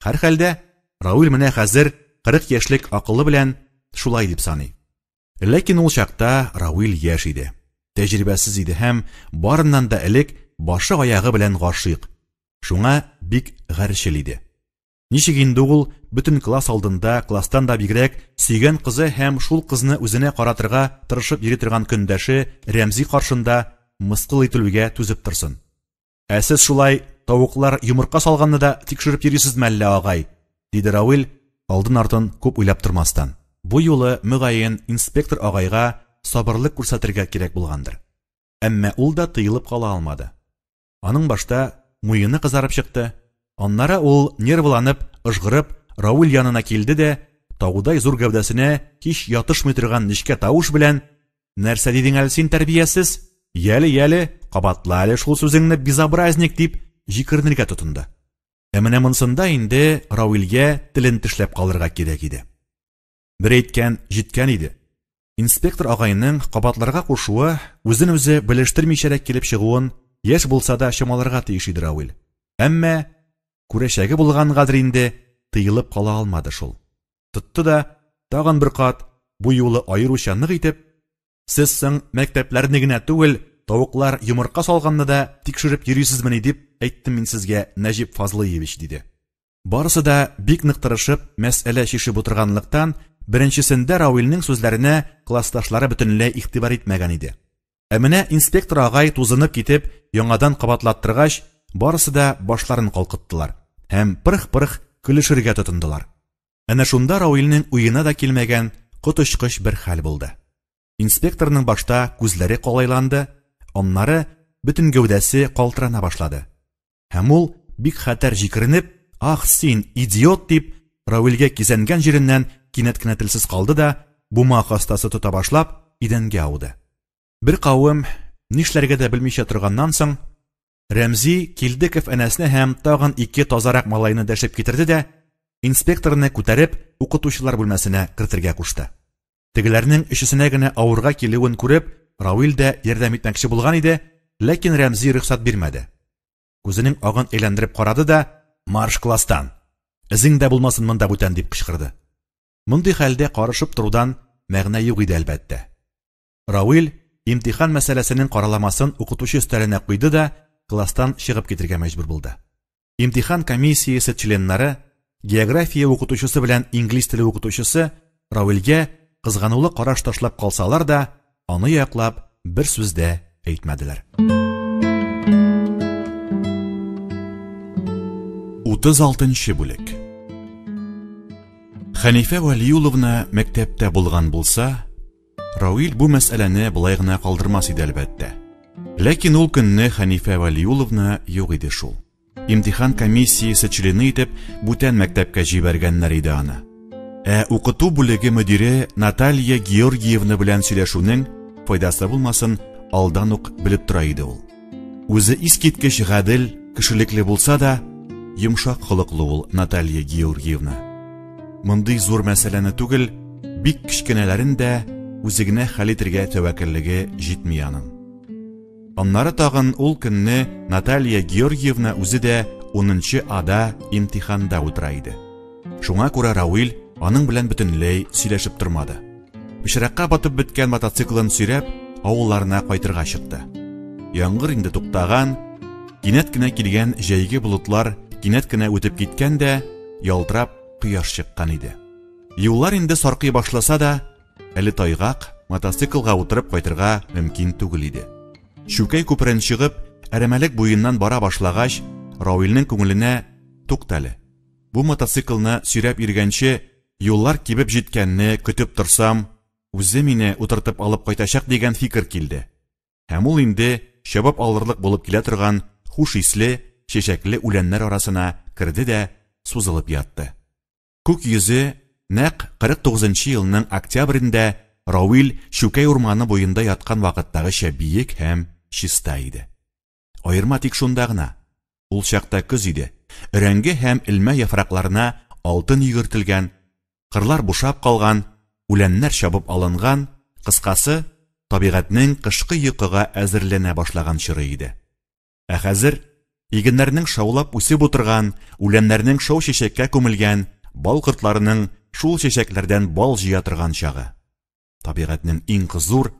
Һәрхәлдә, Рауил менә хәзер 40 яшьлек акылы белән шулай дип саный. Ләкин ул чакта Рауил яшь иде, тәҗрибәсез иде һәм, барыннан да элек, башы-аягы белән гашыйк, шуңа бик гарьчел иде. Ничек инде ул бөтен класс алдында, класстан да бигрәк, сөйгән кызы һәм шул кызны үзенә каратырга тырышып йөри торган көндәше Рәмзи каршында мыскыл ителүгә түзеп торсын? Ә сез шулай тавыклар йомырка салганны да тикшереп йөрисезме әллә, агай? диде Рауил, алдын-артын күп уйлап тормастан. Бу юлы, мөгаен, инспектор агайга сабырлык күрсәтергә кирәк булгандыр. Әмма ул да тыелып кала алмады. Аның башта муены кызарып чыкты, аннары ул нервыланып, ыжгырып, Рауил янына килде дә, таудай зур гәүдәсенә һич ятышмый торган нечкә тавыш белән: Нәрсә дидең әле син, тәрбиясез? Яле, яле, кабатла әле шул сүзеңне, безобразник, дип җикеренергә тотынды. Ә менә монсында инде Рауилгә телен тешләп калырга кирәк иде. Бер әйткән җиткән иде. Инспектор агайның кабатларга кушуы, үзен-үзе белештермичәрәк килеп чыгуын яшь булса да чамаларга тиеш иде Рауил. Әмма күрәчәге булгангадыр инде, тыелып кала алмады шул. Тотты да, тагын бер кат, бу юлы аеруча нык итеп, Сез соң мәктәпләрне генә түгел, тавыклар йомырка салганны да тикшереп йөрисезмени, дип әйттем мин сезгә, Нәҗип Фазлыевич, диде. Барысы да бик нык тырышып, мәсьәлә чишеп утырганлыктан, беренчесендә Рауилнең сүзләренә классташлары бөтенләй игътибар итмәгән иде. Ә менә инспектор агай тузынып китеп, яңадан кабатлаттыргач, барысы да башларын калкыттылар һәм пырх-пырх көлешергә тотындылар. Әнә шунда Рауилнең уена да килмәгән коточкыч бер хәл булды. Инспекторның башта күзләре калайланды, аннары бөтен гәүдәсе калтырана башлады. Һәм ул бик хәтәр җикеренеп, "Ах син, идиот!" дип, Рауилгә кизәнгән җиреннән кинәт кенә телсез калды да, бума хастасы тота башлап, идәнгә ауды. Бер кавым нишләргә дә белмичә торганнан соң, Рәмзи Килдеков Әнәсне һәм тагын ике тазарак малайны дәшеп китерде дә, инспекторны күтәреп, укытучылар бүлмәсенә кертергә кушты. Тегеләрнең өчесенә генә авырга килүен күреп, Рауил дә ярдәм итмәкче булган иде, ләкин Рәмзи рөхсәт бирмәде. Күзенең агын әйләндереп карады да, «Марш класстан! Эзең дә булмасын монда бүтән!» дип кычкырды. Мондый хәлдә карышып торудан мәгънә юк иде, әлбәттә. Рауил имтихан мәсьәләсенең караламасын укытучы өстәленә куйды да класстан чыгып китергә мәҗбүр булды. Имтихан комиссиясе членнары, география укытучысы белән инглиз теле укытучысы Равилгә кызганулы караш ташлап калсалар да, аны яклап бер сүз дә әйтмәделәр. 36 бүлек. Хәнифә Вәлиуловна мәктәптә булган булса, Равил бу мәсьәләне болай гына калдырмас иде әлбәттә. Ләкин ул көнне Хәнифә Вәлиуловна юк иде шул. Имтихан комиссиясе члены итеп бүтән мәктәпкә җибәргәннәр иде аны. Ә укыту бүлеге мөдире Наталья Георгиевна белән сөйләшүнең файдасы булмасын алдан ук белеп тора иде ул. Үзе искиткеч гадел, кешелекле булса да, йомшак холыклы ул Наталья Георгиевна. Мондый зур мәсьәләне түгел, бик кечкенәләрен дә үзе генә хәл итергә тәвәккәллеге җитми аның. Аннары тагын ул көнне Наталья Георгиевна үзе дә 10 Ада имтиханда утыра иде. Шуңа күрә Рауил аның белән бөтенләй сөйләшеп тормады. Пычракка батып беткән мотоциклын сөйрәп, авылларына кайтырга чыкты. Яңгыр инде туктаган, кинәт кенә килгән җәйге болытлар кинәт кенә үтеп киткән дә, ялтырап кояш чыккан иде. Юллар инде саркый башласа да, әле тайгак, мотоциклга утырып кайтырга мөмкин түгел иде. Чүкәй күперен чыгып, әрәмәлек буеннан бара башлагач, Рауилнең күңеленә туктале. Бу мотоциклны сөйрәп йөргәнче, юллар кибеп җиткәнне көтеп торсам, үзе мине утыртып алып кайтачак дигән фикер килде. Һәм ул инде чабып алырлык булып килә торган хуш исле, чәчәкле үләннәр арасына керде дә сузылып ятты. Күк йөзе нәкъ 49 елның октябрендә Рауил Чүкәй урманы буенда яткан вакыттагыча биек һәм чиста иде. Аерма тик шунда гына. Ул чакта көз иде. Өрәңге һәм элмә яфракларына алтын йөгертелгән, кырлар бушап калган, үләннәр чабып алынган, кыскасы, табигатьнең кышкы йокыга әзерләнә башлаган чоры иде. Ә хәзер игеннәрнең шаулап үсеп утырган, үләннәрнең шау чәчәккә күмелгән, бал кортларының шул чәчәкләрдән бал җыя торган чагы. Табигатьнең иң кызур,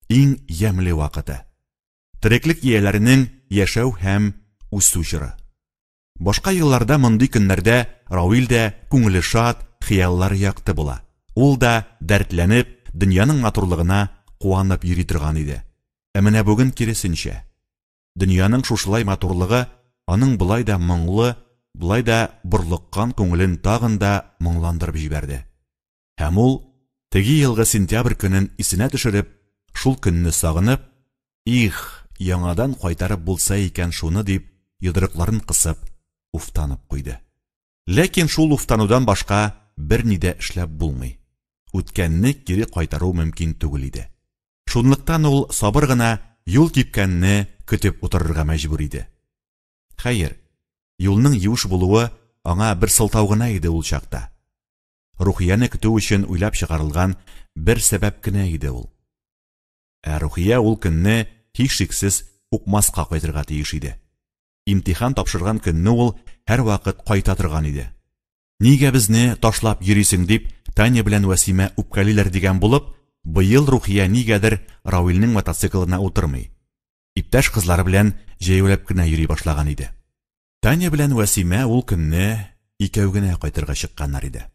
иң ямьле вакыты. Тереклек ияләренең яшәү һәм үсү чоры. Башка елларда мондый көннәрдә Рауил дә күңеле шат, хыяллары якты була. Ул да дәртләнеп, дөньяның матурлыгына куанып йөри торган иде. Ә менә бүген киресенчә. Дөньяның шушылай матурлыгы аның болай да моңлы, болай да борлыккан күңелен тагын да моңландырып җибәрде. Һәм ул теге елгы сентябрь көнен исенә төшереп, шул көнне сагынып, их, яңадан кайтарып булса икән шуны дип, йодрыкларын кысып, уфтанып куйды. Ләкин шул уфтанудан башка берни дә эшләп булмый. Үткәнне кире кайтару мөмкин түгел иде. Шунлыктан ул сабыр гына юл кипкәнне көтеп утырырга мәҗбүр иде. Хәер, юлның юеш булуы аңа бер сылтау гына иде ул чакта. Рухияне көтү өчен уйлап чыгарылган бер сәбәп кенә иде ул. Ә Рухия ул көнне һичшиксез укмаска кайтырга тиеш иде. Имтихан тапшырган көнне ул һәрвакыт кайта торган иде. Нигә безне ташлап йөрисең дип Таня белән Вәсимә үпкәлиләр дигән булып, быел Рухия нигәдер Рауилнең мотоциклына утырмый. Иптәш кызлары белән җәяүләп кенә йөри башлаган иде. Таня белән Вәсимә ул көнне икәү генә кайтырга чыкканнар иде.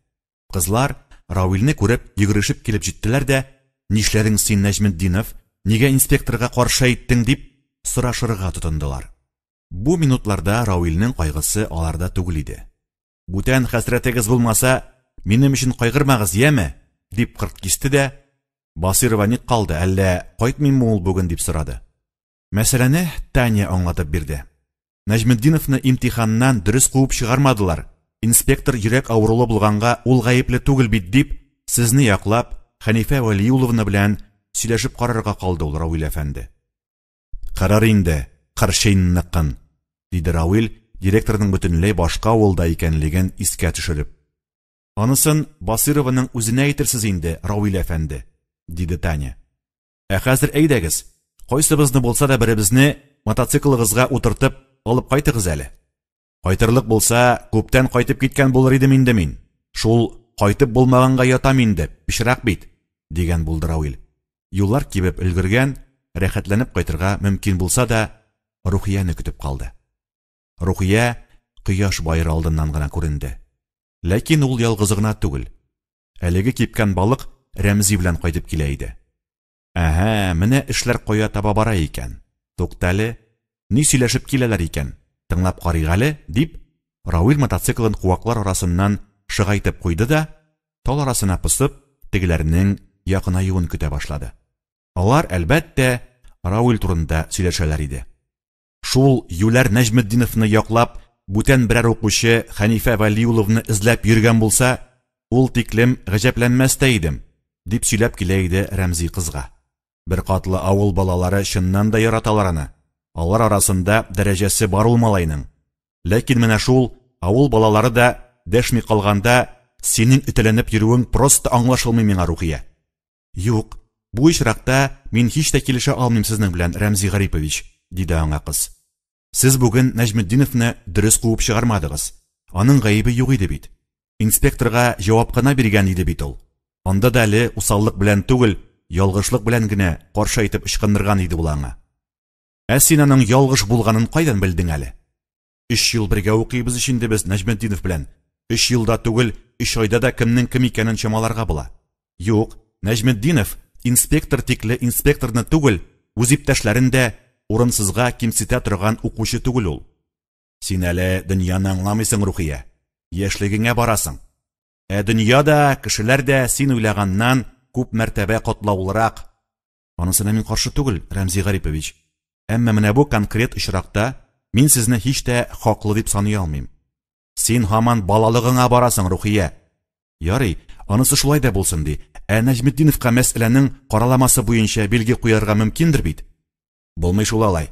Кызлар Рауилне күреп йөгерешеп килеп җиттеләр дә, "Нишләдең син, Нәҗметдинов? Нигә инспекторга каршы әйттең?" дип сорашырга тотындылар. Бу минутларда Рауилнең кайгысы аларда түгел иде. Бүтән хәсрәтегез булмаса, минем өчен кайгырмагыз, яме? дип кырт кисте дә, Басырова ник калды, әллә кайтмыймы ул бүген дип сорады. Мәсьәләне Таня аңлатып бирде. Нәҗметдиновны имтиханнан дөрес куып чыгармадылар. Инспектор йөрәк авырулы булганга ул гаепле түгел бит дип, сезне яклап, Хәнифә Вәлиуловна белән сөйләшеп карарга калды ул Рауил әфәнде. Карар инде, кыршыйнныкын, диде Рауил, директорның бөтенләй башка авылда икәнлеген искә төшереп. Анысын Басырованың үзенә әйтерсез инде, Рауил әфәнде, диде Таня. Ә хәзер әйдәгез, кайсыбызны булса да беребезне мотоциклыгызга утыртып алып кайтыгыз әле. Кайтырлык булса, күптән кайтып киткән булыр идем инде мин. Шул кайтып булмаганга ятам инде, пычрак бит, дигән булды Рауил. Юллар кибеп өлгергән, рәхәтләнеп кайтырга мөмкин булса да, Рухияне көтеп калды. Рухия кояш баер алдыннан гына күренде. Ләкин ул ялгызы гына түгел. Әлеге кипкән балык Рәмзи белән кайтып килә иде. Әһә, менә эшләр кая таба бара икән. Туктале, ни сөйләшеп киләләр икән? Тыңлап карыйк әле, дип, Равил мотоциклын куаклар арасыннан шыгайтып куйды да, тал арасына посып, тегеләрнең якынаюын көтә башлады. Алар, әлбәттә, Равил турында сөйләшәләр иде. Шул юләр Нәҗметдиновны яклап, бүтән берәр укучы Хәнифә Вәлиуловны эзләп йөргән булса, ул тиклем гаҗәпләнмәс тә идем, дип сөйләп килә иде Рәмзи кызга. Беркатлы авыл балалары чыннан да яраталар аны. Алар арасында дәрәҗәсе бар ул малайның. Ләкин менә шул авыл балалары да дәшми калганда, синең өтәләнеп йөрүең просто аңлашылмый миңа, Рухия. Юк, бу очракта мин һич тә килешә алмыйм сезнең белән, Рәмзи Гарипович, диде аңа кыз. Сез бүген Нәҗметдиновны дөрес куып чыгармадыгыз. Аның гаебе юк иде бит. Инспекторга җавап кына биргән иде бит ул. Анда да әле усаллык белән түгел, ялгышлык белән генә каршы әйтеп ычкындырган иде ул аңа. Ә син аның ялгыш булганын кайдан белдең әле? Өч ел бергә укыйбыз ич инде без Нәҗметдинов белән. Өч елда түгел, өч айда да кемнең кем икәнен чамаларга була. Юк, Нәҗметдинов инспектор тикле инспекторны түгел, үз иптәшләрен дә урынсызга кимсетә торган укучы түгел ул. Син әле дөньяны аңламыйсың, Рухия. Яшьлегеңә барасың. Ә дөнья да, кешеләр дә син уйлаганнан күп мәртәбә катлаулырак. Анысына мин каршы түгел, Рәмзи Гарипович. Әмма менә бу конкрет очракта мин сезне һич тә хаклы дип саный алмыйм. Син һаман балалыгыңа барасың, Рухия. Ярый, анысы шулай да булсын ди. Ә Нәҗметдиновка мәсьәләнең караламасы буенча билге куярга мөмкиндер бит? Булмый шул алай.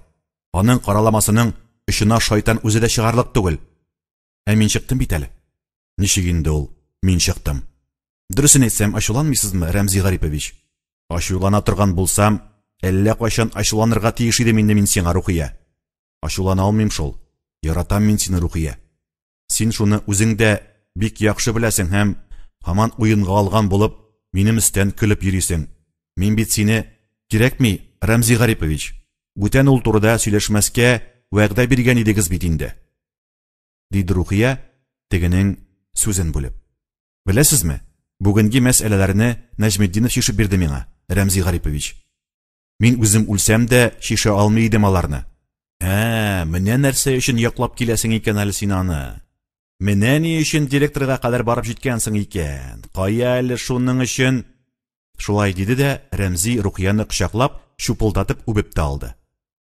Аның караламасының очына шайтан үзе дә чыгарлык түгел. Ә мин чыктым бит әле. Ничек инде ул, мин чыктым? Дөресен әйтсәм, ачуланмыйсызмы, Рәмзи Гарипович? Ачулана торган булсам, әллә кайчан ачуланырга тиеш идем инде мин сиңа, Рухия. Ачулана алмыйм шул. Яратам мин сине, Рухия. Син шуны үзең дә бик яхшы беләсең һәм һаман уенга алган булып, минем өстән көлеп йөрисең. Мин бит сине кирәкми, Рәмзи Гарипович. Бүтән ул турыда сөйләшмәскә вәгъдә биргән идегез бит инде. Диде Рухия, тегенең сүзен бүлеп. Беләсезме, бүгенге мәсьәләләрне Нәҗметдинов чишеп бирде миңа, Рәмзи Гарипович. Мин үзем үлсәм дә чишә алмый идем аларны. Ә, менә нәрсә өчен яклап киләсең икән әле син аны. Менә ни өчен директорга кадәр барып җиткәнсең икән. Кая әле шуның өчен? Шулай диде дә Рәмзи Рухияне кочаклап, чупылдатып үбеп тә алды.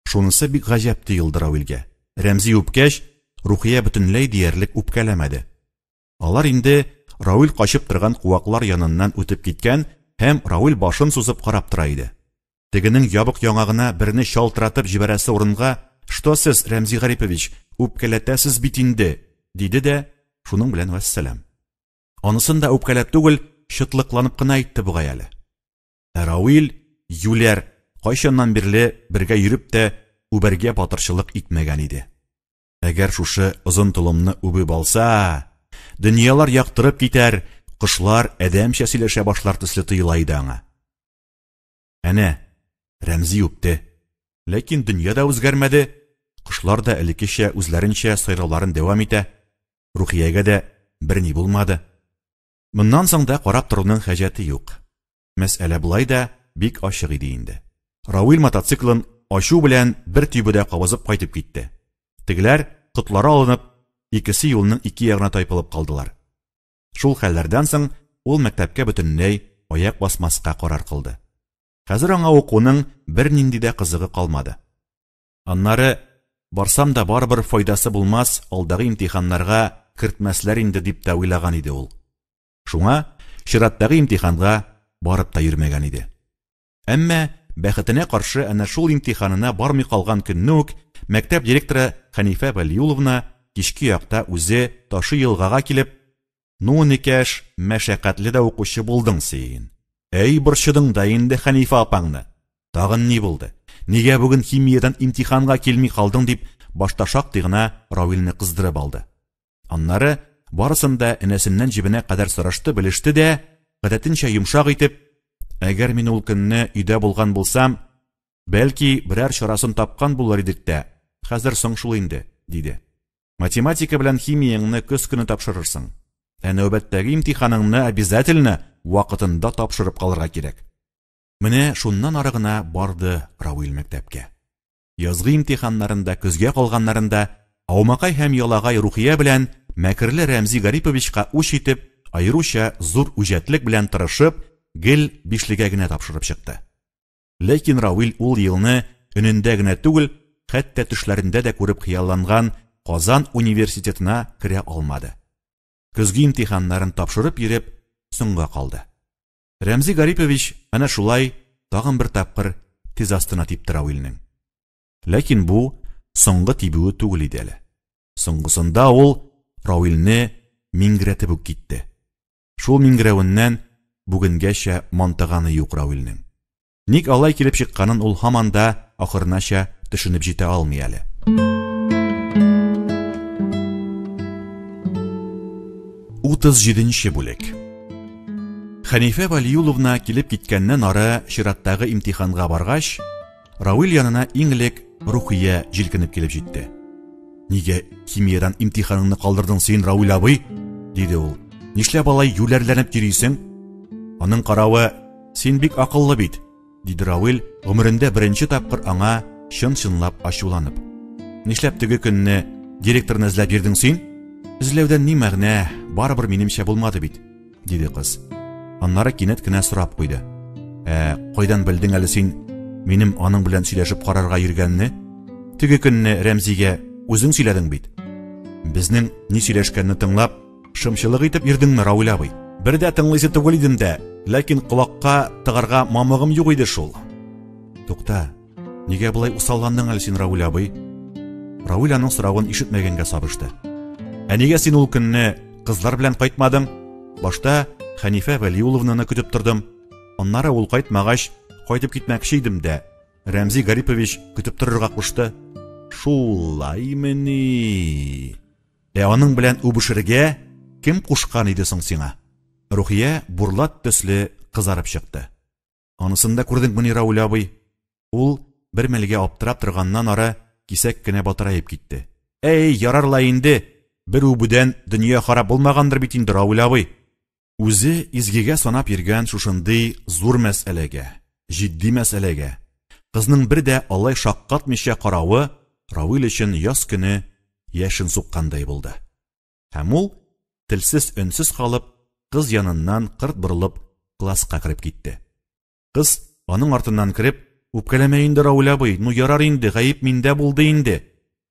Шунысы бик гаҗәп тоелды Равилгә. Рәмзи үпкәч, Рухия бөтенләй диярлек үпкәләмәде. Алар инде Равил качып торган куаклар яныннан үтеп киткән һәм Равил башын сузып карап тора иде. Тегенең ябык яңагына берне чалтыратып җибәрәсе урынга, «Что сез, Рәмзи Гарипович, үпкәләтәсез бит инде», диде дә, шуның белән вәссәлам. Анысын да үпкәләп түгел, чытлыкланып кына әйтте бугай әле. Ә Равил, юләр, кайчаннан бирле бергә йөреп тә үбәргә батырчылык итмәгән иде. Әгәр шушы озын толымны үбеп алса, дөньялар яктырып китәр, кошлар адәмчә сөйләшә башлар төсле тоела иде аңа. Әнә, Рәмзи үпте. Ләкин дөнья да үзгәрмәде, кошлар да элеккечә үзләренчә сайрауларын дәвам итә. Рухиягә дә берни булмады. Моннан соң да карап торуның хаҗәте юк. Мәсьәлә болай да бик ачык иде инде. Равил мотоциклын ачу белән бер тибүдә кабызып кайтып китте. Тегеләр, котлары алынып, икесе юлның ике ягына тайпылып калдылар. Шул хәлләрдән соң ул мәктәпкә бөтенләй аяк басмаска карар кылды. Хәзер аңа укуның бернинди дә кызыгы калмады. Аннары, барсам да барыбер файдасы булмас, алдагы имтиханнарга кертмәсләр инде дип тә уйлаган иде ул. Шуңа чираттагы имтиханга барып та йөрмәгән иде. Әмма бәхетенә каршы әнә шул имтиханына бармый калган көнне үк мәктәп директоры Хәнифә Вәлиуловна кичке якта үзе Ташы елгага килеп, Ну, энекәш, мәшәкатьле дә укучы булдың син. Әй, борчыдың да инде Хәнифә апаңны. Тагын ни булды? Нигә бүген химиядән имтиханга килми калдың дип, башта шактый гына Равилне кыздырып алды. Аннары барысын да энәсеннән җебенә кадәр сорашты, белеште дә, гадәтенчә йомшак итеп, әгәр мин ул көнне өйдә булган булсам, Бәлки, берәр чарасын тапкан булыр идек тә, хәзер соң шул инде, диде. Математика белән химияңне көз көне тапшырырсың. Ә нәүбәттәге имтиханыңны обязательно вакытында тапшырып калырга кирәк. Менә шуннан ары гына барды Равил мәктәпкә. Язгы имтиханнарында, көзгә калганнарында аумакай һәм ялагай Рухия белән мәкерле Рәмзи Гариповичка үч итеп, аеруча зур үҗәтлек белән тырышып, гел бишлегә генә тапшырып чыкты. Ләкин Равил ул елны өнендә генә түгел, хәтта төшләрендә дә күреп хыялланган Казан университетына керә алмады. Көзге имтиханнарын тапшырып йөреп, соңга калды. Рәмзи Гарипович әнә шулай тагын бер тапкыр тез астына типте Равилнең. Ләкин бу соңгы тибүе түгел иде әле. Соңгысында ул Равилне миңгерәтеп үк китте. Шул миңгерәвеннән бүгенгәчә мантыганы юк Равилнең. Ник алай килеп чыкканын ул һаман да ахырынача төшенеп җитә алмый әле. 37 бүлек. Хәнифә Валиуловна килеп киткәннән ары чираттагы имтиханга баргач, Равил янына иң элек Рухия җилкенеп килеп җитте. Нигә химиядән имтиханыңны калдырдың син, Равил абый? диде ул. Нишләп алай юләрләнеп йөрисең? Аның каравы, син бик акыллы бит, диде Равил, гомерендә беренче тапкыр аңа чын-чынлап ачуланып. Нишләп теге көнне директорны эзләп йөрдең син? Эзләүдән ни мәгънә, барыбер минемчә булмады бит. диде кыз. Аннары кинәт кенә сорап куйды. Ә кайдан белдең әле син минем аның белән сөйләшеп карарга йөргәнне? Теге көнне Рәмзигә үзең сөйләдең бит. Безнең ни сөйләшкәнне тыңлап, шымчылык итеп йөрдеңме, Равил абый? Бер дә тыңлыйсы түгел идем дә, ләкин колакка тыгарга мамыгым юк иде шул. Тукта, Нигә болай усалландың әле син, Равил абый? Равил аның соравын ишетмәгәнгә сабышты. Ә нигә син ул көнне кызлар белән кайтмадың? Башта Хәнифә Вәлиуловнаны көтеп тордым. Аннары ул кайтмагач, кайтып китмәкче идем дә, Рәмзи Гарипович көтеп торырга кушты. Шулаймыни? Ә аның белән үбешергә кем кушкан иде соң сиңа? Рухия бурлат төсле кызарып чыкты. Анысын да күрдеңмени, Рауль абый? Ул, бер мәлгә аптырап торганнан ары, кисәк кенә батыраеп китте. Әй, ярар ла инде, бер үбүдән дөнья харап булмагандыр бит инде, Рауль абый. Үзе изгегә санап йөргән шушындый зур мәсьәләгә, җитди мәсьәләгә, кызның бер дә алай шаккатмыйча каравы Равил өчен яз көне яшен суккандай булды. Һәм ул, телсез-өнсез калып, кыз яныннан кырт борылып, класска кереп китте. Кыз, аның артыннан кереп, Үпкәләмә инде, Рауль абый, ну ярар инде, гаеп миндә булды инде.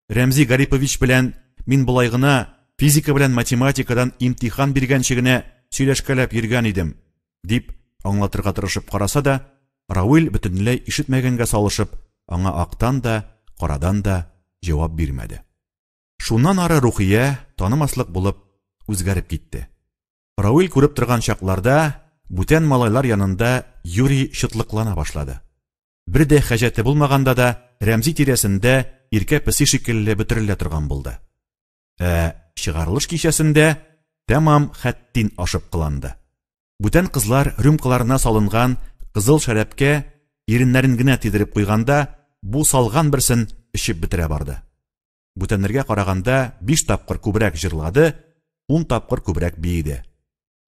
Рәмзи Гарипович белән мин болай гына, физика белән математикадан имтихан биргәнче генә сөйләшкәләп йөргән идем, дип аңлатырга тырышып караса да, Рауил бөтенләй ишетмәгәнгә салышып, аңа актан да, карадан да җавап бирмәде. Шуннан ары Рухия танымаслык булып үзгәреп китте. Рауил күреп торган чакларда бүтән малайлар янында юри чытлыклана башлады. Бер дә хаҗәте булмаганда да Рәмзи тирәсендә иркә песи шикелле бөтерелә торган булды. Ә чыгарылыш кичәсендә тәмам хәттин ашып кыланды. Бүтән кызлар рюмкаларына салынган кызыл шәрабкә иреннәрен генә тидереп куйганда, бу салган берсен эчеп бетерә барды. Бүтәннәргә караганда биш тапкыр күбрәк җырлады, ун тапкыр күбрәк биеде.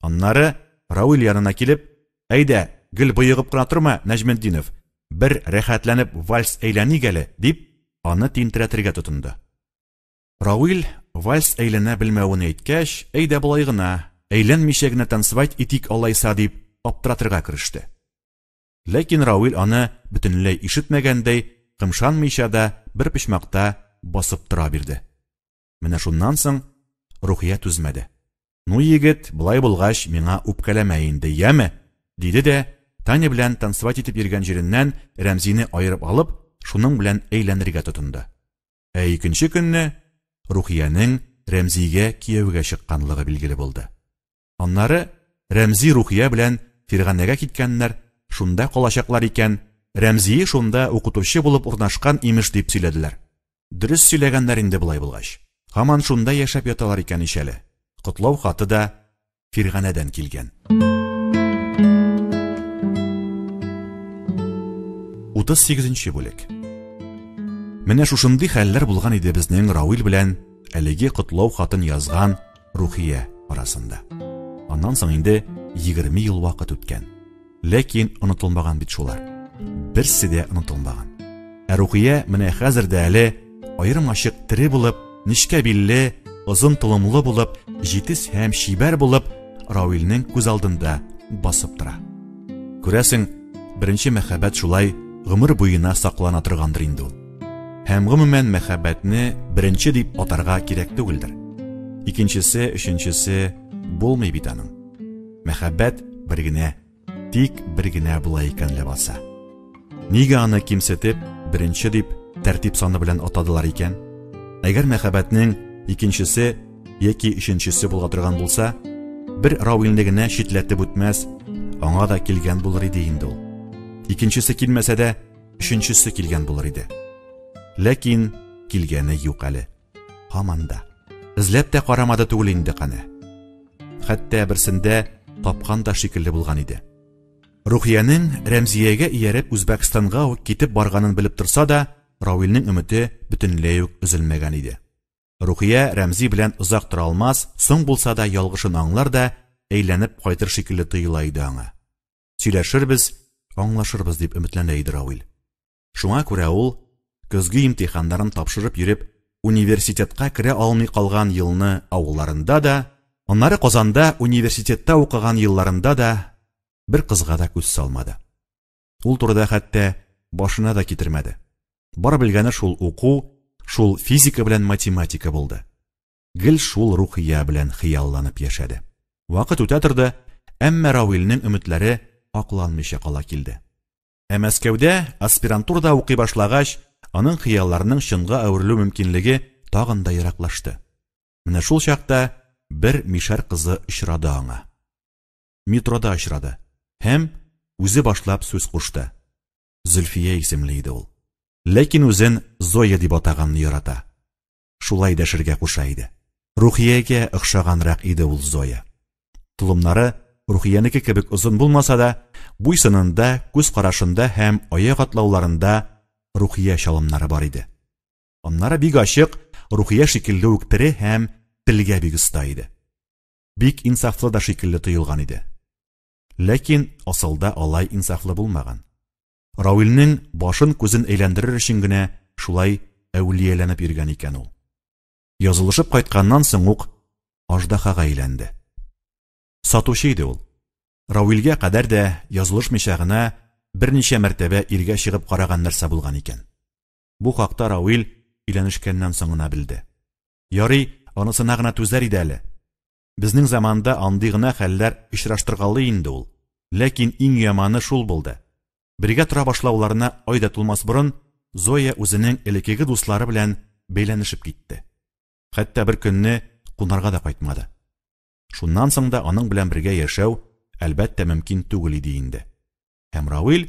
Аннары Рауил янына килеп, "Әйдә, гел боегып кына торма, Нәҗметдинов, бер рәхәтләнеп вальс әйләник әле", дип, аны тинтерәтергә тотынды. Рауил вальс әйләнә белмәвен әйткәч, "Әйдә болай гына, әйләнмичә генә танцевать итик алайса", дип аптыратырга кереште. Ләкин Рауил аны бөтенләй ишетмәгәндәй, кымшанмыйча да бер почмакта басып тора бирде. Менә шуннан соң Рухия түзмәде. Ну, егет, болай булгач, миңа үпкәләмә инде, яме? диде дә, Таня белән танцевать итеп йөргән җиреннән Рәмзине аерып алып, шуның белән әйләнергә тотынды. Ә икенче көнне Рухиянең Рәмзигә кияүгә чыкканлыгы билгеле булды. Аннары Рәмзи Рухия белән Фирганәгә киткәннәр, шунда калачаклар икән, Рәмзие шунда укытучы булып урнашкан имеш дип сөйләделәр. Дөрес сөйләгәннәр инде болай булгач. Һаман шунда яшәп яталар икән ич әле. Котлау хаты да Фирганәдән килгән. 38 бүлек. Менә шушындый хәлләр булган иде безнең Рауил белән әлеге котлау хатын язган Рухия арасында. Аннан соң инде 20 ел вакыт үткән. Ләкин онытылмаган бит шулар. Берсе дә онытылмаган. Ә Рухия менә хәзер дә әле аерым ачык тере булып, нечкә билле, озын толымлы булып, җитез һәм чибәр булып Рауилнең күз алдында басып тора. Күрәсең, беренче мәхәббәт шулай гомер буена саклана торгандыр инде ул. Һәм гомумән мәхәббәтне беренче дип атарга кирәк түгелдер. Икенчесе, өченчесе булмый бит аның. Мәхәббәт бер генә, тик бер генә була икән ләбаса. Нигә аны кимсетеп, беренче дип тәртип саны белән атадылар икән? Әгәр мәхәббәтнең икенчесе яки өченчесе була торган булса, бер Рауилне генә читләтеп үтмәс, аңа да килгән булыр иде инде ул. Икенчесе килмәсә дә, өченчесе килгән булыр иде. Ләкин килгәне юк әле. Һаман да. Эзләп тә карамады түгел инде кане. Хәтта берсендә тапкан да шикелле булган иде. Рухиянең Рәмзиягә ияреп Үзбәкстанга ук китеп барганын белеп торса да, Рауилнең өмете бөтенләй үк өзелмәгән иде. Рухия Рәмзи белән озак тора алмас, соң булса да ялгышын аңлар да, әйләнеп кайтыр шикелле тоела иде аңа. Сөйләшербез, аңлашырбыз дип өметләнә иде Рауил. Шуңа күрә ул көзге имтиханнарын тапшырып йөреп, университетка керә алмый калган елны авылларында да, аннары Казанда университетта укыган елларында да бер кызга да күз салмады. Ул турыда хәтта башына да китермәде. Бар белгәне шул уку, шул физика белән математика булды. Гел шул Рухия белән хыялланып яшәде. Вакыт үтә торды, әмма Рауилнең өметләре акланмыйча кала килде. Ә Мәскәүдә аспирантурада укый башлагач, аның хыялларының чынга әверелү мөмкинлеге тагын да ераклашты. Менә шул чакта бер мишәр кызы очрады аңа. Метрода очрады һәм үзе башлап сүз кушты. Зөлфия исемле иде ул. Ләкин үзен Зоя дип атаганны ярата. Шулай дәшергә куша иде. Рухиягә охшаганрак иде ул Зоя. Толымнары Рухиянеке кебек озын булмаса да, буй-сынында, күз карашында һәм аяк атлауларында Рухия чалымнары бар иде. Аннары бик ачык, Рухия шикелле үк тере һәм телгә бик оста иде. Бик инсафлы да шикелле тоелган иде. Ләкин асылда алай инсафлы булмаган. Рауилнең башын күзен әйләндерер өчен генә шулай әүлияләнеп йөргән икән ул. Язылышып кайтканнан соң ук аждаһага әйләнде. Сатучы иде ул. Рауилгә кадәр дә язылышмыйча гына берничә мәртәбә иргә чыгып караган нәрсә булган икән. Бу хакта Рауил өйләнешкәннән соң гына белде. Ярый, анысына гына түзәр иде әле. Безнең заманда андый гына хәлләр очраштыргалый инде ул. Ләкин иң яманы шул булды. Бергә тора башлауларына ай да тулмас борын, Зоя үзенең элеккеге дуслары белән бәйләнешеп китте. Хәтта бер көнне кунарга да кайтмады. Шуннан соң да аның белән бергә яшәү, әлбәттә, мөмкин түгел иде инде. Һәм Рауил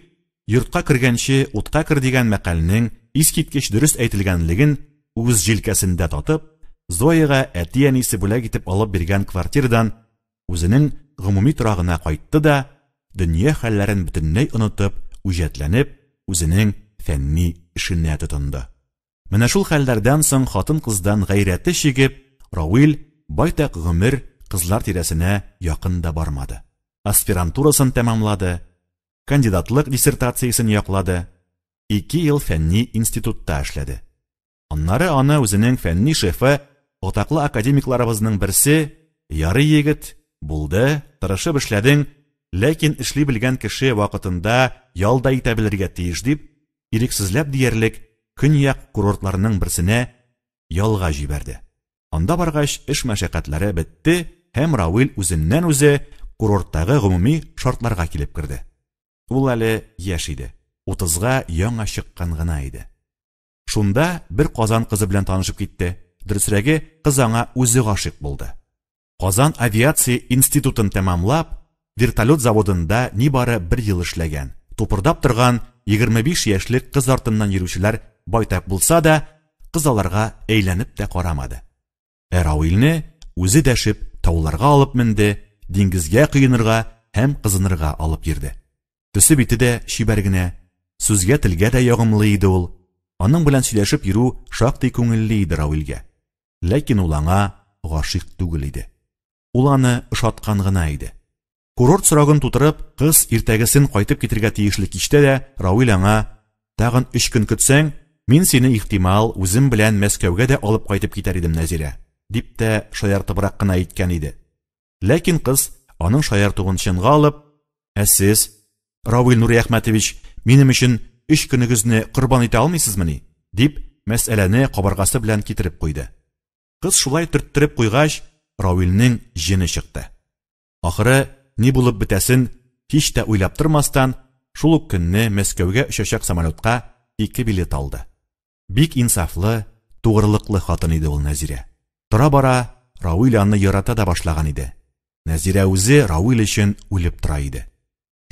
йортка кергәнче утка кер дигән мәкальнең искиткеч дөрес әйтелгәнлеген үз җилкәсендә татып, Зояга әти-әнисе бүләк итеп алып биргән квартирадан үзенең гомуми торагына кайтты да, дөнья хәлләрен бөтенләй онытып, үҗәтләнеп, үзенең фәнни эшенә тотынды. Менә шул хәлләрдән соң хатын-кыздан гайрәте чигеп, Рауил байтак гомер кызлар тирәсенә якын да бармады. Аспирантурасын тәмамлады, кандидатлык диссертациясен яклады, 2 ел фәнни институтта эшләде. Аннары аны үзенең фәнни шефы, атаклы академикларыбызның берсе, ярый егет, булды, тырышып эшләдең, ләкин эшли белгән кеше вакытында ял да итә белергә тиеш дип, ирексезләп диярлек көньяк курортларының берсенә ялга җибәрде. Анда баргач, эш мәшәкатьләре бетте һәм Рауил үзеннән үзе курорттагы гомуми шартларга килеп керде. Ул әле яшь иде, 30-га яңа чыккан гына иде. Шунда бер Казан кызы белән танышып китте. Дөресрәге, кыз аңа үзе гашыйк булды. Казан авиация институтын тәмамлап, вертолет заводында нибары бер ел эшләгән, тупырдап торган 25 яшьлек кыз артыннан йөрүчеләр байтак булса да, кыз аларга әйләнеп тә карамады. Ә Рауилне үзе дәшеп тауларга алып менде, диңгезгә коенырга һәм кызынырга алып йөрде. Төсе бите дә чибәр генә, Сүзгә-телгә дә ягымлы иде ул. Аның белән сөйләшеп йөрү шактый күңелле иде Равилгә. Ләкин ул аңа гашыйк түгел иде. Ул аны ошаткан гына иде. Курорт срогын тутырып, кыз иртәгесен кайтып китергә тиешле кичтә дә Равил аңа, Тагын өч көн көтсәң, мин сине, ихтимал, үзем белән Мәскәүгә дә алып кайтып китәр идем, Нәзирә, дип тә шаяртыбрак кына әйткән иде. Ләкин кыз аның шаяртуын чынга алып, Ә сез, Равил Нуриәхмәтович, минем өчен өч көнегезне корбан итә алмыйсызмыни? дип, мәсьәләне кабыргасы белән китереп куйды. Кыз шулай төрттереп куйгач, Равилнең җене чыкты. Ахыры ни булып бетәсен һич тә уйлап тормастан, шул ук көнне Мәскәүгә очачак самолетка ике билет алды. Бик инсафлы, тугрылыклы хатын иде ул Нәзирә. Тора-бара Рауил аны ярата да башлаган иде. Нәзирә үзе Рауил өчен үлеп тора иде.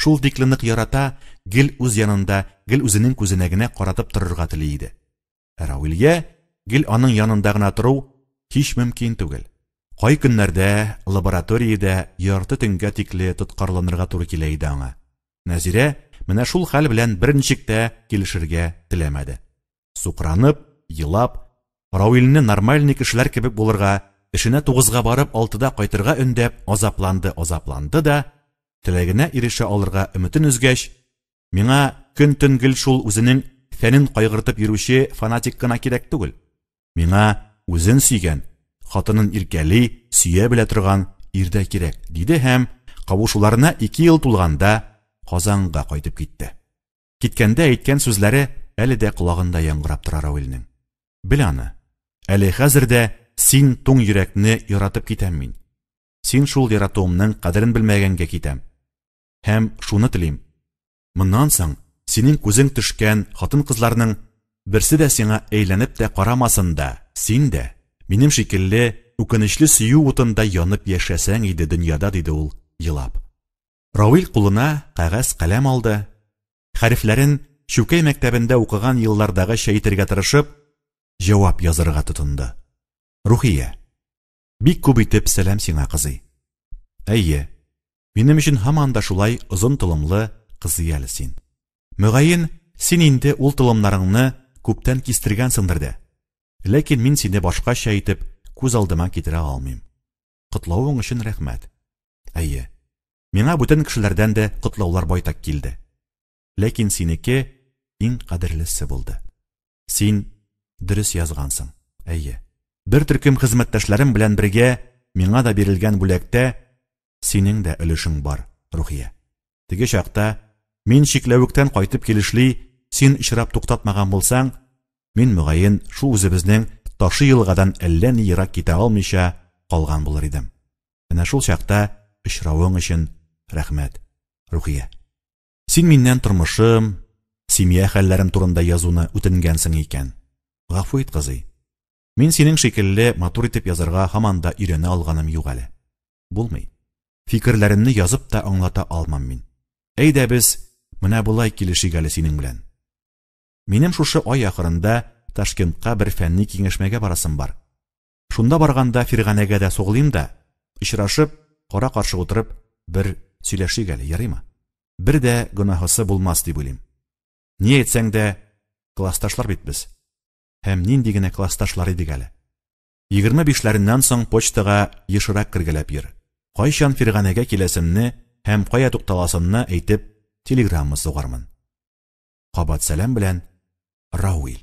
Шул тикле нык ярата, гел үз янында, гел үзенең күзенә генә каратып торырга тели иде. Ә Рауилгә гел аның янында гына тору һич мөмкин түгел. Кай көннәрдә лабораториядә ярты төнгә тикле тоткарланырга туры килә иде аңа. Нәзирә менә шул хәл белән берничек тә килешергә теләмәде. Сукранып, елап, Рауилне нормальный кешеләр кебек булырга, эшенә тугызга барып алтыда кайтырга өндәп азапланды-азапланды да, теләгенә ирешә алырга өметен өзгәч, миңа көн-төн гел шул үзенең фәнен кайгыртып йөрүче фанатик кына кирәк түгел. Миңа үзен сөйгән, хатынын иркәли, сөя белә торган ир дә кирәк, диде һәм, кавышуларына ике ел тулганда, Казанга кайтып китте. Киткәндә әйткән сүзләре әле дә колагында яңгырап тора Равилнең. Бел аны, әле хәзер дә син туң йөрәкне яратып китәм мин. Син шул яратуымның кадерен белмәгәнгә китәм. Һәм шуны телим. Моннан соң синең күзең төшкән хатын-кызларның берсе дә сиңа әйләнеп тә карамасын да, син дә, минем шикелле, үкенечле сөю утында янып яшәсәң иде дөньяда, диде ул, елап. Равил кулына кәгазь-каләм алды, хәрефләрен Чүкәй мәктәбендә укыган еллардагыча итергә тырышып, җавап язырга тотынды. Рухия. Бик күп итеп сәлам сиңа, кызый. Әйе, минем өчен һаман да шулай озын толымлы кызый әле син. Мөгаен, син инде ул толымнарыңны күптән кистергәнсеңдер дә. Ләкин мин сине башкача итеп күз алдыма китерә алмыйм. Котлавың өчен рәхмәт. Әйе, миңа бүтән кешеләрдән дә котлаулар байтак килде. Ләкин синеке иң кадерлесе булды. Син дөрес язгансың. Әйе. Бер төркем хезмәттәшләрем белән бергә миңа да бирелгән бүләктә синең дә өлешең бар, Рухия. Теге чакта мин чикләвектән кайтып килешли син очрап туктатмаган булсаң, мин, мөгаен, шул үзебезнең Ташы елгадан әллә ни ерак китә алмыйча калган булыр идем. Менә шул чакта очравың өчен рәхмәт, Рухия. Син миннән тормышым, семья хәлләрем турында язуны үтенгәнсең икән. Гафу ит, кызый. Мин синең шикелле матур итеп язарга һаман да өйрәнә алганым юк әле. Булмый. Фикерләремне язып та аңлата алмам мин. Әйдә без менә болай килешик әле синең белән. Минем шушы ай ахырында Ташкентка бер фәнни киңәшмәгә барасым бар. Шунда барганда Фирганәгә дә сугылыйм да, очрашып, кара-каршы утырып, бер сөйләшик әле, ярыймы? Бер дә гөнаһысы булмас дип уйлыйм. Ни әйтсәң дә, классташлар бит без. Һәм нинди генә классташлар идек әле. 25-ләреннән соң почтага ешрак кергәләп йөр. Кайчан Фирганәгә киләсемне һәм кая тукталасымны әйтеп, телеграмма сугармын. Кабат сәлам белән, Рауил.